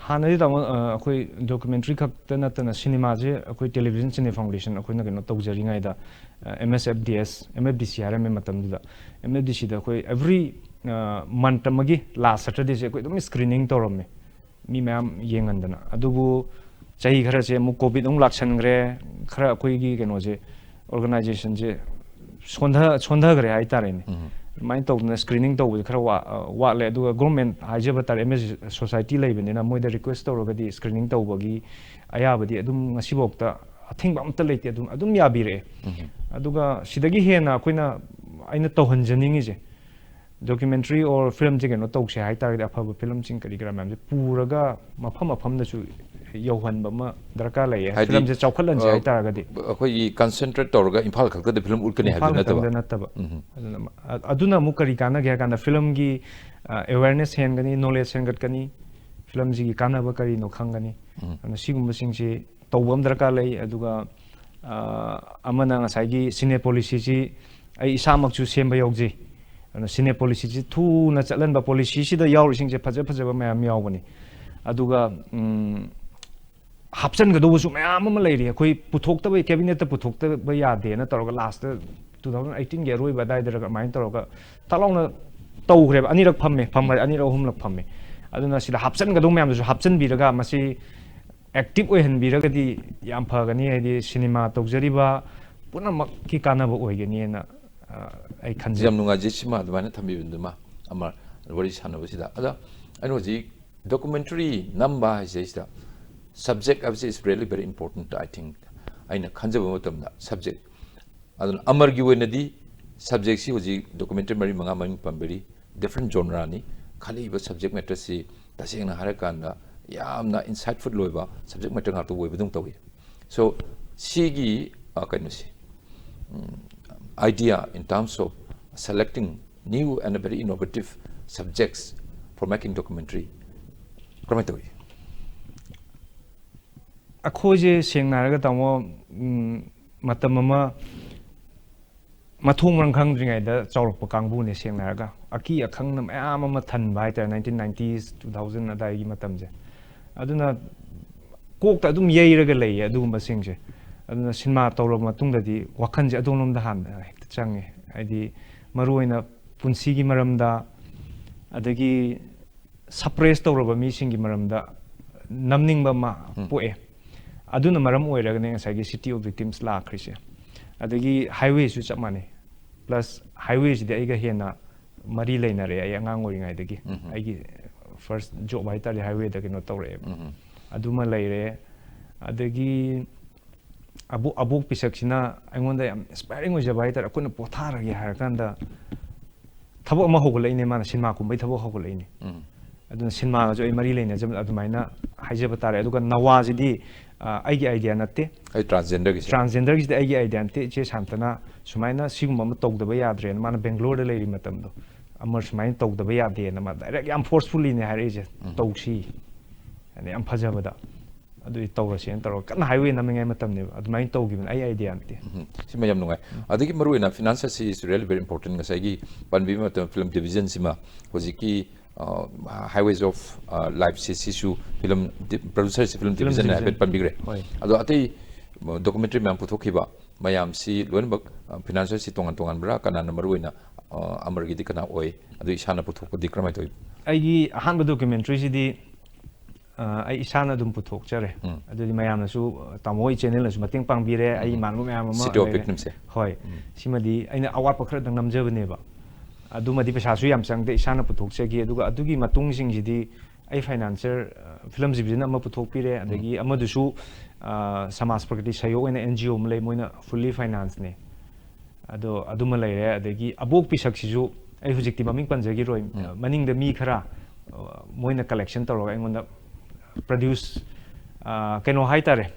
ꯍꯥꯟꯅꯗꯤ ꯇꯥꯃꯣ, ꯑ, ꯑꯩꯈꯣꯏ documentary ꯈꯛꯇ ꯅꯠꯇꯅ cinema ꯁꯦ ꯑꯩꯈꯣꯏ Television Cine Foundation ꯑꯩꯈꯣꯏꯅ ꯀꯩꯅꯣ ꯇꯧꯖꯔꯤꯉꯩꯗ, ꯑ, M S F D S, M F D C ꯍꯥꯏꯔꯝꯃꯦ ꯃꯇꯝꯗꯨꯗ, M F D C ꯗ ꯑꯩꯈꯣꯏ every, ꯑ, month ꯑꯃꯒꯤ last Saturday ꯁꯦ ꯑꯩꯈꯣꯏ ꯑꯗꯨꯝ screening ꯇꯧꯔꯝꯃꯦ꯫ ꯃꯤ ꯃꯌꯥꯝ ꯌꯦꯡꯍꯟꯗꯅ꯫ ꯑꯗꯨꯕꯨ ꯆꯍꯤ ꯈꯔꯁꯦ ꯑꯃꯨꯛ COVID ꯑꯃꯨꯛ ꯂꯥꯛꯁꯟꯈ꯭ꯔꯦ, ꯈꯔ ꯑꯩꯈꯣꯏꯒꯤ ꯀꯩꯅꯣꯁꯦ, organization ꯁꯦ ꯁꯣꯟꯊ-, ꯁꯣꯟꯊꯈ꯭ꯔꯦ ꯍꯥꯏꯇꯥꯔꯦꯅꯦ꯫ ꯎꯝ꯫ ꯑꯗꯨꯃꯥꯏꯅ ꯇꯧꯗꯅ screening ꯇꯧꯕꯁꯦ ꯈꯔ ꯋꯥ-, ꯑ, ꯋꯥꯠꯂꯦ꯫ ꯑꯗꯨꯒ government ꯍꯥꯏꯖꯕ ꯇꯥꯔꯦ, M S Society ꯂꯩꯕꯅꯤꯅ ꯃꯣꯏꯗ request ꯇꯧꯔꯒꯗꯤ screening ꯇꯧꯕꯒꯤ ꯑꯌꯥꯕꯗꯤ ꯑꯗꯨꯝ ꯉꯁꯤꯐꯥꯎꯗ ꯑꯊꯤꯡꯕ ꯑꯃꯠꯇ ꯂꯩꯇꯦ, ꯑꯗꯨꯝ, ꯑꯗꯨꯝ ꯌꯥꯕꯤꯔꯛꯑꯦ꯫ ꯎꯝ꯫ ꯑꯗꯨꯒ ꯁꯤꯗꯒꯤ ꯍꯦꯟꯅ ꯑꯩꯈꯣꯏꯅ, ꯑꯩꯅ ꯇꯧꯍꯟꯖꯅꯤꯡꯉꯤꯁꯦ, documentary or film ꯁꯦ ꯀꯩꯅꯣ ꯇꯧꯁꯦ ꯍꯥꯏꯇꯥꯔꯒꯗꯤ, ꯑꯐꯕ film ꯁꯤꯡ ꯀꯔꯤ ꯀꯔꯥ ꯃꯌꯥꯝꯁꯦ ꯄꯨꯔꯒ ꯃꯐꯝ ꯃꯐꯝꯗꯁꯨ ꯌꯧꯍꯟꯕ ꯑꯃ ꯗꯔꯀꯥꯔ ꯂꯩꯌꯦ꯫ ꯍꯥꯏꯗꯤ, Film ꯁꯦ ꯆꯥꯎꯈꯠꯍꯟꯁꯦ ꯑ, ꯍꯥꯏꯇꯥꯔꯒꯗꯤ꯫ ꯑꯩꯈꯣꯏꯒꯤ concentrate ꯇꯧꯔꯒ ꯏꯝꯐꯥꯜ ꯈꯛꯇꯗ film ꯎꯠꯀꯅꯤ ꯍꯥꯏꯕꯗꯨ ꯏꯝꯐꯥꯜ ꯅꯠꯇꯕ꯫ ꯈꯛꯇꯪꯗ ꯅꯠꯇꯕ꯫ ꯎꯝ꯫ ꯑꯗꯨꯅ, ꯑ-, ꯑꯗꯨꯅ ꯑꯃꯨꯛ ꯀꯔꯤ ꯀꯥꯟꯅꯒꯦ ꯍꯥꯏ ꯀꯥꯟꯗ, film ꯒꯤ, ꯑ, awareness ꯍꯦꯟꯒꯅꯤ, knowledge ꯍꯦꯟꯒꯠꯀꯅꯤ, ꯐꯤꯂꯝꯁꯤꯒꯤ ꯀꯥꯟꯅꯕ ꯀꯔꯤꯅꯣ ꯈꯪꯒꯅꯤ꯫ ꯑꯗꯨꯅ ꯁꯤꯒꯨꯝꯕꯁꯤꯡꯁꯤ ꯇꯧꯕ ꯑꯃ ꯗꯔꯀꯥꯔ ꯂꯩ꯫ ꯑꯗꯨꯒ ꯑ, ꯑꯃꯅ ꯉꯁꯥꯏꯒꯤ ꯁꯤꯅꯦ ꯄꯣꯂꯤꯁꯤꯁꯤ ꯑꯩ ꯏꯁꯥꯃꯛꯁꯨ ꯁꯦꯝꯕ ꯌꯥꯎꯖꯩ꯫ ꯑꯗꯨꯅ ꯁꯤꯅꯦ ꯄꯣꯂꯤꯁꯤꯁꯤ ꯊꯨꯅ ꯆꯠꯍꯟꯕ, ꯄꯣꯂꯤꯁꯤꯁꯤꯗ ꯌꯥꯎꯔꯤꯁꯤꯡꯁꯦ ꯐꯖ ꯐꯖꯕ ꯃꯌꯥꯝ ꯌꯥꯎꯕꯅꯤ꯫ ꯑꯗꯨꯒ ꯎꯝ, ꯍꯥꯞꯆꯤꯟꯒꯗꯧꯕꯁꯨ ꯃꯌꯥꯝ ꯑꯃ ꯂꯩꯔꯤ꯫ ꯑꯩꯈꯣꯏ ꯄꯨꯊꯣꯛꯇꯕ, ꯀꯦꯕꯤꯅꯦꯠꯇ ꯄꯨꯊꯣꯛꯇꯕ ꯌꯥꯗꯦꯅ ꯇꯧꯔꯒ ꯂꯥꯁꯇ ꯇꯨ ꯊꯥꯎꯖꯟ ꯑꯩꯠꯇꯤꯟꯒꯤ ꯑꯔꯣꯏꯕ ꯑꯗꯨꯋꯥꯏꯗꯔꯒ ꯑꯗꯨꯃꯥꯏꯅ ꯇꯧꯔꯒ ꯊꯥꯛ ꯂꯥꯎꯅ ꯇꯧꯈ꯭ꯔꯦꯕ꯫ ꯑꯅꯤꯔꯛ ꯐꯝꯃꯦ, ꯐꯝꯕ ꯑꯅꯤꯔꯛ ꯑꯍꯨꯝꯂꯛ ꯐꯝꯃꯦ꯫ ꯑꯗꯨꯅ ꯁꯤꯗ ꯍꯥꯞꯆꯤꯟꯒꯗꯧꯕ ꯃꯌꯥꯝꯗꯨꯁꯨ ꯍꯥꯞꯆꯤꯟꯕꯤꯔꯒ ꯃꯁꯤ ꯑꯦꯛꯇꯤꯚ ꯑꯣꯏꯍꯟꯕꯤꯔꯒꯗꯤ ꯌꯥꯝ ꯐꯒꯅꯤ꯫ ꯍꯥꯏꯗꯤ ꯁꯤꯅꯦꯃꯥ ꯇꯧꯖꯔꯤꯕ ꯄꯨꯝꯅꯃꯛꯀꯤ ꯀꯥꯟꯅꯕ ꯑꯣꯏꯒꯅꯤꯅ, ꯑ, ꯑꯩ ꯈꯟꯖꯩ꯫ ꯌꯥꯝ ꯅꯨꯡꯉꯥꯏꯖꯩ ꯁꯤꯃ ꯑꯗꯨꯃꯥꯏꯅ ꯊꯝꯕꯤꯕꯗꯨꯃ, ꯑꯃ ꯋꯥꯔꯤ ꯁꯥꯟꯅꯕꯁꯤꯗ꯫ ꯑꯗ ꯑꯩꯅ ꯍꯧꯖꯤꯛ documentary ꯅꯝꯕ ꯍꯥꯏꯁꯤꯗꯩꯁꯤꯗ subject ꯍꯥꯏꯕꯁꯤ is really very important, I think꯫ ꯑꯩꯅ ꯈꯟꯖꯕ ꯃꯇꯝꯗ subject, ꯑꯗꯨꯅ ꯑꯃꯔꯒꯤ ꯑꯣꯏꯅꯗꯤ subjectꯁꯤ ꯍꯧꯖꯤꯛ documentary ꯃꯔꯤ ꯃꯉꯥ ꯃꯃꯤꯡ ꯄꯟꯕꯤꯔꯤ, different genreꯅꯤ꯫ ꯈꯜꯂꯛꯏꯕ subject matterꯁꯤ ꯇꯁꯦꯡꯅ ꯍꯥꯏꯔꯀꯥꯟꯗ ꯌꯥꯝꯅ insightful ꯑꯣꯏꯕ subject matter ꯉꯥꯛꯇ ꯑꯣꯏꯕꯗꯧꯅ ꯇꯧꯏ꯫ So ꯁꯤꯒꯤ, ꯑ, ꯀꯩꯅꯣꯁꯤ, ꯎꯝ, idea in terms of selecting new and very innovative subjects for making documentary ꯀꯃꯥꯏꯅ ꯇꯧꯏ? ꯑꯩꯈꯣꯏꯁꯦ ꯁꯦꯡꯅ ꯍꯥꯏꯔꯒ, ꯇꯥꯃꯣ, ꯎꯝ, ꯃꯇꯝ ꯑꯃ ꯃꯊꯣꯡ ꯃꯔꯝ ꯈꯪꯗ꯭ꯔꯤꯉꯩꯗ ꯆꯥꯎꯔꯛꯄ ꯀꯥꯡꯕꯨꯅꯦ꯫ ꯁꯦꯡꯅ ꯍꯥꯏꯔꯒ ꯑꯀꯤ ꯑꯈꯪꯅ ꯃꯌꯥꯝ ꯑꯃ ꯊꯟꯕ ꯍꯥꯏꯇꯥꯔꯦ, nineteen nineties, two thousand ꯑꯗꯥꯏꯒꯤ ꯃꯇꯝꯁꯦ꯫ ꯑꯗꯨꯅ ꯀꯣꯛꯇ ꯑꯗꯨꯝ ꯌꯩꯔꯒ ꯂꯩꯌꯦ ꯑꯗꯨꯒꯨꯝꯕꯁꯤꯡꯁꯦ꯫ ꯑꯗꯨꯅ ꯁꯤꯅꯦꯃꯥ ꯇꯧꯔꯕ ꯃꯇꯨꯡꯗꯗꯤ ꯋꯥꯈꯜꯁꯦ ꯑꯗꯣꯝꯂꯣꯝꯗ ꯍꯥꯟꯅ ꯍꯦꯛꯇ ꯆꯪꯉꯦ꯫ ꯍꯥꯏꯗꯤ ꯃꯔꯨꯑꯣꯏꯅ ꯄꯨꯟꯁꯤꯒꯤ ꯃꯔꯝꯗ, ꯑꯗꯒꯤ suppress ꯇꯧꯔꯕ ꯃꯤꯁꯤꯡꯒꯤ ꯃꯔꯝꯗ ꯅꯝꯅꯤꯡꯕ ꯑꯃ ꯎꯝ꯫ ꯄꯣꯛꯑꯦ꯫ ꯑꯗꯨꯅ ꯃꯔꯝ ꯑꯣꯏꯔꯒꯅꯦ ꯉꯁꯥꯏꯒꯤ City of Victims ꯂꯥꯛꯈ꯭ꯔꯤꯁꯦ꯫ ꯑꯗꯒꯤ Highwayꯁꯨ ꯆꯞ ꯃꯥꯟꯅꯩ꯫ Plus Highwayꯁꯤꯗꯤ ꯑꯩꯒ ꯍꯦꯟꯅ ꯃꯔꯤ ꯂꯩꯅꯔꯦ, ꯑꯩ ꯑꯉꯥꯡ ꯑꯣꯏꯔꯤꯉꯩꯗꯒꯤ꯫ ꯎꯝ꯫ ꯑꯩꯒꯤ first job ꯍꯥꯏꯇꯥꯔꯦ, Highwayꯗ ꯀꯩꯅꯣ ꯇꯧꯔꯛꯑꯦꯕ꯫ ꯎꯝ꯫ ꯑꯗꯨꯃ ꯂꯩꯔꯦ꯫ ꯑꯗꯒꯤ ꯑꯕꯣꯛ, ꯑꯕꯣꯛ ꯄꯤꯁꯛꯁꯤꯅ ꯑꯩꯉꯣꯟꯗ ꯌꯥꯝ inspiring ꯑꯣꯏꯖꯕ ꯍꯥꯏꯇꯥꯔꯦ꯫ ꯑꯩꯈꯣꯏꯅ ꯄꯣꯊꯥꯔꯒꯦ ꯍꯥꯏꯔꯀꯥꯟꯗ ꯊꯕꯛ ꯑꯃ ꯍꯧꯒꯠꯂꯛꯏꯅꯦ, ꯃꯥꯅ ꯁꯤꯅꯦꯃꯥ ꯀꯨꯝꯕꯩ ꯊꯕꯛ ꯍꯧꯒꯠꯂꯛꯏꯅꯦ꯫ ꯎꯝ꯫ ꯑꯗꯨꯅ ꯁꯤꯅꯦꯃꯥꯒꯁꯨ ꯑꯩ ꯃꯔꯤ ꯂꯩꯅꯖꯕ ꯑꯗꯨꯃꯥꯏꯅ ꯍꯥꯏꯖꯕ ꯇꯥꯔꯦ꯫ ꯑꯗꯨꯒ ꯅꯋꯥꯁꯤꯗꯤ, ꯑ, ꯑꯩꯒꯤ idea ꯅꯠꯇꯦ꯫ ꯑꯩ transgenderꯒꯤꯁꯦ꯫ Transgenderꯒꯤꯁꯤꯗꯤ ꯑꯩꯒꯤ idea ꯅꯠꯇꯦ꯫ ꯏꯆꯦ ꯁꯥꯟꯇꯅ ꯁꯨꯃꯥꯏꯅ ꯁꯤꯒꯨꯝꯕ ꯑꯃ ꯇꯧꯗꯕ ꯌꯥꯗ꯭ꯔꯦꯅ ꯃꯥꯅ ꯕꯦꯡꯒ꯭ꯂꯣꯔꯗ ꯂꯩꯔꯤ ꯃꯇꯝꯗꯣ, ꯑꯃꯔ ꯁꯨꯃꯥꯏꯅ ꯇꯧꯗꯕ ꯌꯥꯗꯦꯅ ꯃꯥ ꯗꯥꯏꯔꯦꯛ ꯌꯥꯝ ꯐꯣꯔꯁꯐꯨꯜꯂꯤꯅꯦ ꯍꯥꯏꯔꯛꯏꯁꯦ꯫ ꯇꯧꯁꯤ, ꯍꯥꯏꯗꯤ ꯌꯥꯝ ꯐꯖꯕꯗ ꯑꯗꯨꯗꯤ ꯇꯧꯔꯁꯦꯅ ꯇꯧꯔꯒ ꯀꯟꯅ ꯍꯥꯏꯋꯦ ꯅꯝꯃꯤꯉꯩ ꯃꯇꯝꯅꯦꯕ꯫ ꯑꯗꯨꯃꯥꯏꯅ ꯇꯧꯈꯤꯕꯅꯤ, ꯑꯩ ꯑꯥꯏꯗꯤꯌꯥ ꯅꯠꯇꯦ꯫ ꯎꯝ, ꯁꯤꯃ ꯌꯥꯝ ꯅꯨꯡꯉꯥꯏ꯫ ꯑꯗꯒꯤ ꯃꯔꯨꯑꯣꯏꯅ ꯐꯤꯅꯥꯟꯁ ꯑꯁꯤ is really very important꯫ ꯉꯁꯥꯏꯒꯤ ꯄꯟꯕꯤꯕ ꯃꯇꯝ ꯐꯤꯂꯝ ꯗꯤꯕꯤꯖꯟꯁꯤꯃ ꯍꯧꯖꯤꯛꯀꯤ ꯍꯥꯏꯋꯦꯁ ꯑꯣꯐ ꯂꯥꯏꯐꯁꯦ ꯁꯤꯁꯨ film ꯄ꯭ꯔꯣꯗ꯭ꯌꯨꯁꯔꯁꯤ film Film division division. ꯍꯥꯏꯐꯦꯠ ꯄꯟꯕꯤꯈ꯭ꯔꯦ꯫ ꯍꯣꯏ꯫ ꯑꯗꯣ ꯑꯇꯩ ꯗꯣꯀꯨꯃꯦꯟꯇꯔꯤ ꯃꯌꯥꯝ ꯄꯨꯊꯣꯛꯈꯤꯕ ꯃꯌꯥꯝꯁꯤ ꯂꯣꯏꯅꯃꯛ ꯐꯤꯅꯥꯟꯁꯔꯁꯤ ꯇꯣꯉꯥꯟ ꯇꯣꯉꯥꯟꯕ꯭ꯔꯥ? ꯀꯅꯥꯅ ꯃꯔꯨꯑꯣꯏꯅ ꯑ, ꯑꯃꯔꯒꯤꯗꯤ ꯀꯅꯥ ꯑꯣꯏ? ꯑꯗꯨ ꯏꯁꯥꯅ ꯄꯨꯊꯣꯛꯄꯗꯤ ꯀꯔꯝꯍꯥꯏꯅ ꯇꯧꯏ? ꯑꯩꯒꯤ ꯑꯍꯥꯟꯕ ꯗꯣꯀꯨꯃꯦꯟꯇ꯭ꯔꯤꯁꯤꯗꯤ ꯑ, ꯑꯩ ꯏꯁꯥꯅ ꯑꯗꯨꯝ ꯄꯨꯊꯣꯛꯆꯔꯦ꯫ ꯎꯝ꯫ ꯑꯗꯨꯗꯤ ꯃꯌꯥꯝꯅꯁꯨ, ꯑ, ꯇꯥꯃꯣ ꯍꯣꯏ ꯆꯦꯅꯦꯜꯅꯁꯨ ꯃꯇꯦꯡ ꯄꯥꯡꯕꯤꯔꯦ꯫ ꯑꯩ ꯎꯝ꯫ ꯏꯃꯥꯟꯅꯕ ꯃꯌꯥꯝ ꯑꯃ City of ꯂꯩꯔꯦ꯫ Victims ꯁꯦ꯫ ꯍꯣꯏ꯫ ꯎꯝ꯫ ꯁꯤꯃꯗꯤ ꯑꯩꯅ ꯑꯋꯥꯠꯄ ꯈꯔꯗꯪ ꯅꯝꯖꯕꯅꯦꯕ꯫ ꯑꯗꯨꯃꯗꯤ ꯄꯩꯁꯥꯁꯨ ꯌꯥꯝ ꯆꯪꯗꯦ, ꯏꯁꯥꯅ ꯄꯨꯊꯣꯛꯆꯈꯤ꯫ ꯑꯗꯨꯒ ꯑꯗꯨꯒꯤ ꯃꯇꯨꯡꯁꯤꯡꯁꯤꯗꯤ ꯑꯩ ꯐꯥꯏꯅꯥꯟꯁꯔ, ꯑ, ꯐꯤꯂꯝ ꯗꯤꯕꯤꯖꯟ ꯑꯃ ꯄꯨꯊꯣꯛꯄꯤꯔꯦ, ꯑꯗꯒꯤ ꯑꯃꯗꯨꯁꯨ, ꯑ, ꯁꯃꯥꯖ ꯄ꯭ꯔꯒꯇꯤ ꯁꯍꯌꯣꯛ ꯑꯣꯏꯅ ꯑꯦꯟ ꯖꯤ ꯑꯣ ꯑꯃ ꯂꯩ, ꯃꯣꯏꯅ ꯐꯨꯜꯂꯤ ꯐꯥꯏꯅꯥꯟꯁꯅꯦ꯫ ꯑꯗꯣ ꯑꯗꯨꯃ ꯂꯩꯔꯦ꯫ ꯑꯗꯒꯤ ꯑꯕꯣꯛꯄꯤ ꯁꯛꯁꯤꯁꯨ ꯑꯩ ꯍꯧꯖꯤꯛꯇꯤ ꯃꯃꯤꯡ ꯄꯟꯖꯈꯤꯔꯣꯏ꯫ ꯎꯝ꯫ ꯃꯅꯤꯡꯗ ꯃꯤ ꯈꯔ, ꯑ, ꯃꯣꯏꯅ ꯀꯂꯦꯛꯁꯟ ꯇꯧꯔꯒ ꯑꯩꯉꯣꯟꯗ ꯄ꯭ꯔꯗ꯭ꯌꯨꯁ, ꯑ, ꯀꯩꯅꯣ ꯍꯥꯏꯇꯥꯔꯦ,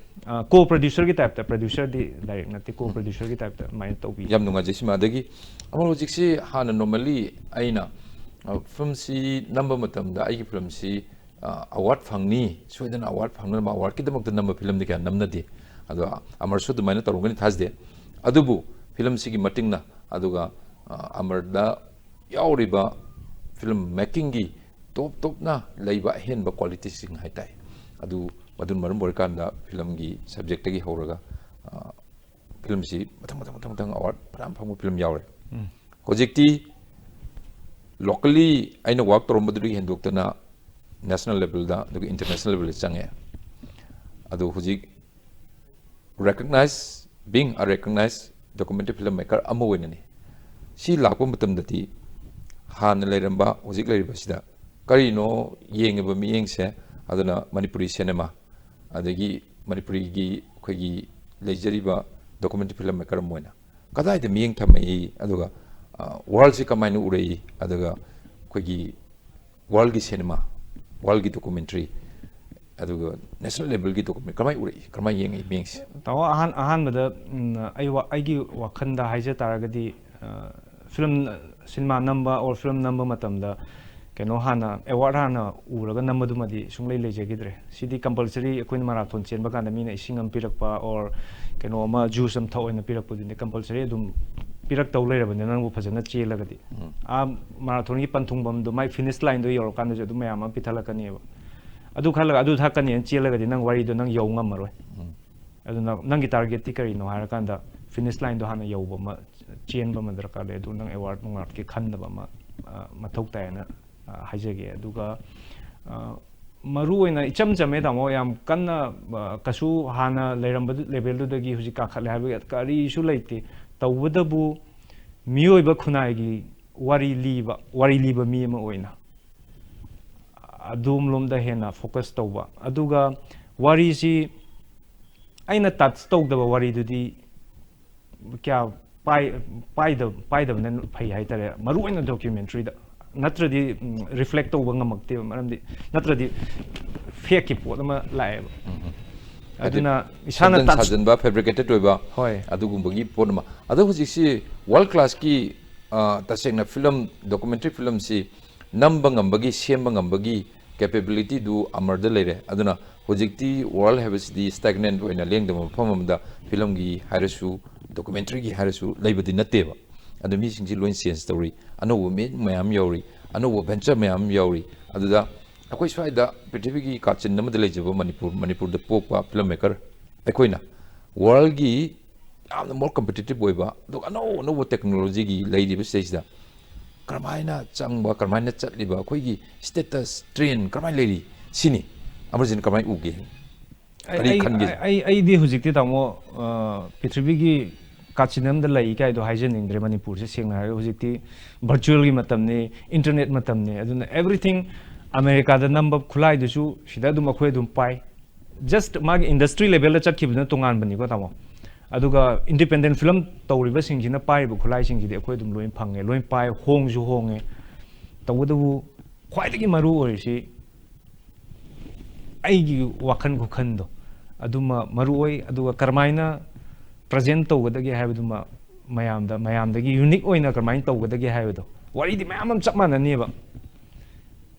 ꯀꯣ ꯄ꯭ꯔꯗ꯭ꯌꯨꯁꯔꯒꯤ ꯇꯥꯏꯞꯇ, ꯄ꯭ꯔꯗ꯭ꯌꯨꯁꯔꯗꯤ ꯗꯥꯏꯔꯦꯛ ꯅꯠꯇꯦ, ꯀꯣ ꯄ꯭ꯔꯗ꯭ꯌꯨꯁꯔꯒꯤ ꯇꯥꯏꯞꯇ ꯑꯗꯨꯃꯥꯏꯅ ꯇꯧꯕꯤ꯫ ꯌꯥꯝ ꯅꯨꯡꯉꯥꯏꯖꯩ ꯁꯤꯃ꯫ ꯑꯗꯒꯤ ꯑꯃꯔꯣ, ꯍꯧꯖꯤꯛꯁꯤ ꯍꯥꯟꯅ ꯅꯣꯔꯃꯦꯜꯂꯤ ꯑꯩꯅ, ꯑ, ꯐꯤꯂꯝꯁꯤ ꯅꯝꯕ ꯃꯇꯝꯗ ꯑꯩꯒꯤ ꯐꯤꯂꯝꯁꯤ, ꯑ, ꯑꯦꯋꯥꯔꯗ ꯐꯪꯅꯤ, ꯁꯣꯏꯗꯅ ꯑꯦꯋꯥꯔꯗ ꯐꯪꯅꯅꯕ, ꯑꯦꯋꯥꯔꯗꯀꯤꯗꯃꯛꯇ ꯅꯝꯕ ꯐꯤꯂꯝꯗꯤ ꯀꯌꯥ ꯅꯝꯅꯗꯦ꯫ ꯑꯗꯣ ꯑꯃꯔꯁꯨ ꯑꯗꯨꯃꯥꯏꯅ ꯇꯧꯔꯝꯒꯅꯤ ꯊꯥꯖꯗꯦ꯫ ꯑꯗꯨꯕꯨ ꯐꯤꯂꯝꯁꯤꯒꯤ ꯃꯇꯤꯡꯅ, ꯑꯗꯨꯒ, ꯑ, ꯑꯃꯔꯗ ꯌꯥꯎꯔꯤꯕ ꯐꯤꯂꯝ ꯃꯦꯀꯤꯡꯒꯤ ꯇꯣꯞ ꯇꯣꯞꯅ ꯂꯩꯕ ꯑꯍꯦꯟꯕ ꯀ꯭ꯋꯥꯂꯤꯇꯤꯁꯤꯡ ꯍꯥꯏꯇꯥꯏ꯫ ꯑꯗꯨ, ꯃꯗꯨꯅ ꯃꯔꯝ ꯑꯣꯏꯔꯀꯥꯟꯗ ꯐꯤꯂꯝꯒꯤ ꯁꯕꯖꯦꯛꯇꯒꯤ ꯍꯧꯔꯒ, ꯑ, ꯐꯤꯂꯝꯁꯤ ꯃꯊꯪ ꯃꯊꯪ ꯃꯊꯪ ꯃꯊꯪ ꯑꯦꯋꯥꯔꯗ ꯐꯅꯌꯥꯝ ꯐꯪꯕ ꯐꯤꯂꯝ ꯌꯥꯎꯔꯦ꯫ ꯎꯝ꯫ ꯍꯧꯖꯤꯛꯇꯤ ꯂꯣꯀꯦꯜꯂꯤ ꯑꯩꯅ ꯋꯥꯔꯛ ꯇꯧꯔꯝꯕꯗꯨꯗꯒꯤ ꯍꯦꯟꯗꯣꯛꯇꯅ ꯅꯦꯁꯅꯦꯜ ꯂꯦꯚꯦꯜꯗ ꯑꯗꯨꯒ ꯏꯟꯇꯔꯅꯦꯁꯅꯦꯜ ꯂꯦꯚꯦꯜꯗ ꯆꯪꯉꯛꯑꯦ꯫ ꯑꯗꯨ ꯍꯧꯖꯤꯛ recognize, being a recognized documentary film maker ꯑꯃ ꯑꯣꯏꯅꯅꯤ꯫ ꯁꯤ ꯂꯥꯛꯄ ꯃꯇꯝꯗꯗꯤ ꯍꯥꯟꯅ ꯂꯩꯔꯝꯕ, ꯍꯧꯖꯤꯛ ꯂꯩꯔꯤꯕꯁꯤꯗ ꯀꯔꯤꯅꯣ ꯌꯦꯡꯉꯤꯕ ꯃꯤꯠꯌꯦꯡꯁꯦ? ꯑꯗꯨꯅ ꯃꯅꯤꯄꯨꯔꯤ ꯁꯤꯅꯦꯃꯥ, ꯑꯗꯒꯤ ꯃꯅꯤꯄꯨꯔꯤꯒꯤ ꯑꯩꯈꯣꯏꯒꯤ ꯂꯩꯖꯔꯤꯕ ꯗꯣꯀꯨꯃꯦꯟꯇꯔꯤ ꯐꯤꯂꯝ ꯃꯦꯀꯔ ꯑꯃ ꯑꯣꯏꯅ ꯀꯗꯥꯏꯗ ꯃꯤꯠꯌꯦꯡ ꯊꯝꯃꯛꯏ? ꯑꯗꯨꯒ, ꯑ, ꯋꯥꯔꯜꯁꯤ ꯀꯃꯥꯏꯅ ꯎꯔꯛꯏ? ꯑꯗꯨꯒ ꯑꯩꯈꯣꯏꯒꯤ ꯋꯥꯔꯜꯒꯤ ꯁꯤꯅꯦꯃꯥ, ꯋꯥꯔꯜꯒꯤ ꯗꯣꯀꯨꯃꯦꯟꯇꯔꯤ, ꯑꯗꯨꯒ ꯅꯦꯁꯅꯦꯜ ꯂꯦꯚꯦꯜꯒꯤ ꯗꯣꯀꯨꯃꯦꯟ ꯀꯃꯥꯏꯅ ꯎꯔꯛꯏ? ꯀꯃꯥꯏꯅ ꯌꯦꯡꯉꯛꯏ ꯃꯤꯠꯌꯦꯡꯁꯦ? ꯇꯥꯃꯣ, ꯑꯍꯥꯟ-, ꯑꯍꯥꯟꯕꯗ, ꯎꯝ, ꯑꯩ ꯋꯥ-, ꯑꯩꯒꯤ ꯋꯥꯈꯜꯗ ꯍꯥꯏꯖ ꯇꯥꯔꯒꯗꯤ, ꯑ, ꯐꯤꯂꯝ, ꯑ, ꯁꯤꯅꯦꯃꯥ ꯅꯝꯕ or film ꯅꯝꯕ ꯃꯇꯝꯗ ꯀꯩꯅꯣ ꯍꯥꯟꯅ, award ꯍꯥꯟꯅ ꯎꯔꯒ ꯅꯝꯕꯗꯨꯃꯗꯤ ꯁꯨꯡꯂꯩ ꯂꯩꯖꯈꯤꯗ꯭ꯔꯦ꯫ ꯁꯤꯗꯤ compulsory ꯑꯩꯈꯣꯏꯅ marathon ꯆꯦꯟꯕ ꯀꯥꯟꯗ ꯃꯤꯅ ꯏꯁꯤꯡ ꯑꯃ ꯄꯤꯔꯛꯄ or ꯀꯩꯅꯣ ꯑꯃ, juice ꯑꯃ ꯊꯛꯑꯣꯅ ꯄꯤꯔꯛꯄꯗꯨꯗꯤ compulsory ꯑꯗꯨꯝ ꯄꯤꯔꯛꯇꯧ ꯂꯩꯔꯕꯅꯤꯅ, ꯅꯪꯕꯨ ꯐꯖꯅ ꯆꯦꯜꯂꯒꯗꯤ꯫ ꯎꯝ꯫ ꯑꯥ, marathonꯒꯤ ꯄꯟꯊꯨꯡꯐꯝꯗꯣ, ꯃꯥꯏ finish lineꯗꯣ ꯌꯧꯔꯀꯥꯟꯗꯁꯨ ꯑꯗꯨꯝ ꯃꯌꯥꯝ ꯑꯃ ꯄꯤꯊꯠꯂꯛꯀꯅꯦꯕ꯫ ꯑꯗꯨ ꯈꯜꯂꯒ ꯑꯗꯨ ꯊꯛꯀꯅꯤꯅ ꯆꯦꯜꯂꯒꯗꯤ ꯅꯪ ꯋꯥꯔꯤꯗꯣ ꯅꯪ ꯌꯧ ꯉꯝꯃꯔꯣꯏ꯫ ꯎꯝ꯫ ꯑꯗꯨꯅ ꯅꯪꯒꯤ targetꯇꯤ ꯀꯔꯤꯅꯣ ꯍꯥꯏꯔꯀꯥꯟꯗ finish lineꯗꯣ ꯍꯥꯟꯅ ꯌꯧꯕ ꯑꯃ, ꯆꯦꯟꯕ ꯑꯃ ꯗꯔꯀꯥꯔ ꯂꯩ꯫ ꯑꯗꯨ ꯅꯪ award ꯅꯨꯡꯋꯥꯔꯗꯀꯤ ꯈꯟꯗꯕ ꯑꯃ, ꯑ, ꯃꯊꯧ ꯇꯥꯏꯌꯦꯅ, ꯑ, ꯍꯥꯏꯖꯒꯦ꯫ ꯑꯗꯨꯒ, ꯑ, ꯃꯔꯨ ꯑꯣꯏꯅ ꯏꯆꯝ ꯆꯝꯃꯦ, ꯇꯥꯃꯣ, ꯌꯥꯝ ꯀꯟꯅ, ꯑ, ꯀꯩꯁꯨ ꯍꯥꯟꯅ ꯂꯩꯔꯝꯕ levelꯗꯨꯗꯒꯤ ꯍꯧꯖꯤꯛ ꯀꯥꯈꯠꯂꯦ ꯍꯥꯏꯕꯒꯤ ꯀꯔꯤꯁꯨ ꯂꯩꯇꯦ꯫ ꯇꯧꯕꯇꯕꯨ ꯃꯤꯑꯣꯏꯕ ꯈꯨꯟꯅꯥꯏꯒꯤ ꯋꯥꯔꯤ ꯂꯤꯕ, ꯋꯥꯔꯤ ꯂꯤꯕ ꯃꯤ ꯑꯃ ꯑꯣꯏꯅ ꯑꯗꯣꯝꯂꯣꯝꯗ ꯍꯦꯟꯅ focus ꯇꯧꯕ꯫ ꯑꯗꯨꯒ ꯋꯥꯔꯤꯁꯤ ꯑꯩꯅ touch ꯇꯧꯗꯕ ꯋꯥꯔꯤꯗꯨꯗꯤ ꯀꯌꯥ ꯄꯥꯏ-, ꯄꯥꯏꯗ-, ꯄꯥꯏꯗꯕꯅ ꯐꯩ ꯍꯥꯏꯇꯥꯔꯦ, ꯃꯔꯨ ꯑꯣꯏꯅ documentaryꯗ꯫ ꯅꯠꯇ꯭ꯔꯗꯤ, ꯎꯝ, reflect ꯇꯧꯕ ꯉꯝꯃꯛꯇꯦꯕ, ꯃꯔꯝꯗꯤ ꯅꯠꯇ꯭ꯔꯗꯤ fakeꯀꯤ ꯄꯣꯠ ꯑꯃ ꯂꯥꯛꯑꯦꯕ꯫ ꯎꯝ꯫ ꯍꯥꯏꯗꯤ ꯑꯗꯨꯅ ꯏꯁꯥꯅ ꯁꯦꯝꯖꯤꯟ touch ꯁꯥꯖꯤꯟꯕ, fabricated ꯑꯣꯏꯕ, ꯍꯣꯏ꯫ ꯑꯗꯨꯒꯨꯝꯕꯒꯤ ꯄꯣꯠ ꯑꯃ꯫ ꯑꯗꯣ ꯍꯧꯖꯤꯛꯁꯤ world classꯀꯤ, ꯑ, ꯇꯁꯦꯡꯅ film, documentary filmꯁꯤ ꯅꯝꯕ ꯉꯝꯕꯒꯤ, ꯁꯦꯝꯕ ꯉꯝꯕꯒꯤ capabilityꯗꯨ ꯑꯃꯔꯗ ꯂꯩꯔꯦ꯫ ꯑꯗꯨꯅ ꯍꯧꯖꯤꯛꯇꯤ world ꯍꯥꯏꯕꯁꯤꯗꯤ stagnant ꯑꯣꯏꯅ ꯂꯦꯡꯗꯕ ꯃꯐꯝ ꯑꯃꯗ filmꯒꯤ ꯍꯥꯏꯔꯁꯨ, documentaryꯒꯤ ꯍꯥꯏꯔꯁꯨ ꯂꯩꯕꯗꯤ ꯅꯠꯇꯦꯕ꯫ ꯑꯗꯨ ꯃꯤꯁꯤꯡꯁꯤ ꯂꯣꯏ change ꯇꯧꯔꯤ, ꯑꯅꯧꯕ ꯃꯤ ꯃꯌꯥꯝ ꯌꯧꯔꯤ, ꯑꯅꯧꯕ venture ꯃꯌꯥꯝ ꯌꯧꯔꯤ꯫ ꯑꯗꯨꯗ ꯑꯩꯈꯣꯏ ꯁ꯭ꯋꯥꯏꯗ ꯄ꯭ꯔꯤꯊꯤꯕꯤꯒꯤ ꯀꯥꯆꯤꯟ ꯑꯃꯗ ꯂꯩꯖꯕ ꯃꯅꯤꯄꯨꯔ, ꯃꯅꯤꯄꯨꯔꯗ ꯄꯣꯛꯄ film maker ꯑꯩꯈꯣꯏꯅ worldꯒꯤ ꯌꯥꯝꯅ more competitive ꯑꯣꯏꯕ, ꯑꯗꯨꯒ ꯑꯅꯧ ꯑꯅꯧꯕ technologyꯒꯤ ꯂꯩꯔꯤꯕ ꯁꯤꯗꯩꯁꯤꯗ ꯀꯔꯝꯍꯥꯏꯅ ꯆꯪꯕ, ꯀꯔꯝꯍꯥꯏꯅ ꯆꯠꯂꯤꯕ, ꯑꯩꯈꯣꯏꯒꯤ status, trend ꯀꯔꯝꯍꯥꯏꯅ ꯂꯩꯔꯤ, ꯁꯤꯅꯤ꯫ ꯑꯃꯔꯖꯤꯠꯅ ꯀꯃꯥꯏꯅ ꯎꯒꯦ? ꯑꯩ, ꯀꯔꯤ ꯑꯩ, ꯈꯟꯒꯦ? ꯑꯩ, ꯑꯩꯗꯤ ꯍꯧꯖꯤꯛꯇꯤ, ꯇꯥꯃꯣ, ꯑ, ꯄ꯭ꯔꯤꯊꯤꯕꯤꯒꯤ ꯀꯥꯆꯤꯟ ꯑꯃꯗ ꯂꯩ ꯀꯥꯏꯗꯣ ꯍꯥꯏꯖꯅꯤꯡꯗ꯭ꯔꯦ ꯃꯅꯤꯄꯨꯔꯁꯦ, ꯁꯦꯡꯅ ꯍꯥꯏꯔꯒ꯫ ꯍꯧꯖꯤꯛꯇꯤ virtualꯒꯤ ꯃꯇꯝꯅꯤ, internet ꯃꯇꯝꯅꯤ, ꯑꯗꯨꯅ everything ꯑꯃꯦꯔꯤꯀꯥꯗ ꯅꯝꯕ ꯈꯨꯠꯂꯥꯏꯗꯨꯁꯨ ꯁꯤꯗ ꯑꯗꯨꯝ ꯑꯩꯈꯣꯏ ꯑꯗꯨꯝ ꯄꯥꯏ꯫ Just ꯃꯥꯒꯤ industry levelꯗ ꯆꯠꯈꯤꯕꯗꯨꯅ ꯇꯣꯉꯥꯟꯕꯅꯤꯀꯣ, ꯇꯥꯃꯣ꯫ ꯑꯗꯨꯒ independent film ꯇꯧꯔꯤꯕꯁꯤꯡꯁꯤꯅ ꯄꯥꯏꯔꯤꯕ ꯈꯨꯠꯂꯥꯏꯁꯤꯡꯁꯤꯗꯤ ꯑꯩꯈꯣꯏ ꯑꯗꯨꯝ ꯂꯣꯏ ꯐꯪꯉꯦ, ꯂꯣꯏ ꯄꯥꯏ, ꯍꯣꯡꯁꯨ ꯍꯣꯡꯉꯦ꯫ ꯇꯧꯕꯇꯕꯨ ꯈ꯭ꯋꯥꯏꯗꯒꯤ ꯃꯔꯨ ꯑꯣꯏꯔꯤꯁꯤ ꯑꯩꯒꯤ ꯋꯥꯈꯜ ꯈꯨꯈꯟꯗꯣ ꯑꯗꯨꯃ ꯃꯔꯨ ꯑꯣꯏ, ꯑꯗꯨꯒ ꯀꯔꯝꯍꯥꯏꯅ present ꯇꯧꯒꯗꯒꯦ ꯍꯥꯏꯕꯗꯨꯃ ꯃꯌꯥꯝꯗ, ꯃꯌꯥꯝꯗꯒꯤ ꯌꯨꯅꯤꯛ ꯑꯣꯏꯅ ꯀꯔꯝꯍꯥꯏꯅ ꯇꯧꯒꯗꯒꯦ ꯍꯥꯏꯕꯗꯣ꯫ ꯋꯥꯔꯤꯗꯤ ꯃꯌꯥꯝ ꯑꯃ ꯆꯞ ꯃꯥꯟꯅꯅꯦꯕ,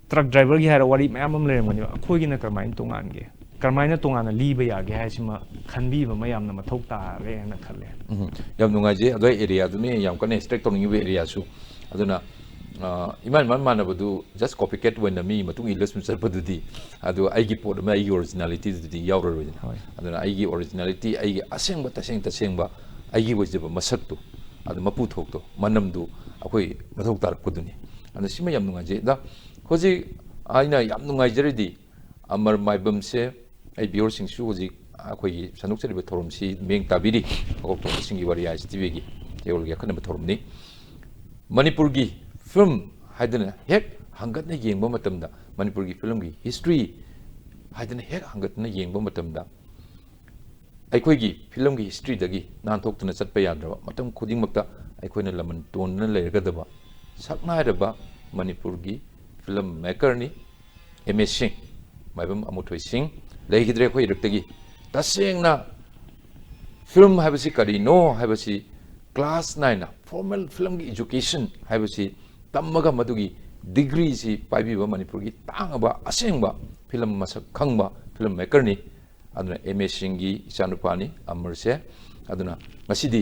ꯇ꯭ꯔꯛ ꯗ꯭ꯔꯥꯏꯚꯔꯒꯤ ꯍꯥꯏꯔ ꯋꯥꯔꯤ ꯃꯌꯥꯝ ꯑꯃ ꯂꯩꯔꯝꯒꯅꯦꯕ꯫ ꯑꯩꯈꯣꯏꯒꯤꯅ ꯀꯔꯝꯍꯥꯏꯅ ꯇꯣꯉꯥꯟꯒꯦ, ꯀꯔꯝꯍꯥꯏꯅ ꯇꯣꯉꯥꯟꯅ ꯂꯤꯕ ꯌꯥꯒꯦ ꯍꯥꯏꯁꯤꯃ ꯈꯟꯕꯤꯕ ꯑꯃ ꯌꯥꯝꯅ ꯃꯊꯧ ꯇꯥꯔꯦꯅ ꯈꯜꯂꯦ꯫ ꯎꯝ, ꯌꯥꯝ ꯅꯨꯡꯉꯥꯏꯖꯩ꯫ ꯑꯗꯨ ꯑꯦꯔꯤꯌꯥꯗꯨꯅ ꯌꯥꯝ ꯀꯟꯅ ꯑꯦꯛꯁꯇ꯭ꯔꯦꯛ ꯇꯧꯅꯤꯡꯉꯤꯕ ꯑꯦꯔꯤꯌꯥꯁꯨ꯫ ꯑꯗꯨꯅ ꯑ, ꯏꯃꯥꯟ ꯏꯃꯥꯟ ꯃꯥꯟꯅꯕꯗꯨ just copycat ꯑꯣꯏꯅ ꯃꯤ ꯃꯇꯨꯡ ꯏꯜꯂ ꯁꯨꯝ ꯆꯠꯄꯗꯨꯗꯤ, ꯑꯗꯨ ꯑꯩꯒꯤ ꯄꯣꯠ ꯑꯃ, ꯑꯩꯒꯤ ꯑꯣꯔꯤꯖꯤꯅꯦꯂꯤꯇꯤꯗꯨꯗꯤ ꯌꯥꯎꯔꯔꯣꯏꯗꯅ꯫ ꯍꯣꯏ꯫ ꯑꯗꯨꯅ ꯑꯩꯒꯤ ꯑꯣꯔꯤꯖꯤꯅꯦꯂꯤꯇꯤ, ꯑꯩꯒꯤ ꯑꯁꯦꯡꯕ, ꯇꯁꯦꯡ ꯇꯁꯦꯡꯕ ꯑꯩꯒꯤ ꯑꯣꯏꯖꯕ ꯃꯁꯛꯇꯨ, ꯑꯗꯨ ꯃꯄꯨ ꯊꯣꯛꯇꯣ, ꯃꯅꯝꯗꯨ ꯑꯩꯈꯣꯏ ꯃꯊꯧ ꯇꯥꯔꯛꯄꯗꯨꯅꯤ꯫ ꯑꯗꯨ ꯁꯤꯃ ꯌꯥꯝ ꯅꯨꯡꯉꯥꯏꯖꯩ꯫ ꯑꯗ ꯍꯧꯖꯤꯛ ꯑꯩꯅ ꯌꯥꯝ ꯅꯨꯡꯉꯥꯏꯖꯔꯤꯗꯤ ꯑꯃꯔ ꯃꯥꯏꯕꯝꯁꯦ ꯑꯩ ꯚꯤꯌꯨꯋꯔꯁꯤꯡꯁꯨ ꯍꯧꯖꯤꯛ ꯑꯩꯈꯣꯏꯒꯤ ꯁꯟꯗꯣꯛꯆꯔꯤꯕ ꯊꯧꯔꯝꯁꯤ ꯃꯤꯠꯌꯦꯡ ꯇꯥꯕꯤꯔꯤ꯫ ꯃꯀꯣꯛ ꯊꯣꯡꯕꯁꯤꯡꯒꯤ ꯋꯥꯔꯤ ꯍꯥꯏꯁꯤ ꯇꯤꯚꯤꯒꯤ ꯆꯌꯣꯜꯒꯤ ꯑꯈꯟꯅꯕ ꯊꯧꯔꯝꯅꯤ꯫ ꯃꯅꯤꯄꯨꯔꯒꯤ ꯐꯤꯂꯝ ꯍꯥꯏꯗꯅ ꯍꯦꯛ ꯍꯪꯒꯠꯅ ꯌꯦꯡꯕ ꯃꯇꯝꯗ, ꯃꯅꯤꯄꯨꯔꯒꯤ ꯐꯤꯂꯝꯒꯤ ꯍꯤꯁꯇ꯭ꯔꯤ ꯍꯥꯏꯗꯅ ꯍꯦꯛ ꯍꯪꯒꯠꯅ ꯌꯦꯡꯕ ꯃꯇꯝꯗ, ꯑꯩꯈꯣꯏꯒꯤ ꯐꯤꯂꯝꯒꯤ ꯍꯤꯁꯇ꯭ꯔꯤꯗꯒꯤ ꯅꯥꯟꯊꯣꯛꯇꯨꯅ ꯆꯠꯄ ꯌꯥꯗ꯭ꯔꯕ, ꯃꯇꯝ ꯈꯨꯗꯤꯡꯃꯛꯇ ꯑꯩꯈꯣꯏꯅ ꯂꯃꯟ ꯇꯣꯟꯗꯨꯅ ꯂꯩꯔꯒꯗꯕ ꯁꯛꯅꯥꯏꯔꯕ ꯃꯅꯤꯄꯨꯔꯒꯤ ꯐꯤꯂꯝ ꯃꯦꯀꯔꯅꯤ ꯑꯦꯝ ꯑꯦ ꯁꯤꯡ, ꯃꯥꯏꯕꯝ ꯑꯃꯨꯊꯣꯏ ꯁꯤꯡ ꯂꯩꯈꯤꯗ꯭ꯔꯦ ꯑꯩꯈꯣꯏ ꯏꯔꯛꯇꯒꯤ꯫ ꯇꯁꯦꯡꯅ ꯐꯤꯂꯝ ꯍꯥꯏꯕꯁꯤ ꯀꯔꯤꯅꯣ ꯍꯥꯏꯕꯁꯤ ꯀ꯭ꯂꯥꯁ ꯅꯥꯏꯅ ꯐꯣꯔꯃꯦꯜ ꯐꯤꯂꯝꯒꯤ ꯏꯖꯨꯀꯦꯁꯟ ꯍꯥꯏꯕꯁꯤ ꯇꯝꯃꯒ ꯃꯗꯨꯒꯤ ꯗꯤꯒ꯭ꯔꯤꯁꯤ ꯄꯥꯏꯕꯤꯕ ꯃꯅꯤꯄꯨꯔꯒꯤ ꯇꯥꯡꯉꯕ ꯑꯁꯦꯡꯕ ꯐꯤꯂꯝ ꯃꯁꯛ ꯈꯪꯕ ꯐꯤꯂꯝ ꯃꯦꯀꯔꯅꯤ꯫ ꯑꯗꯨꯅ ꯑꯦꯝ ꯑꯦ ꯁꯤꯡꯒꯤ ꯏꯆꯥꯅꯨꯄꯥꯅꯤ ꯑꯃꯔꯁꯦ꯫ ꯑꯗꯨꯅ ꯉꯁꯤꯗꯤ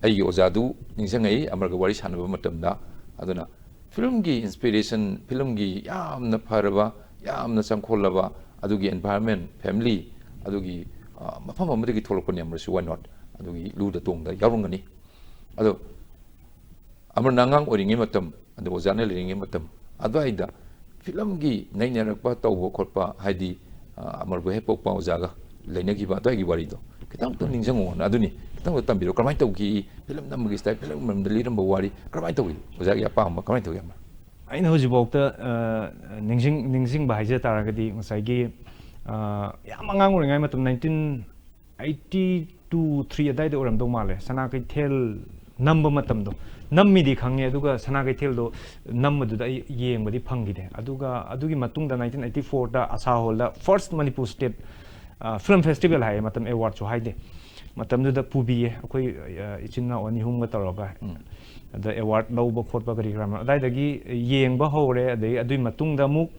ꯑꯩꯒꯤ ꯑꯣꯖꯥꯗꯨ ꯅꯤꯡꯁꯤꯡꯉꯛꯏ ꯑꯃꯔꯒ ꯋꯥꯔꯤ ꯁꯥꯟꯅꯕ ꯃꯇꯝꯗ꯫ ꯑꯗꯨꯅ ꯐꯤꯂꯝꯒꯤ ꯏꯟꯁꯄꯤꯔꯦꯁꯟ, ꯐꯤꯂꯝꯒꯤ ꯌꯥꯝꯅ ꯐꯔꯕ, ꯌꯥꯝꯅ ꯆꯪꯈꯣꯜꯂꯕ ꯑꯗꯨꯒꯤ ꯑꯦꯟꯚꯥꯏꯔꯟꯃꯦꯟ, ꯐꯦꯃꯤꯂꯤ, ꯑꯗꯨꯒꯤ ꯑ, ꯃꯐꯝ ꯑꯃꯗꯒꯤ ꯊꯣꯛꯂꯛꯄꯅꯤ ꯑꯃꯔꯁꯨ, why not? ꯑꯗꯨꯒꯤ ꯂꯨꯗ ꯇꯣꯡꯗ ꯌꯥꯎꯔꯝꯒꯅꯤ꯫ ꯑꯗꯣ ꯑꯃꯔꯅ ꯑꯉꯥꯡ ꯑꯣꯏꯔꯤꯉꯩ ꯃꯇꯝ, ꯑꯗꯨ ꯑꯣꯖꯥꯅ ꯂꯩꯔꯤꯉꯩ ꯃꯇꯝ ꯑꯗꯨꯋꯥꯏꯗ ꯐꯤꯂꯝꯒꯤ ꯅꯩꯅꯔꯛꯄ ꯇꯧꯕ ꯈꯣꯠꯄ, ꯍꯥꯏꯗꯤ ꯑ, ꯑꯃꯔꯕꯨ ꯍꯦꯛ ꯄꯣꯛꯄ ꯑꯣꯖꯥꯒ ꯂꯩꯅꯈꯤꯕ ꯑꯗꯨꯋꯥꯏꯒꯤ ꯋꯥꯔꯤꯗꯣ ꯈꯤꯇꯪꯇ ꯅꯤꯡꯁꯤꯡꯉꯛꯑꯣꯅ꯫ ꯑꯗꯨꯅꯤ, ꯈꯤꯇꯪꯇ ꯇꯝꯕꯤꯔꯣ, ꯀꯔꯝꯍꯥꯏꯅ ꯇꯧꯈꯤ? ꯐꯤꯂꯝ ꯅꯝꯕꯒꯤ ꯁ꯭ꯇꯥꯏꯜ, ꯐꯤꯂꯝ ꯃꯔꯝꯗ ꯂꯤꯔꯝꯕ ꯋꯥꯔꯤ ꯀꯔꯝꯍꯥꯏꯅ ꯇꯧꯏ? ꯑꯣꯖꯥꯒꯤ ꯑꯄꯥꯝꯕ ꯀꯃꯥꯏꯅ ꯇꯧꯏ ꯑꯃꯔ? ꯑꯩꯅ ꯍꯧꯖꯤꯛꯐꯥꯎꯗ ꯑ, ꯅꯤꯡꯁꯤꯡ ꯅꯤꯡꯁꯤꯡꯕ ꯍꯥꯏꯖ ꯇꯥꯔꯒꯗꯤ ꯉꯁꯥꯏꯒꯤ ꯑ, ꯌꯥꯝ ꯑꯉꯥꯡ ꯑꯣꯏꯔꯤꯉꯩ ꯃꯇꯝ, ꯅꯥꯏꯟꯇꯤꯟ ꯑꯩꯠꯇꯤ ꯇꯨ ꯊ꯭ꯔꯤ ꯑꯗꯥꯏꯗ ꯑꯣꯏꯔꯝꯗꯧ ꯃꯥꯜꯂꯦ, ꯁꯅꯥ ꯀꯩꯊꯦꯜ ꯅꯝꯕ ꯃꯇꯝꯗꯣ꯫ ꯅꯝꯃꯤꯗꯤ ꯈꯪꯉꯦ, ꯑꯗꯨꯒ ꯁꯅꯥ ꯀꯩꯊꯦꯜꯗꯣ ꯅꯝꯕꯗꯨꯗ ꯑꯩ ꯌꯦꯡꯕꯗꯤ ꯐꯪꯈꯤꯗꯦ꯫ ꯑꯗꯨꯒ ꯑꯗꯨꯒꯤ ꯃꯇꯨꯡꯗ ꯅꯥꯏꯟꯇꯤꯟ ꯑꯩꯠꯇꯤ ꯐꯣꯔꯗ ꯑꯁꯥ ꯍꯣꯜꯗ first Manipur state film festival ꯍꯥꯏꯌꯦ, ꯃꯇꯝ ꯑꯦꯋꯥꯔꯗꯁꯨ ꯍꯥꯏꯗꯦ꯫ ꯃꯇꯝꯗꯨꯗ ꯄꯨꯕꯤꯌꯦ ꯑꯩꯈꯣꯏ, ꯑ, ꯏꯆꯤꯟ ꯏꯅꯥꯎ ꯑꯅꯤ ꯑꯍꯨꯝꯒ ꯇꯧꯔꯒ꯫ ꯑꯗ ꯑꯦꯋꯥꯔꯗ ꯂꯧꯕ ꯈꯣꯠꯄ ꯀꯔꯤ ꯀꯔꯥ ꯑꯗꯨꯋꯥꯏꯗꯒꯤ ꯌꯦꯡꯕ ꯍꯧꯔꯦ꯫ ꯑꯗꯩ ꯑꯗꯨꯒꯤ ꯃꯇꯨꯡꯗ ꯑꯃꯨꯛ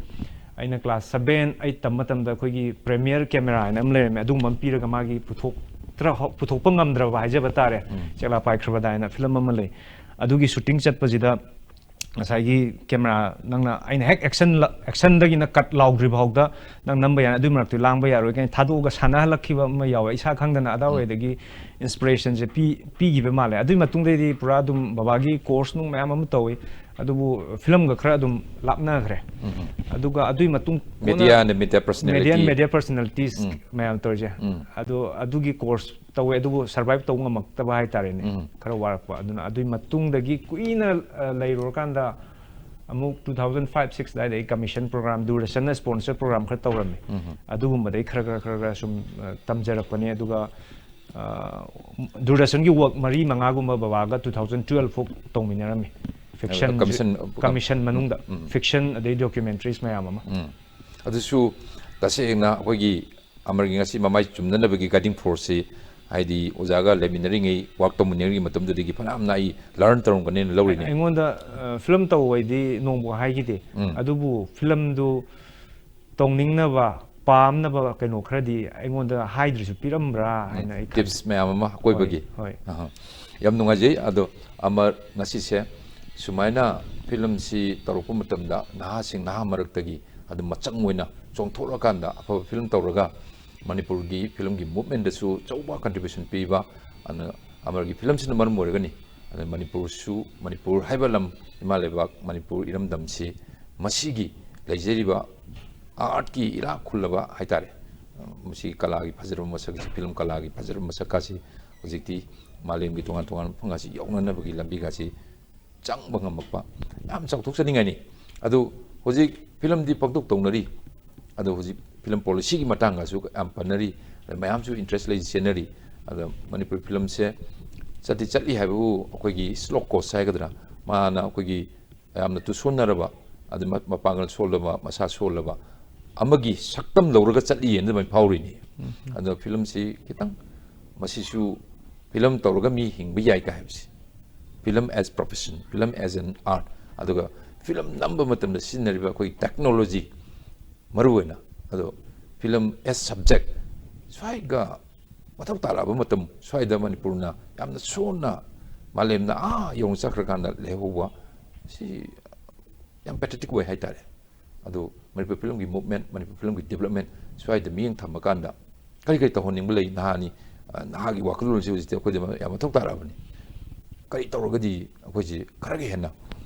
ꯑꯩꯅ ꯀ꯭ꯂꯥꯁ ꯁꯕꯦꯟ ꯑꯩꯠ ꯇꯝꯕ ꯃꯇꯝꯗ ꯑꯩꯈꯣꯏꯒꯤ ꯄ꯭ꯔꯦꯃꯤꯌꯔ ꯀꯦꯃꯦꯔꯥ ꯍꯥꯏꯅ ꯑꯃ ꯂꯩꯔꯝꯃꯦ꯫ ꯑꯗꯨꯒꯨꯝꯕ ꯑꯃ ꯄꯤꯔꯒ ꯃꯥꯒꯤ ꯄꯨꯊꯣꯛꯇ꯭ꯔ-, ꯄꯨꯊꯣꯛꯄ ꯉꯝꯗ꯭ꯔꯕ ꯍꯥꯏꯖꯕ ꯇꯥꯔꯦ꯫ ꯆꯦꯛꯂꯥ ꯄꯥꯏꯈ꯭ꯔꯕꯗꯥ ꯍꯥꯏꯅ ꯐꯤꯂꯝ ꯑꯃ ꯂꯩ꯫ ꯑꯗꯨꯒꯤ ꯁꯨꯇꯤꯡ ꯆꯠꯄꯁꯤꯗ ꯉꯁꯥꯏꯒꯤ ꯀꯦꯃꯦꯔꯥ ꯅꯪꯅ, ꯑꯩꯅ ꯍꯦꯛ ꯑꯦꯛꯁꯟ, ꯑꯦꯛꯁꯟꯗꯒꯤꯅ ꯀꯠ ꯂꯥꯎꯗ꯭ꯔꯤ ꯐꯥꯎꯗ ꯅꯪ ꯅꯝꯕ ꯌꯥꯅꯤ, ꯑꯗꯨꯒꯤ ꯃꯔꯛꯇ ꯂꯥꯡꯕ ꯌꯥꯔꯣꯏ ꯀꯥꯏꯅ ꯊꯥꯗꯣꯛꯑꯒ ꯁꯥꯟꯅꯍꯜꯂꯛꯈꯤꯕ ꯑꯃ ꯌꯥꯎꯋꯦ꯫ ꯏꯁꯥ ꯈꯪꯗꯅ ꯑꯗꯥꯋꯥꯏꯗꯒꯤ ꯏꯟꯁꯄꯤꯔꯦꯁꯟꯁꯦ ꯄꯤ-, ꯄꯤꯈꯤꯕ ꯃꯥꯜꯂꯦ꯫ ꯑꯗꯨꯒꯤ ꯃꯇꯨꯡꯗꯩꯗꯤ ꯄꯨꯔꯥ ꯑꯗꯨꯝ ꯕꯕꯥꯒꯤ ꯀꯣꯔꯁ ꯅꯨꯡ ꯃꯌꯥꯝ ꯑꯃ ꯇꯧꯋꯤ, ꯑꯗꯨꯕꯨ ꯐꯤꯂꯝꯒ ꯈꯔ ꯑꯗꯨꯝ ꯂꯥꯞꯅꯈ꯭ꯔꯦ꯫ ꯑꯗꯨꯒ ꯑꯗꯨꯒꯤ ꯃꯇꯨꯡ ꯀꯣꯟꯅ media and media personality. Media personalities ꯎꯝ꯫ ꯃꯌꯥꯝ ꯇꯧꯔꯤꯁꯦ꯫ ꯎꯝ꯫ ꯑꯗꯣ ꯑꯗꯨꯒꯤ ꯀꯣꯔꯁ ꯇꯧꯋꯦ, ꯑꯗꯨꯕꯨ ꯁꯔꯚꯥꯏꯚ ꯇꯧꯕ ꯉꯝꯃꯛꯇꯕ ꯍꯥꯏꯇꯥꯔꯦꯅꯦ꯫ ꯎꯝ꯫ ꯈꯔ ꯋꯥꯔꯛꯄ꯫ ꯑꯗꯨꯅ ꯑꯗꯨꯒꯤ ꯃꯇꯨꯡꯗꯒꯤ ꯀꯨꯏꯅ, ꯑ, ꯂꯩꯔꯨꯔꯀꯥꯟꯗ ꯑꯃꯨꯛ two thousand five six ꯑꯗꯨꯋꯥꯏꯗ ꯑꯩ ꯀꯃꯤꯁꯟ ꯄ꯭ꯔꯣꯒ꯭ꯔꯥꯝ, ꯗꯨꯔꯗꯔꯁꯟꯅ ꯁ꯭ꯄꯣꯟꯁꯔ ꯄ꯭ꯔꯣꯒ꯭ꯔꯥꯝ ꯈꯔ ꯇꯧꯔꯝꯃꯤ꯫ ꯎꯝ꯫ ꯑꯗꯨꯒꯨꯝꯕꯗꯩ ꯈꯔ ꯈꯔ ꯈꯔ ꯈꯔ ꯁꯨꯝ, ꯑ, ꯇꯝꯖꯔꯛꯄꯅꯦ꯫ ꯑꯗꯨꯒ, ꯑ, ꯗꯨꯔꯗꯔꯁꯟꯒꯤ ꯋꯥꯔꯛ ꯃꯔꯤ ꯃꯉꯥꯒꯨꯝꯕ ꯕꯕꯥꯒ two thousand twelve ꯐꯥꯎ ꯇꯧꯃꯤꯟꯅꯔꯝꯃꯤ꯫ ꯐꯤꯛꯁꯟ, ꯀꯃꯤꯁꯟ, ꯀꯃꯤꯁꯟ ꯃꯅꯨꯡꯗ ꯎꯝ, ꯎꯝ꯫ ꯐꯤꯛꯁꯟ ꯑꯗꯩ ꯗꯣꯀ꯭ꯌꯨꯃꯦꯟꯇꯔꯤꯁ ꯃꯌꯥꯝ ꯑꯃ꯫ ꯎꯝ꯫ ꯑꯗꯨꯁꯨ ꯇꯁꯦꯡꯅ ꯑꯩꯈꯣꯏꯒꯤ ꯑꯃꯔꯒꯤ ꯉꯁꯤ ꯃꯃꯥꯏ ꯆꯨꯝꯅꯅꯕꯒꯤ ꯒꯥꯏꯗꯤꯡ ꯐꯣꯔꯁꯁꯤ, ꯍꯥꯏꯗꯤ ꯑꯣꯖꯥꯒ ꯂꯩꯃꯤꯟꯅꯔꯤꯉꯩ, ꯋꯥꯔꯛ ꯇꯧꯃꯤꯟꯅꯔꯤꯉꯩ ꯃꯇꯝꯗꯨꯗꯒꯤ ꯐꯅꯌꯥꯝꯅ ꯑꯩ ꯂꯔꯟ ꯇꯧꯔꯝꯒꯅꯦꯅ ꯂꯧꯔꯤꯅꯦ꯫ ꯑꯩꯉꯣꯟꯗ, ꯑ, ꯐꯤꯂꯝ ꯇꯧ ꯍꯥꯏꯗꯤ ꯅꯣꯡꯕꯨ ꯍꯥꯏꯈꯤꯗꯦ꯫ ꯎꯝ꯫ ꯑꯗꯨꯕꯨ ꯐꯤꯂꯝꯗꯨ ꯇꯧꯅꯤꯡꯅꯕ, ꯄꯥꯝꯅꯕ ꯀꯩꯅꯣ ꯈꯔꯗꯤ ꯑꯩꯉꯣꯟꯗ ꯍꯥꯏꯗ꯭ꯔꯁꯨ ꯄꯤꯔꯝꯕ꯭ꯔꯥ ꯍꯥꯏꯅ ꯑꯩ ꯈꯜꯂꯤ꯫ ꯇꯤꯞꯁ ꯃꯌꯥꯝ ꯑꯃ ꯑꯀꯣꯏꯕꯒꯤ꯫ ꯍꯣꯏ, ꯍꯣꯏ꯫ ꯑꯍ꯫ ꯌꯥꯝ ꯅꯨꯡꯉꯥꯏꯖꯩ꯫ ꯑꯗꯣ ꯑꯃꯔ, ꯉꯁꯤꯁꯦ ꯁꯨꯃꯥꯏꯅ ꯐꯤꯂꯝꯁꯤ ꯇꯧꯔꯛꯄ ꯃꯇꯝꯗ ꯅꯍꯥꯁꯤꯡ, ꯅꯍꯥ ꯃꯔꯛꯇꯒꯤ ꯑꯗꯨꯝ ꯃꯆꯪ ꯑꯣꯏꯅ ꯆꯣꯡꯊꯣꯛꯂꯀꯥꯟꯗ ꯑꯐꯕ ꯐꯤꯂꯝ ꯇꯧꯔꯒ ꯃꯅꯤꯄꯨꯔꯒꯤ ꯐꯤꯂꯝꯒꯤ ꯃꯨꯞꯃꯦꯟꯗꯁꯨ ꯑꯆꯧꯕ ꯀꯟꯇ꯭ꯔꯤꯕ꯭ꯌꯨꯁꯟ ꯄꯤꯕ, ꯑꯗꯨꯅ ꯑꯃꯔꯒꯤ ꯐꯤꯂꯝꯁꯤꯅ ꯃꯔꯝ ꯑꯣꯏꯔꯒꯅꯤ꯫ ꯑꯗ ꯃꯅꯤꯄꯨꯔꯁꯨ, ꯃꯅꯤꯄꯨꯔ ꯍꯥꯏꯕ ꯂꯝ, ꯏꯃꯥ ꯂꯩꯕꯥꯛ ꯃꯅꯤꯄꯨꯔ ꯏꯔꯝꯗꯝꯁꯤ ꯃꯁꯤꯒꯤ ꯂꯩꯖꯔꯤꯕ ꯑꯥꯔꯠꯀꯤ ꯏꯔꯥꯛ ꯈꯨꯜꯂꯕ ꯍꯥꯏꯇꯥꯔꯦ, ꯃꯁꯤ ꯀꯂꯥꯒꯤ ꯐꯖꯔꯕ ꯃꯁꯛ ꯑꯁꯤ, ꯐꯤꯂꯝ ꯀꯂꯥꯒꯤ ꯐꯖꯔꯕ ꯃꯁꯛ ꯑꯁꯤ ꯍꯧꯖꯤꯛꯇꯤ ꯃꯥꯂꯦꯝꯒꯤ ꯇꯣꯉꯥꯟ ꯇꯣꯉꯥꯟꯕ ꯃꯐꯝ ꯑꯁꯤ ꯌꯧꯅꯅꯕꯒꯤ ꯂꯝꯕꯤ ꯑꯁꯤ ꯆꯪꯕ ꯉꯝꯃꯛꯄ ꯌꯥꯝ ꯆꯥꯎꯊꯣꯛꯆꯅꯤꯡꯉꯥꯏꯅꯤ꯫ ꯑꯗꯨ ꯍꯧꯖꯤꯛ ꯐꯤꯂꯝꯗꯤ ꯄꯪꯇꯧ ꯇꯧꯅꯔꯤ, ꯑꯗꯣ ꯍꯧꯖꯤꯛ ꯐꯤꯂꯝ ꯄꯣꯂꯤꯁꯤꯒꯤ ꯃꯇꯥꯡꯒꯁꯨ ꯌꯥꯝ ꯄꯟꯅꯔꯤ, ꯑꯗ ꯃꯌꯥꯝꯁꯨ ꯏꯟꯇꯔꯦꯁ ꯂꯩ ꯆꯦꯟꯅꯔꯤ꯫ ꯑꯗ ꯃꯅꯤꯄꯨꯔꯤ ꯐꯤꯂꯝꯁꯦ ꯆꯠꯇꯤ ꯆꯠꯂꯤ ꯍꯥꯏꯕꯕꯨ ꯑꯩꯈꯣꯏꯒꯤ ꯁ꯭ꯂꯣ ꯀꯣꯁ ꯍꯥꯏꯒꯗ꯭ꯔꯥ, ꯃꯥꯅ ꯑꯩꯈꯣꯏꯒꯤ ꯌꯥꯝꯅ ꯇꯨꯁꯣꯟꯅꯔꯕ, ꯑꯗ ꯃ-, ꯃꯄꯥꯡꯒꯜ ꯁꯣꯜꯂꯕ, ꯃꯁꯥ ꯁꯣꯜꯂꯕ ꯑꯃꯒꯤ ꯁꯛꯇꯝ ꯂꯧꯔꯒ ꯆꯠꯂꯤꯑꯅ ꯑꯗꯨꯃꯥꯏꯅ ꯐꯥꯎꯔꯤꯅꯤ꯫ ꯎꯝ꯫ ꯑꯗꯣ ꯐꯤꯂꯝꯁꯤ ꯈꯤꯇꯪ ꯃꯁꯤꯁꯨ ꯐꯤꯂꯝ ꯇꯧꯔꯒ ꯃꯤ ꯍꯤꯡꯕ ꯌꯥꯏ ꯀꯥꯏ ꯍꯥꯏꯕꯁꯤ, film as profession, film as an art, ꯑꯗꯨꯒ ꯐꯤꯂꯝ ꯅꯝꯕ ꯃꯇꯝꯗ ꯁꯤꯖꯤꯟꯅꯔꯤꯕ ꯑꯩꯈꯣꯏ technology, ꯃꯔꯨꯑꯣꯏꯅ ꯑꯗꯣ film as subject, ꯁ꯭ꯋꯥꯏꯒ ꯃꯊꯧ ꯇꯥꯔꯛꯑꯕ ꯃꯇꯝ, ꯁ꯭ꯋꯥꯏꯗ ꯃꯅꯤꯄꯨꯔꯅ ꯌꯥꯝꯅ ꯁꯣꯟꯅ ꯃꯥꯂꯦꯝꯅ ꯑꯥ ꯌꯧꯅ ꯆꯠꯈ꯭ꯔꯀꯥꯟꯗ ꯂꯩꯍꯧꯕ, ꯁꯤ ꯌꯥꯝ pathetic ꯑꯣꯏ ꯍꯥꯏꯇꯥꯔꯦ꯫ ꯑꯗꯣ ꯃꯅꯤꯄꯨꯔ ꯐꯤꯂꯝꯒꯤ movement, ꯃꯅꯤꯄꯨꯔ ꯐꯤꯂꯝꯒꯤ development, ꯁ꯭ꯋꯥꯏꯗ ꯃꯤꯠꯌꯦꯡ ꯊꯝꯕ ꯀꯥꯟꯗ ꯀꯔꯤ ꯀꯔꯤ ꯇꯧꯍꯟꯅꯤꯡꯕ ꯂꯩ? ꯅꯍꯥꯅꯤ, ꯑ, ꯅꯍꯥꯒꯤ ꯋꯥꯈꯜꯂꯣꯟꯁꯤ ꯍꯧꯖꯤꯛꯇꯤ ꯑꯩꯈꯣꯏꯗ ꯌꯥꯝ ꯃꯊꯧ ꯇꯥꯔꯛꯑꯕꯅꯤ꯫ ꯀꯔꯤ ꯇꯧꯔꯒꯗꯤ ꯑꯩꯈꯣꯏꯁꯤ ꯈꯔꯒ ꯍꯦꯟꯅ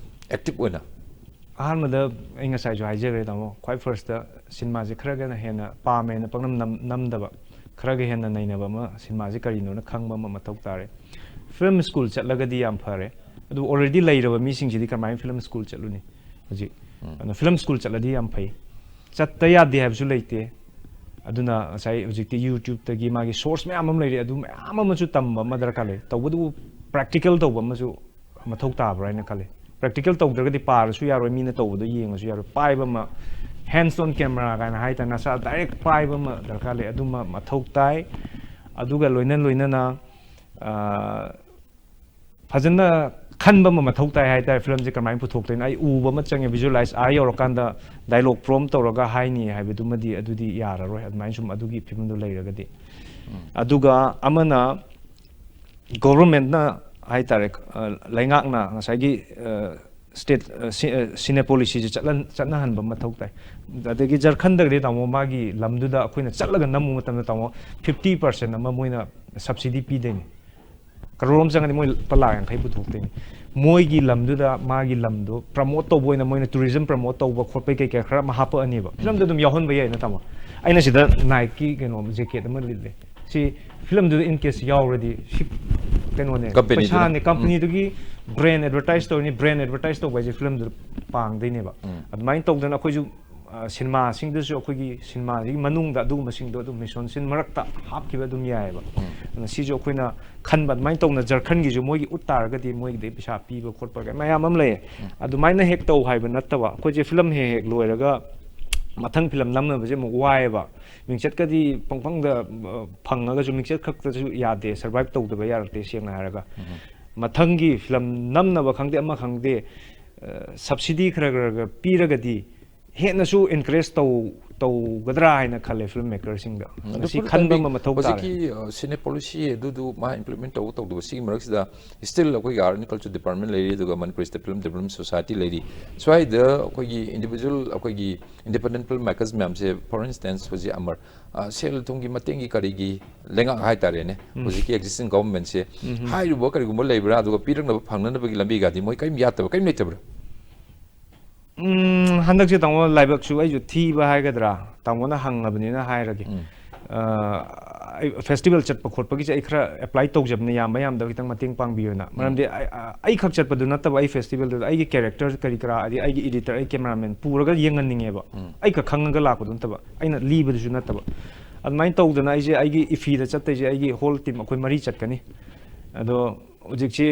active ꯑꯣꯏꯅ? ꯑꯍꯥꯟꯕꯗ ꯑꯩ ꯉꯁꯥꯏꯁꯨ ꯍꯥꯏꯖꯈ꯭ꯔꯦ ꯇꯥꯃꯣ, ꯈ꯭ꯋꯥꯏ first ꯇ ꯁꯤꯅꯦꯃꯥꯁꯦ ꯈꯔꯒ ꯍꯦꯟꯅ ꯄꯥꯝꯃꯦꯅ ꯄꯪꯅꯝ ꯅꯝ- ꯅꯝꯗꯕ, ꯈꯔꯒ ꯍꯦꯟꯅ ꯅꯩꯅꯕ ꯑꯃ, ꯁꯤꯅꯦꯃꯥꯁꯦ ꯀꯔꯤꯅꯣꯅ ꯈꯪꯕ ꯑꯃ ꯃꯊꯧ ꯇꯥꯔꯦ꯫ Film school ꯆꯠꯂꯒꯗꯤ ꯌꯥꯝ ꯐꯔꯦ, ꯑꯗꯨ already ꯂꯩꯔꯕ ꯃꯤꯁꯤꯡꯁꯤꯗꯤ ꯀꯃꯥꯏꯅ film school ꯆꯠꯂꯨꯅꯤ ꯍꯧꯖꯤꯛ? ꯑꯗꯨꯅ film school ꯆꯠꯂꯗꯤ ꯌꯥꯝ ꯐꯩ, ꯆꯠꯇ ꯌꯥꯗꯦ ꯍꯥꯏꯕꯁꯨ ꯂꯩꯇꯦ꯫ ꯑꯗꯨꯅ ꯉꯁꯥꯏ ꯍꯧꯖꯤꯛꯇꯤ YouTube ꯇꯒꯤ ꯃꯥꯒꯤ source ꯃꯌꯥꯝ ꯑꯃ ꯂꯩꯔꯦ, ꯑꯗꯨ ꯃꯌꯥꯝ ꯑꯃꯁꯨ ꯇꯝꯕ ꯑꯃ ꯗꯔꯀꯥꯔ ꯂꯩ꯫ ꯇꯧꯕꯇꯕꯨ practical ꯇꯧꯕ ꯑꯃꯁꯨ ꯃꯊꯧ ꯇꯥꯕ꯭ꯔꯥ ꯍꯥꯏꯅ ꯈꯜꯂꯤ꯫ Practical ꯇꯧꯗ꯭ꯔꯒꯗꯤ ꯄꯥꯔꯁꯨ ꯌꯥꯔꯣꯏ, ꯃꯤꯅ ꯇꯧꯕꯗꯣ ꯌꯦꯡꯉꯁꯨ ꯌꯥꯔꯣꯏ꯫ ꯄꯥꯏꯕ ꯑꯃ, hands on camera ꯀꯥꯏꯅ ꯍꯥꯏꯇꯥꯔꯦ, ꯅꯁꯥ direct ꯄꯥꯏꯕ ꯑꯃ ꯗꯔꯀꯥꯔ ꯂꯩ, ꯑꯗꯨꯃ ꯃꯊꯧ ꯇꯥꯏ꯫ ꯑꯗꯨꯒ ꯂꯣꯏꯅ ꯂꯣꯏꯅꯅ, ꯑ, ꯐꯖꯅ ꯈꯟꯕ ꯑꯃ ꯃꯊꯧ ꯇꯥꯏ ꯍꯥꯏꯇꯥꯔꯦ꯫ Film ꯁꯦ ꯀꯃꯥꯏꯅ ꯄꯨꯊꯣꯛꯇꯣꯏꯅꯣ, ꯑꯩ ꯎꯕ ꯑꯃ ꯆꯪꯉꯦ, visualize, ꯑꯥ ꯌꯧꯔꯀꯥꯟꯗ dialogue prompt ꯇꯧꯔꯒ ꯍꯥꯏꯅꯤ ꯍꯥꯏꯕꯗꯨꯃꯗꯤ ꯑꯗꯨꯗꯤ ꯌꯥꯔꯔꯣꯏ, ꯑꯗꯨꯃꯥꯏꯅ ꯁꯨꯝ ꯑꯗꯨꯒꯤ ꯐꯤꯕꯝꯗꯣ ꯂꯩꯔꯒꯗꯤ꯫ ꯑꯗꯨꯒ ꯑꯃꯅ, government ꯅ ꯍꯥꯏꯇꯥꯔꯦ, ꯑ, ꯂꯩꯉꯥꯛꯅ ꯉꯁꯥꯏꯒꯤ, ꯑ, state, ꯑ, ꯁꯤ-, ꯑ, cine policy ꯁꯦ ꯆꯠꯍꯟ-, ꯆꯠꯅꯍꯟꯕ ꯃꯊꯧ ꯇꯥꯏ꯫ ꯑꯗꯒꯤ ꯖꯔꯈꯟꯗꯒꯗꯤ ꯇꯥꯃꯣ, ꯃꯥꯒꯤ ꯂꯝꯗꯨꯗ ꯑꯩꯈꯣꯏꯅ ꯆꯠꯂꯒ ꯅꯝꯃꯨ ꯃꯇꯝꯗ ꯇꯥꯃꯣ, fifty percent ꯑꯃ ꯃꯣꯏꯅ subsidy ꯄꯤꯗꯣꯏꯅꯤ꯫ ꯀꯔꯣꯔ ꯑꯃ ꯆꯪꯉꯗꯤ ꯃꯣꯏ ꯂꯨꯄꯥ ꯂꯥꯈ ꯌꯥꯡꯈꯩ ꯄꯨꯊꯣꯛꯇꯣꯏꯅꯤ꯫ ꯃꯣꯏꯒꯤ ꯂꯝꯗꯨꯗ ꯃꯥꯒꯤ ꯂꯝꯗꯣ promote ꯇꯧꯕ ꯑꯣꯏꯅ ꯃꯣꯏꯅ tourism promote ꯇꯧꯕ ꯈꯣꯠꯄꯒꯤ ꯀꯩꯀꯩ ꯈꯔ ꯑꯃ ꯍꯥꯞꯄꯛꯑꯅꯦꯕ꯫ Film ꯗ ꯑꯗꯨꯝ ꯌꯥꯎꯍꯟꯕ ꯌꯥꯏꯅ ꯇꯥꯃꯣ꯫ ꯑꯩꯅ ꯁꯤꯗ Nike ꯀꯩꯅꯣ jacket ꯑꯃ ꯂꯤꯠꯂꯦ꯫ ꯁꯤ film ꯗꯨꯗ in case ꯌꯥꯎꯔꯗꯤ ꯁꯤ ꯀꯩꯅꯣꯅꯦ, Company ꯗꯨꯅ꯫ ꯄꯩꯁꯥꯅꯦ, company ꯗꯨꯒꯤ brand advertise ꯇꯧꯔꯅꯤ, brand advertise ꯇꯧꯕ ꯍꯥꯏꯁꯦ film ꯗꯨꯗ ꯄꯥꯡꯗꯣꯏꯅꯦꯕ꯫ ꯑꯗꯨꯃꯥꯏꯅ ꯇꯧꯗꯅ ꯑꯩꯈꯣꯏꯁꯨ, ꯑ, ꯁꯤꯅꯦꯃꯥꯁꯤꯡꯗꯁꯨ ꯑꯩꯈꯣꯏꯒꯤ ꯁꯤꯅꯦꯃꯥꯁꯤꯒꯤ ꯃꯅꯨꯡꯗ ꯑꯗꯨꯒꯨꯝꯕꯁꯤꯡꯗꯣ ꯑꯗꯨꯝ mission ꯁꯤꯡ ꯃꯔꯛꯇ ꯍꯥꯞꯈꯤꯕ ꯑꯗꯨꯝ ꯌꯥꯏꯑꯕ꯫ ꯑꯗꯨꯅ ꯁꯤꯁꯨ ꯑꯩꯈꯣꯏꯅ ꯈꯟꯕ ꯑꯗꯨꯃꯥꯏꯅ ꯇꯧꯅ ꯖꯔꯈꯟꯒꯤꯁꯨ ꯃꯣꯏꯒꯤ ꯎꯠ ꯇꯥꯔꯒꯗꯤ ꯃꯣꯏꯒꯤꯗꯩ ꯄꯩꯁꯥ ꯄꯤꯕ ꯈꯣꯠꯄ ꯀꯩ ꯃꯌꯥꯝ ꯑꯃ ꯂꯩꯌꯦ꯫ ꯑꯗꯨꯃꯥꯏꯅ ꯍꯦꯛ ꯇꯧ ꯍꯥꯏꯕ ꯅꯠꯇꯕ, ꯑꯩꯈꯣꯏꯁꯦ film ꯍꯦꯛ ꯍꯦꯛ ꯂꯣꯏꯔꯒ ꯃꯊꯪ ꯐꯤꯂꯝ ꯅꯝꯅꯕꯁꯦ ꯑꯃꯨꯛ ꯋꯥꯏꯑꯦꯕ꯫ ꯃꯤꯡꯆꯠꯀꯗꯤ ꯄꯪꯐꯪꯗ, ꯑ, ꯐꯪꯉꯒꯁꯨ ꯃꯤꯡꯆꯠ ꯈꯛꯇꯁꯨ ꯌꯥꯗꯦ, ꯁꯔꯚꯥꯏꯚ ꯇꯧꯗꯕ ꯌꯥꯔꯛꯇꯦ, ꯁꯦꯡꯅ ꯍꯥꯏꯔꯒ꯫ ꯃꯊꯪꯒꯤ ꯐꯤꯂꯝ ꯅꯝꯅꯕ ꯈꯪꯗꯦ, ꯑꯃ ꯈꯪꯗꯦ, ꯑ, ꯁꯕꯁꯤꯗꯤ ꯈꯔ ꯈꯔꯒ ꯄꯤꯔꯒꯗꯤ ꯍꯦꯟꯅꯁꯨ ꯏꯟꯀꯔꯦꯖ ꯇꯧ-, ꯇꯧꯒꯗ꯭ꯔꯥ ꯍꯥꯏꯅ ꯈꯜꯂꯦ ꯐꯤꯂꯝ ꯃꯦꯀꯔꯁꯤꯡꯗ꯫ ꯎꯝ, ꯑꯗꯨ ꯃꯁꯤ ꯐꯨꯔꯨꯞ ꯈꯟꯕ ꯇꯥꯏꯃꯤꯡ ꯑꯃ ꯃꯊꯧ ꯇꯥꯔꯦ꯫ ꯍꯧꯖꯤꯛꯀꯤ, ꯑ, ꯁꯤꯅꯦ ꯄꯣꯂꯤꯁꯤ ꯑꯗꯨꯗꯨ ꯃꯥ ꯏꯝꯄ꯭ꯂꯤꯃꯦꯟ ꯇꯧꯕ ꯇꯧꯗꯕ ꯁꯤꯒꯤ ꯃꯔꯛꯁꯤꯗ ꯁ꯭ꯇꯤꯜ ꯑꯩꯈꯣꯏꯒꯤ Art and Culture Department ꯂꯩꯔꯤ, ꯑꯗꯨꯒ Manipur state film development society ꯂꯩꯔꯤ꯫ ꯁ꯭ꯋꯥꯏꯗ ꯑꯩꯈꯣꯏꯒꯤ ꯏꯟꯗꯤꯕꯤꯖꯨꯋꯦꯜ, ꯑꯩꯈꯣꯏꯒꯤ ꯏꯟꯗꯤꯄꯦꯟꯗꯦꯟ ꯐꯤꯂꯝ ꯃꯦꯀꯔꯁ ꯃꯌꯥꯝꯁꯦ, for instance, ꯍꯧꯖꯤꯛ ꯑꯃꯔ, ꯑ, ꯁꯦꯜ ꯊꯨꯝꯒꯤ ꯃꯇꯦꯡꯒꯤ ꯀꯔꯤꯒꯤ ꯂꯩꯉꯥꯛ ꯍꯥꯏꯇꯥꯔꯦꯅꯦ, ꯎꯝ꯫ ꯍꯧꯖꯤꯛꯀꯤ ꯑꯦꯛꯖꯤꯁꯇꯤꯡ ꯒꯚꯔꯟꯃꯦꯟꯁꯦ ꯎꯝ꯫ ꯍꯥꯏꯔꯤꯕ ꯀꯔꯤꯒꯨꯝꯕ ꯂꯩꯕ꯭ꯔꯥ, ꯑꯗꯨꯒ ꯄꯤꯔꯛꯅꯕ ꯐꯪꯅꯅꯕꯒꯤ ꯂꯝꯕꯤꯒꯗꯤ ꯃꯣꯏ ꯀꯔꯤꯝ ꯌꯥꯠꯇꯕ, ꯀꯔꯤꯝ ꯂꯩꯇꯕ꯭ꯔꯥ? ꯎꯝ, ꯍꯟꯗꯛꯁꯦ ꯇꯥꯃꯣ ꯂꯥꯏꯕꯛꯁꯨ ꯑꯩꯁꯨ ꯊꯤꯕ ꯍꯥꯏꯒꯗ꯭ꯔꯥ, ꯇꯥꯃꯣꯅ ꯍꯪꯉꯕꯅꯤꯅ ꯍꯥꯏꯔꯒꯦ꯫ ꯎꯝ꯫ ꯑ, ꯑꯩ ꯐꯦꯁꯇꯤꯚꯦꯜ ꯆꯠꯄ ꯈꯣꯠꯄꯒꯤꯁꯦ ꯑꯩ ꯈꯔ ꯑꯦꯄ꯭ꯂꯥꯏ ꯇꯧꯖꯕꯅꯦ, ꯌꯥꯝꯕ ꯌꯥꯝꯗꯕ ꯈꯤꯇꯪ ꯃꯇꯦꯡ ꯄꯥꯡꯕꯤꯌꯣꯅ꯫ ꯎꯝ꯫ ꯃꯔꯝꯗꯤ ꯑꯩ, ꯑ, ꯑꯩ ꯈꯛ ꯆꯠꯄꯗꯨ ꯅꯠꯇꯕ, ꯑꯩ ꯐꯦꯁꯇꯤꯚꯦꯜꯗꯨꯗ ꯑꯩꯒꯤ ꯀꯦꯔꯦꯛꯇꯔ ꯀꯔꯤ ꯀꯔꯥ, ꯑꯗꯩ ꯑꯩꯒꯤ ꯏꯗꯤꯇꯔ, ꯑꯩ ꯀꯦꯃꯦꯔꯥꯃꯦꯟ ꯄꯨꯔꯒ ꯌꯦꯡꯍꯟꯅꯤꯡꯉꯦꯕ꯫ ꯎꯝ꯫ ꯑꯩ ꯈꯛ ꯈꯪꯉꯒ ꯂꯥꯛꯄꯗꯨ ꯅꯠꯇꯕ, ꯑꯩꯅ ꯂꯤꯕꯗꯨꯁꯨ ꯅꯠꯇꯕ꯫ ꯑꯗꯨꯃꯥꯏꯅ ꯇꯧꯗꯅ ꯑꯩꯁꯦ ꯑꯩꯒꯤ ꯏꯐꯤꯗ ꯆꯠꯇꯣꯏꯁꯦ, ꯑꯩꯒꯤ ꯍꯣꯜ ꯇꯤꯝ ꯑꯩꯈꯣꯏ ꯃꯔꯤ ꯆꯠꯀꯅꯤ꯫ ꯑꯗꯣ ꯍꯧꯖꯤꯛꯁꯤ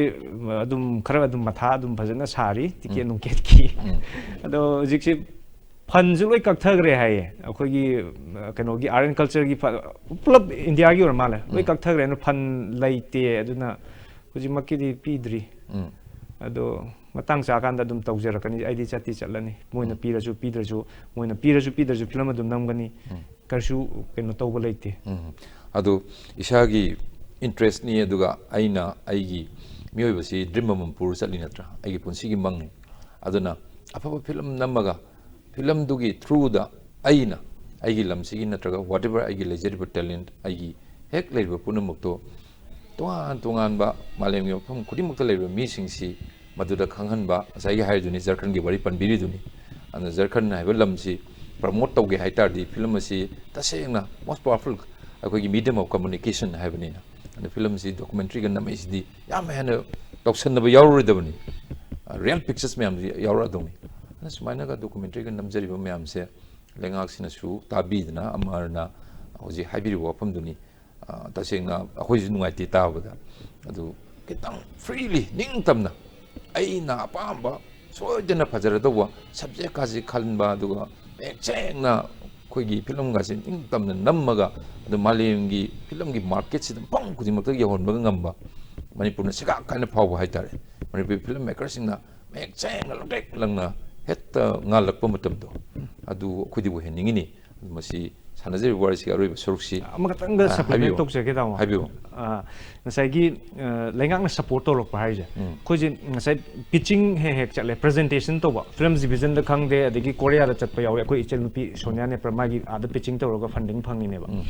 ꯑꯗꯨꯝ ꯈꯔ ꯑꯗꯨꯝ ꯃꯊꯥ ꯑꯗꯨꯝ ꯐꯖꯅ ꯁꯥꯔꯤ, ꯇꯤꯀꯦꯠ ꯎꯝ꯫ ꯅꯨꯡꯀꯦꯠꯀꯤ꯫ ꯎꯝ꯫ ꯑꯗꯣ ꯍꯧꯖꯤꯛꯁꯤ ꯐꯟꯁꯨ ꯂꯣꯏ ꯀꯛꯊꯈ꯭ꯔꯦ ꯍꯥꯏꯌꯦ, ꯑꯩꯈꯣꯏꯒꯤ, ꯑ, ꯀꯩꯅꯣꯒꯤ Art and Cultureꯒꯤ ꯐ-, ꯄꯨꯂꯞ ꯏꯟꯗꯤꯌꯥꯒꯤ ꯑꯣꯏꯔ ꯃꯥꯜꯂꯦ, ꯂꯣꯏ ꯎꯝ꯫ ꯀꯛꯊꯈ꯭ꯔꯦ꯫ ꯑꯗꯨꯅ ꯐꯟ ꯂꯩꯇꯦ, ꯑꯗꯨꯅ ꯍꯧꯖꯤꯛꯃꯛꯀꯤꯗꯤ ꯄꯤꯗ꯭ꯔꯤ꯫ ꯎꯝ꯫ ꯑꯗꯣ ꯃꯇꯥꯡ ꯆꯥꯀꯥꯟꯗ ꯑꯗꯨꯝ ꯇꯧꯖꯔꯛꯀꯅꯤ꯫ ꯑꯩꯗꯤ ꯆꯠꯇꯤ ꯆꯠꯂꯅꯤ, ꯃꯣꯏꯅ ꯎꯝ꯫ ꯄꯤꯔꯁꯨ ꯄꯤꯗ꯭ꯔꯁꯨ, ꯃꯣꯏꯅ ꯄꯤꯔꯁꯨ ꯄꯤꯗ꯭ꯔꯁꯨ ꯐꯤꯂꯝ ꯑꯗꯨꯝ ꯅꯝꯒꯅꯤ꯫ ꯎꯝ꯫ ꯀꯔꯤꯁꯨ ꯀꯩꯅꯣ ꯇꯧꯕ ꯂꯩꯇꯦ꯫ ꯎꯝ꯫ ꯑꯗꯨ ꯏꯁꯥꯒꯤ ꯏꯟꯇꯔꯦꯁꯅꯤ, ꯑꯗꯨꯒ ꯑꯩꯅ ꯑꯩꯒꯤ ꯃꯤꯑꯣꯏꯕꯁꯤ ꯗ꯭ꯔꯤꯝ ꯑꯃꯃꯝ ꯄꯨꯔ ꯆꯠꯂꯤ ꯅꯠꯇ꯭ꯔꯥ? ꯑꯩꯒꯤ ꯄꯨꯟꯁꯤꯒꯤ ꯃꯪꯅꯤ꯫ ꯑꯗꯨꯅ ꯑꯐꯕ ꯐꯤꯂꯝ ꯅꯝꯃꯒ ꯐꯤꯂꯝꯗꯨꯒꯤ ꯊ꯭ꯔꯨꯗ ꯑꯩꯅ ꯑꯩꯒꯤ ꯂꯝꯁꯤꯒꯤ ꯅꯠꯇ꯭ꯔꯒ whatever ꯑꯩꯒꯤ ꯂꯩꯖꯔꯤꯕ talent, ꯑꯩꯒꯤ ꯍꯦꯛ ꯂꯩꯔꯤꯕ ꯄꯨꯝꯅꯃꯛꯇꯣ ꯇꯣꯉꯥꯟ ꯇꯣꯉꯥꯟꯕ ꯃꯥꯂꯦꯝꯒꯤ ꯃꯐꯝ ꯈꯨꯗꯤꯡꯃꯛꯇ ꯂꯩꯔꯤꯕ ꯃꯤꯁꯤꯡꯁꯤ ꯃꯗꯨꯗ ꯈꯪꯍꯟꯕ, ꯉꯁꯥꯏꯒꯤ ꯍꯥꯏꯔꯤꯗꯨꯅꯤ, ꯖꯔꯈꯟꯒꯤ ꯋꯥꯔꯤ ꯄꯟꯕꯤꯔꯤꯗꯨꯅꯤ꯫ ꯑꯗꯨꯅ ꯖꯔꯈꯟ ꯍꯥꯏꯕ ꯂꯝꯁꯤ ꯄ꯭ꯔꯃꯣꯠ ꯇꯧꯒꯦ ꯍꯥꯏ ꯇꯥꯔꯗꯤ ꯐꯤꯂꯝ ꯑꯁꯤ ꯇꯁꯦꯡꯅ most powerful ꯑꯩꯈꯣꯏꯒꯤ medium of communication ꯍꯥꯏꯕꯅꯤꯅ꯫ ꯑꯗꯨ ꯐꯤꯂꯝꯁꯤ ꯗꯣꯀꯨꯃꯦꯟꯇꯔꯤꯒ ꯅꯝꯃꯛꯏꯁꯤꯗꯤ ꯌꯥꯝ ꯍꯦꯟꯅ ꯇꯧꯁꯟꯅꯕ ꯌꯥꯎꯔꯔꯣꯏꯗꯕꯅꯤ, ꯔꯤꯌꯦꯜ ꯄꯤꯛꯆꯔꯁ ꯃꯌꯥꯝꯁꯤ ꯌꯥꯎꯔꯛꯑꯗꯧꯅꯤ꯫ ꯑꯗꯨꯅ ꯁꯨꯃꯥꯏꯅꯒ ꯗꯣꯀꯨꯃꯦꯟꯇꯔꯤꯒ ꯅꯝꯖꯔꯤꯕ ꯃꯌꯥꯝꯁꯦ ꯂꯩꯉꯥꯛꯁꯤꯅꯁꯨ ꯇꯥꯕꯤꯗꯅ ꯑꯃꯔꯅ ꯍꯧꯖꯤꯛ ꯍꯥꯏꯕꯤꯔꯤꯕ ꯋꯥꯐꯝꯗꯨꯅꯤ꯫ ꯑ, ꯇꯁꯦꯡꯅ ꯑꯩꯈꯣꯏꯁꯨ ꯅꯨꯡꯉꯥꯏꯇꯦ ꯇꯥꯕꯗ꯫ ꯑꯗꯨ ꯈꯤꯇꯪ ꯐ꯭ꯔꯤꯂꯤ, ꯅꯤꯡꯇꯝꯅ ꯑꯩꯅ ꯑꯄꯥꯝꯕ ꯁꯣꯏꯗꯅ ꯐꯖꯔꯗꯧꯕ ꯁꯕꯖꯦꯛꯀꯥꯁꯤ ꯈꯟꯕ, ꯑꯗꯨꯒ ꯃꯌꯦꯛ ꯁꯦꯡꯅ ꯑꯩꯈꯣꯏꯒꯤ ꯐꯤꯂꯝꯒꯥꯁꯤ ꯅꯤꯡꯇꯝꯅ ꯅꯝꯃꯒ, ꯑꯗꯨ ꯃꯥꯂꯦꯝꯒꯤ ꯐꯤꯂꯝꯒꯤ ꯃꯥꯔꯀꯦꯠꯁꯤꯗ ꯃꯐꯝ ꯈꯨꯗꯤꯡꯃꯛꯇ ꯌꯧꯍꯟꯕꯒ ꯉꯝꯕ, ꯃꯅꯤꯄꯨꯔꯅ ꯁꯤꯒꯥꯛ ꯀꯥꯏꯅ ꯐꯥꯎꯕ ꯍꯥꯏꯇꯥꯔꯦ, ꯃꯅꯤꯄꯨꯔꯤ ꯐꯤꯂꯝ ꯃꯦꯀꯔꯁꯤꯡꯅ ꯃꯌꯦꯛ ꯁꯦꯡꯅ ꯂꯪꯇ꯭ꯔꯤꯛ ꯂꯪꯅ ꯍꯦꯛꯇ ꯉꯥꯜꯂꯛꯄ ꯃꯇꯝꯗꯣ, ꯑꯗꯨ ꯑꯩꯈꯣꯏꯗꯤ ꯑꯣꯏꯍꯟꯅꯤꯡꯉꯤꯅꯤ꯫ ꯑꯗꯨ ꯃꯁꯤ ꯁꯥꯟꯅꯖꯔꯤꯕ ꯋꯥꯔꯤꯁꯤꯒꯤ ꯑꯔꯣꯏꯕ ꯁꯔꯨꯛꯁꯤ, ꯑꯃꯈꯛꯇꯪꯒ ꯑ, supplement ꯍꯥꯏꯕꯤꯌꯨ꯫ ꯇꯧꯖꯒꯦ, ꯇꯥꯃꯣ꯫ ꯍꯥꯏꯕꯤꯌꯨ꯫ ꯑ, ꯉꯁꯥꯏꯒꯤ, ꯑ, ꯂꯩꯉꯥꯛꯅ support ꯇꯧꯔꯛꯄ ꯍꯥꯏꯁꯦ, ꯎꯝ꯫ ꯑꯩꯈꯣꯏꯁꯦ ꯉꯁꯥꯏ pitching ꯍꯦꯛ ꯍꯦꯛ ꯆꯠꯂꯦ, presentation ꯇꯧꯕ, film division ꯗ ꯈꯪꯗꯦ, ꯑꯗꯒꯤ ꯀꯣꯔꯤꯌꯥꯗ ꯆꯠꯄ ꯌꯥꯎꯋꯦ꯫ ꯑꯩꯈꯣꯏ ꯏꯆꯟꯅꯨꯄꯤ ꯁꯣꯅꯤꯌꯥ ꯅꯦꯄ꯭ꯔ ꯃꯥꯒꯤ ꯑꯥꯗ pitching ꯇꯧꯔꯒ funding ꯐꯪꯉꯤꯅꯦꯕ꯫ ꯎꯝ꯫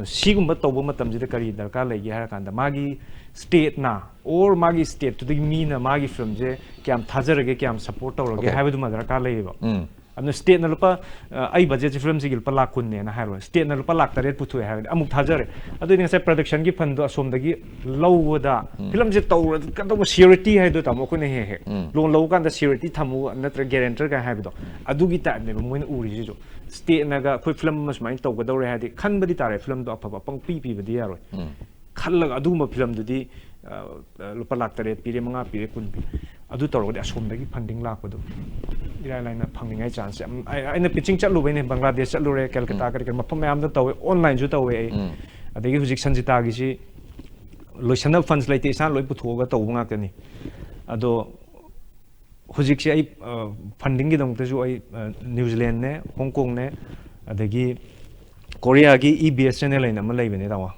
ꯑ, ꯁꯤꯒꯨꯝꯕ ꯇꯧꯕ ꯃꯇꯝꯁꯤꯗ ꯀꯔꯤ ꯗꯔꯀꯥꯔ ꯂꯩꯒꯦ ꯍꯥꯏꯔ ꯀꯥꯟꯗ, ꯃꯥꯒꯤ state ꯅ or ꯃꯥꯒꯤ state ꯇꯨꯗꯒꯤ ꯃꯤꯅ ꯃꯥꯒꯤ film ꯁꯦ ꯀꯌꯥꯝ ꯊꯥꯖꯔꯒꯦ, ꯀꯌꯥꯝ support ꯇꯧꯔꯒꯦ Okay. ꯍꯥꯏꯕꯗꯨꯃ ꯗꯔꯀꯥꯔ ꯂꯩꯌꯦꯕ꯫ ꯎꯝ꯫ ꯑꯗꯨꯅ state ꯅ ꯂꯨꯄꯥ, ꯑ, ꯑꯩ budget ꯁꯦ film ꯁꯤꯒꯤ ꯂꯨꯄꯥ ꯂꯥꯛ ꯀꯨꯟꯅꯦꯅ ꯍꯥꯏꯔꯣ, state ꯅ ꯂꯨꯄꯥ ꯂꯥꯛ ꯇꯔꯦꯠ ꯄꯨꯊꯣꯛꯑꯦ ꯍꯥꯏꯔꯗꯤ ꯑꯃꯨꯛ ꯊꯥꯖꯔꯦ꯫ ꯑꯗꯨꯗꯤ ꯉꯁꯥꯏ production ꯒꯤ fund ꯗꯣ ꯑꯁꯣꯝꯗꯒꯤ ꯂꯧꯕꯗ, ꯎꯝ꯫ film ꯁꯦ ꯇꯧꯔꯀꯗꯧꯕ surety ꯍꯥꯏꯗꯣ, ꯇꯥꯃꯣ, ꯑꯩꯈꯣꯏꯅ ꯍꯦꯛ ꯍꯦꯛ ꯎꯝ꯫ loan ꯂꯧꯕ ꯀꯥꯟꯗ surety ꯊꯝꯃꯨ ꯅꯠꯇ꯭ꯔꯒ guarantor ꯀꯥꯏ ꯍꯥꯏꯕꯗꯣ, ꯑꯗꯨꯒꯤ type ꯅꯦꯕ ꯃꯣꯏꯅ ꯎꯔꯤꯁꯤꯁꯨ꯫ State ꯅꯒ ꯑꯩꯈꯣꯏ film ꯑꯃ ꯁꯨꯃꯥꯏꯅ ꯇꯧꯒꯗꯧꯔꯦ ꯍꯥꯏꯔꯗꯤ ꯈꯟꯕꯗꯤ ꯇꯥꯔꯦ, film ꯗꯣ ꯑꯐꯕ ꯄꯪꯄꯤ ꯄꯤꯕꯗꯤ ꯌꯥꯔꯣꯏ꯫ ꯎꯝ꯫ ꯈꯜꯂꯒ ꯑꯗꯨꯒꯨꯝꯕ film ꯗꯨꯗꯤ, ꯑ, ꯑ, ꯂꯨꯄꯥ ꯂꯥꯛ ꯇꯔꯦꯠ ꯄꯤꯔꯦ, ꯃꯉꯥ ꯄꯤꯔꯦ, ꯀꯨꯟ ꯄꯤꯔꯦ, ꯑꯗꯨ ꯇꯧꯔꯒꯗꯤ ꯑꯁꯣꯝꯗꯒꯤ funding ꯂꯥꯛꯄꯗꯣ ꯏꯔꯥꯏ ꯂꯥꯏꯅ ꯐꯪꯅꯤꯡꯉꯥꯏ chance ꯌꯥꯝ꯫ ꯑꯩ, ꯑꯩꯅ pitching ꯆꯠꯂꯨꯕꯩꯅꯦ, ꯕꯪꯒ꯭ꯂꯥꯗꯦꯁ ꯆꯠꯂꯨꯔꯦ, ꯀꯦꯜꯀꯇꯥ, ꯎꯝ꯫ ꯀꯔꯤ ꯀꯔꯤ ꯃꯐꯝ ꯃꯌꯥꯝꯗ ꯇꯧꯋꯦ, online ꯁꯨ ꯇꯧꯋꯦ ꯑꯩ꯫ ꯎꯝ꯫ ꯑꯗꯒꯤ ꯍꯧꯖꯤꯛ ꯁꯟꯖꯤꯇꯥꯒꯤꯁꯤ ꯂꯣꯏꯁꯟꯅꯕ funds ꯂꯩꯇꯦ, ꯏꯁꯥꯅ ꯂꯣꯏ ꯄꯨꯊꯣꯛꯑꯒ ꯇꯧꯕ ꯉꯥꯛꯇꯅꯤ꯫ ꯑꯗꯣ ꯍꯧꯖꯤꯛꯁꯦ ꯑꯩ, ꯑ, funding ꯒꯤꯗꯃꯛꯇꯁꯨ ꯑꯩ, ꯑ, New Zealand ꯅꯦ, Hong Kong ꯅꯦ, ꯑꯗꯒꯤ ꯀꯣꯔꯤꯌꯥꯒꯤ E B S channel ꯍꯥꯏꯅ ꯑꯃ ꯂꯩꯕꯅꯦ, ꯇꯥꯃꯣ꯫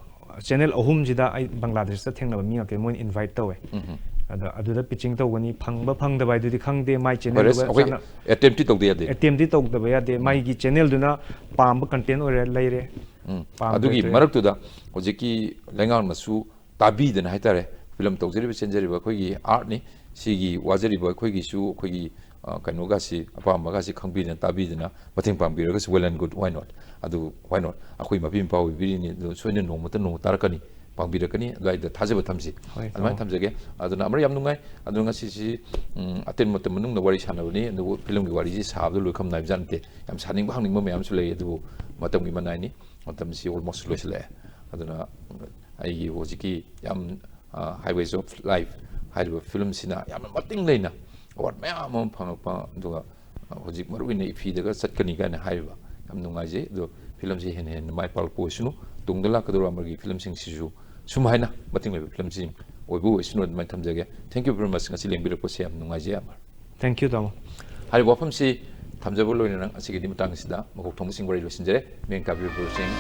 Channel ꯑꯍꯨꯝꯁꯤꯗ ꯑꯩ ꯕꯪꯒ꯭ꯂꯥꯗꯦꯁꯇ ꯊꯦꯡꯅꯕ ꯃꯤ ꯉꯥꯛꯇꯅꯤ, ꯃꯣꯏꯅ invite ꯇꯧꯋꯦ꯫ ꯎꯝ꯫ ꯑꯗ ꯑꯗꯨꯗ pitching ꯇꯧꯒꯅꯤ, ꯐꯪꯕ ꯐꯪꯗꯕ ꯍꯥꯏꯗꯨꯗꯤ ꯈꯪꯗꯦ, ꯃꯥꯏ channel Virus ꯗꯨꯒ ꯑꯩꯈꯣꯏ ꯆꯥꯟꯅ- attempt ꯇꯤ ꯇꯧꯗ ꯌꯥꯗꯦ꯫ attempt ꯇꯤ ꯇꯧꯗꯕ ꯌꯥꯗꯦ, ꯃꯥꯒꯤ channel ꯗꯨꯅ ꯄꯥꯝꯕ content ꯑꯣꯏꯔꯦ ꯂꯩꯔꯦ꯫ ꯎꯝ꯫ ꯄꯥꯝꯗ꯭ꯔꯦ ꯑꯗꯨꯒꯤ ꯇꯣꯛꯑꯦ꯫ ꯃꯔꯛꯇꯨꯗ ꯍꯧꯖꯤꯛꯀꯤ ꯂꯩꯉꯥꯛꯅꯁꯨ ꯇꯥꯕꯤꯗꯅ ꯍꯥꯏꯇꯥꯔꯦ, film ꯇꯧꯖꯔꯤꯕ ꯆꯦꯟꯖꯔꯤꯕ ꯑꯩꯈꯣꯏꯒꯤ art ꯅꯤ, ꯁꯤꯒꯤ ꯋꯥꯖꯔꯤꯕ ꯑꯩꯈꯣꯏꯒꯤꯁꯨ ꯑꯩꯈꯣꯏꯒꯤ, ꯑ, ꯀꯩꯅꯣꯒꯁꯤ, ꯑꯄꯥꯝꯕꯒꯁꯤ ꯈꯪꯕꯤꯗꯅ ꯇꯥꯕꯤꯗꯅ ꯃꯇꯦꯡ ꯄꯥꯡꯕꯤꯔꯒꯁꯨ well and good, why not? ꯑꯗꯨ why not? ꯑꯩꯈꯣꯏ ꯃꯄꯤ ꯃꯄꯥ ꯑꯣꯏꯕꯤꯔꯤꯅꯤ, ꯑꯗꯨ ꯁꯣꯏꯗꯅ ꯅꯣꯡꯃꯇ ꯅꯣꯡꯃ ꯇꯥꯔꯛꯀꯅꯤ, ꯄꯥꯡꯕꯤꯔꯛꯀꯅꯤ, ꯑꯗꯨꯋꯥꯏꯗ ꯊꯥꯖꯕ ꯊꯝꯁꯤ꯫ ꯍꯣꯏ, ꯑꯗꯨꯃꯥꯏꯅ ꯑꯣ꯫ ꯊꯝꯖꯒꯦ꯫ ꯑꯗꯨꯅ ꯑꯃꯔ ꯌꯥꯝ ꯅꯨꯡꯉꯥꯏ꯫ ꯑꯗꯨ ꯉꯁꯤꯁꯤ, ꯎꯝ, ꯑꯇꯦꯟ ꯃꯇꯝ ꯃꯅꯨꯡꯗ ꯋꯥꯔꯤ ꯁꯥꯟꯅꯕꯅꯤ, ꯑꯗꯨꯕꯨ film ꯒꯤ ꯋꯥꯔꯤꯁꯤ ꯁꯥꯕꯗ ꯂꯣꯏꯈꯝ ꯅꯥꯏꯕꯖꯥꯠ ꯅꯠꯇꯦ꯫ ꯌꯥꯝ ꯁꯥꯅꯤꯡꯕ ꯍꯪꯅꯤꯡꯕ ꯃꯌꯥꯝꯁꯨ ꯂꯩ, ꯑꯗꯨꯕꯨ ꯃꯇꯝꯒꯤ ꯃꯅꯥꯏꯅꯤ, ꯃꯇꯝꯁꯤ almost ꯂꯣꯏꯁꯤꯜꯂꯛꯑꯦ꯫ ꯑꯗꯨꯅ ꯑꯩꯒꯤ ꯍꯧꯖꯤꯛꯀꯤ ꯌꯥꯝ, ꯑ, Highways of Life ꯍꯥꯏꯔꯤꯕ film ꯁꯤꯅ ꯌꯥꯝꯅ ꯃꯇꯤꯡ ꯂꯩꯅ ꯑꯦꯋꯥꯔꯗ ꯃꯌꯥꯝ ꯑꯃ ꯐꯪꯉꯛꯄ, ꯑꯗꯨꯒ ꯍꯧꯖꯤꯛ ꯃꯔꯨ ꯑꯣꯏꯅ ꯏꯐꯤꯗꯒ ꯆꯠꯀꯅꯤ ꯀꯥꯏꯅ ꯍꯥꯏꯔꯤꯕ, ꯌꯥꯝ ꯅꯨꯡꯉꯥꯏꯖꯩ꯫ ꯑꯗꯣ ꯐꯤꯂꯝꯁꯤ ꯍꯦꯟꯅ ꯍꯦꯟꯅ ꯃꯥꯏ ꯄꯥꯛꯂꯛꯄ ꯑꯣꯏꯁꯅꯨ, ꯇꯨꯡꯗ ꯂꯥꯛꯀꯗꯧꯔꯤꯕ ꯑꯃꯔꯒꯤ ꯐꯤꯂꯝꯁꯤꯡꯁꯤꯁꯨ ꯁꯨꯝ ꯍꯥꯏꯅ ꯃꯇꯤꯡ ꯂꯩꯕ ꯐꯤꯂꯝꯁꯤꯡ ꯑꯣꯏꯕ ꯑꯣꯏꯁꯅꯨ ꯑꯗꯨꯃꯥꯏꯅ ꯊꯝꯖꯒꯦ꯫ Thank you very much, ꯉꯁꯤ ꯂꯦꯡꯕꯤꯔꯛꯄꯁꯦ ꯌꯥꯝ ꯅꯨꯡꯉꯥꯏꯖꯩ ꯑꯃꯔ꯫ Thank you, ꯇꯥꯃꯣ꯫ ꯍꯥꯏꯔꯤꯕ ꯋꯥꯐꯝꯁꯤ ꯊꯝꯖꯕ ꯂꯣꯏꯅꯅ ꯉꯁꯤꯒꯤꯗꯤ ꯃꯇꯥꯡ ꯑꯁꯤꯗ ꯃꯀꯣꯛ ꯊꯣꯡꯕꯁꯤꯡ ꯋꯥꯔꯤ ꯂꯣꯏꯁꯤꯟꯖꯔꯦ꯫ ꯃꯤꯡ ꯀꯥꯕꯤꯔꯤꯕꯁꯤꯡ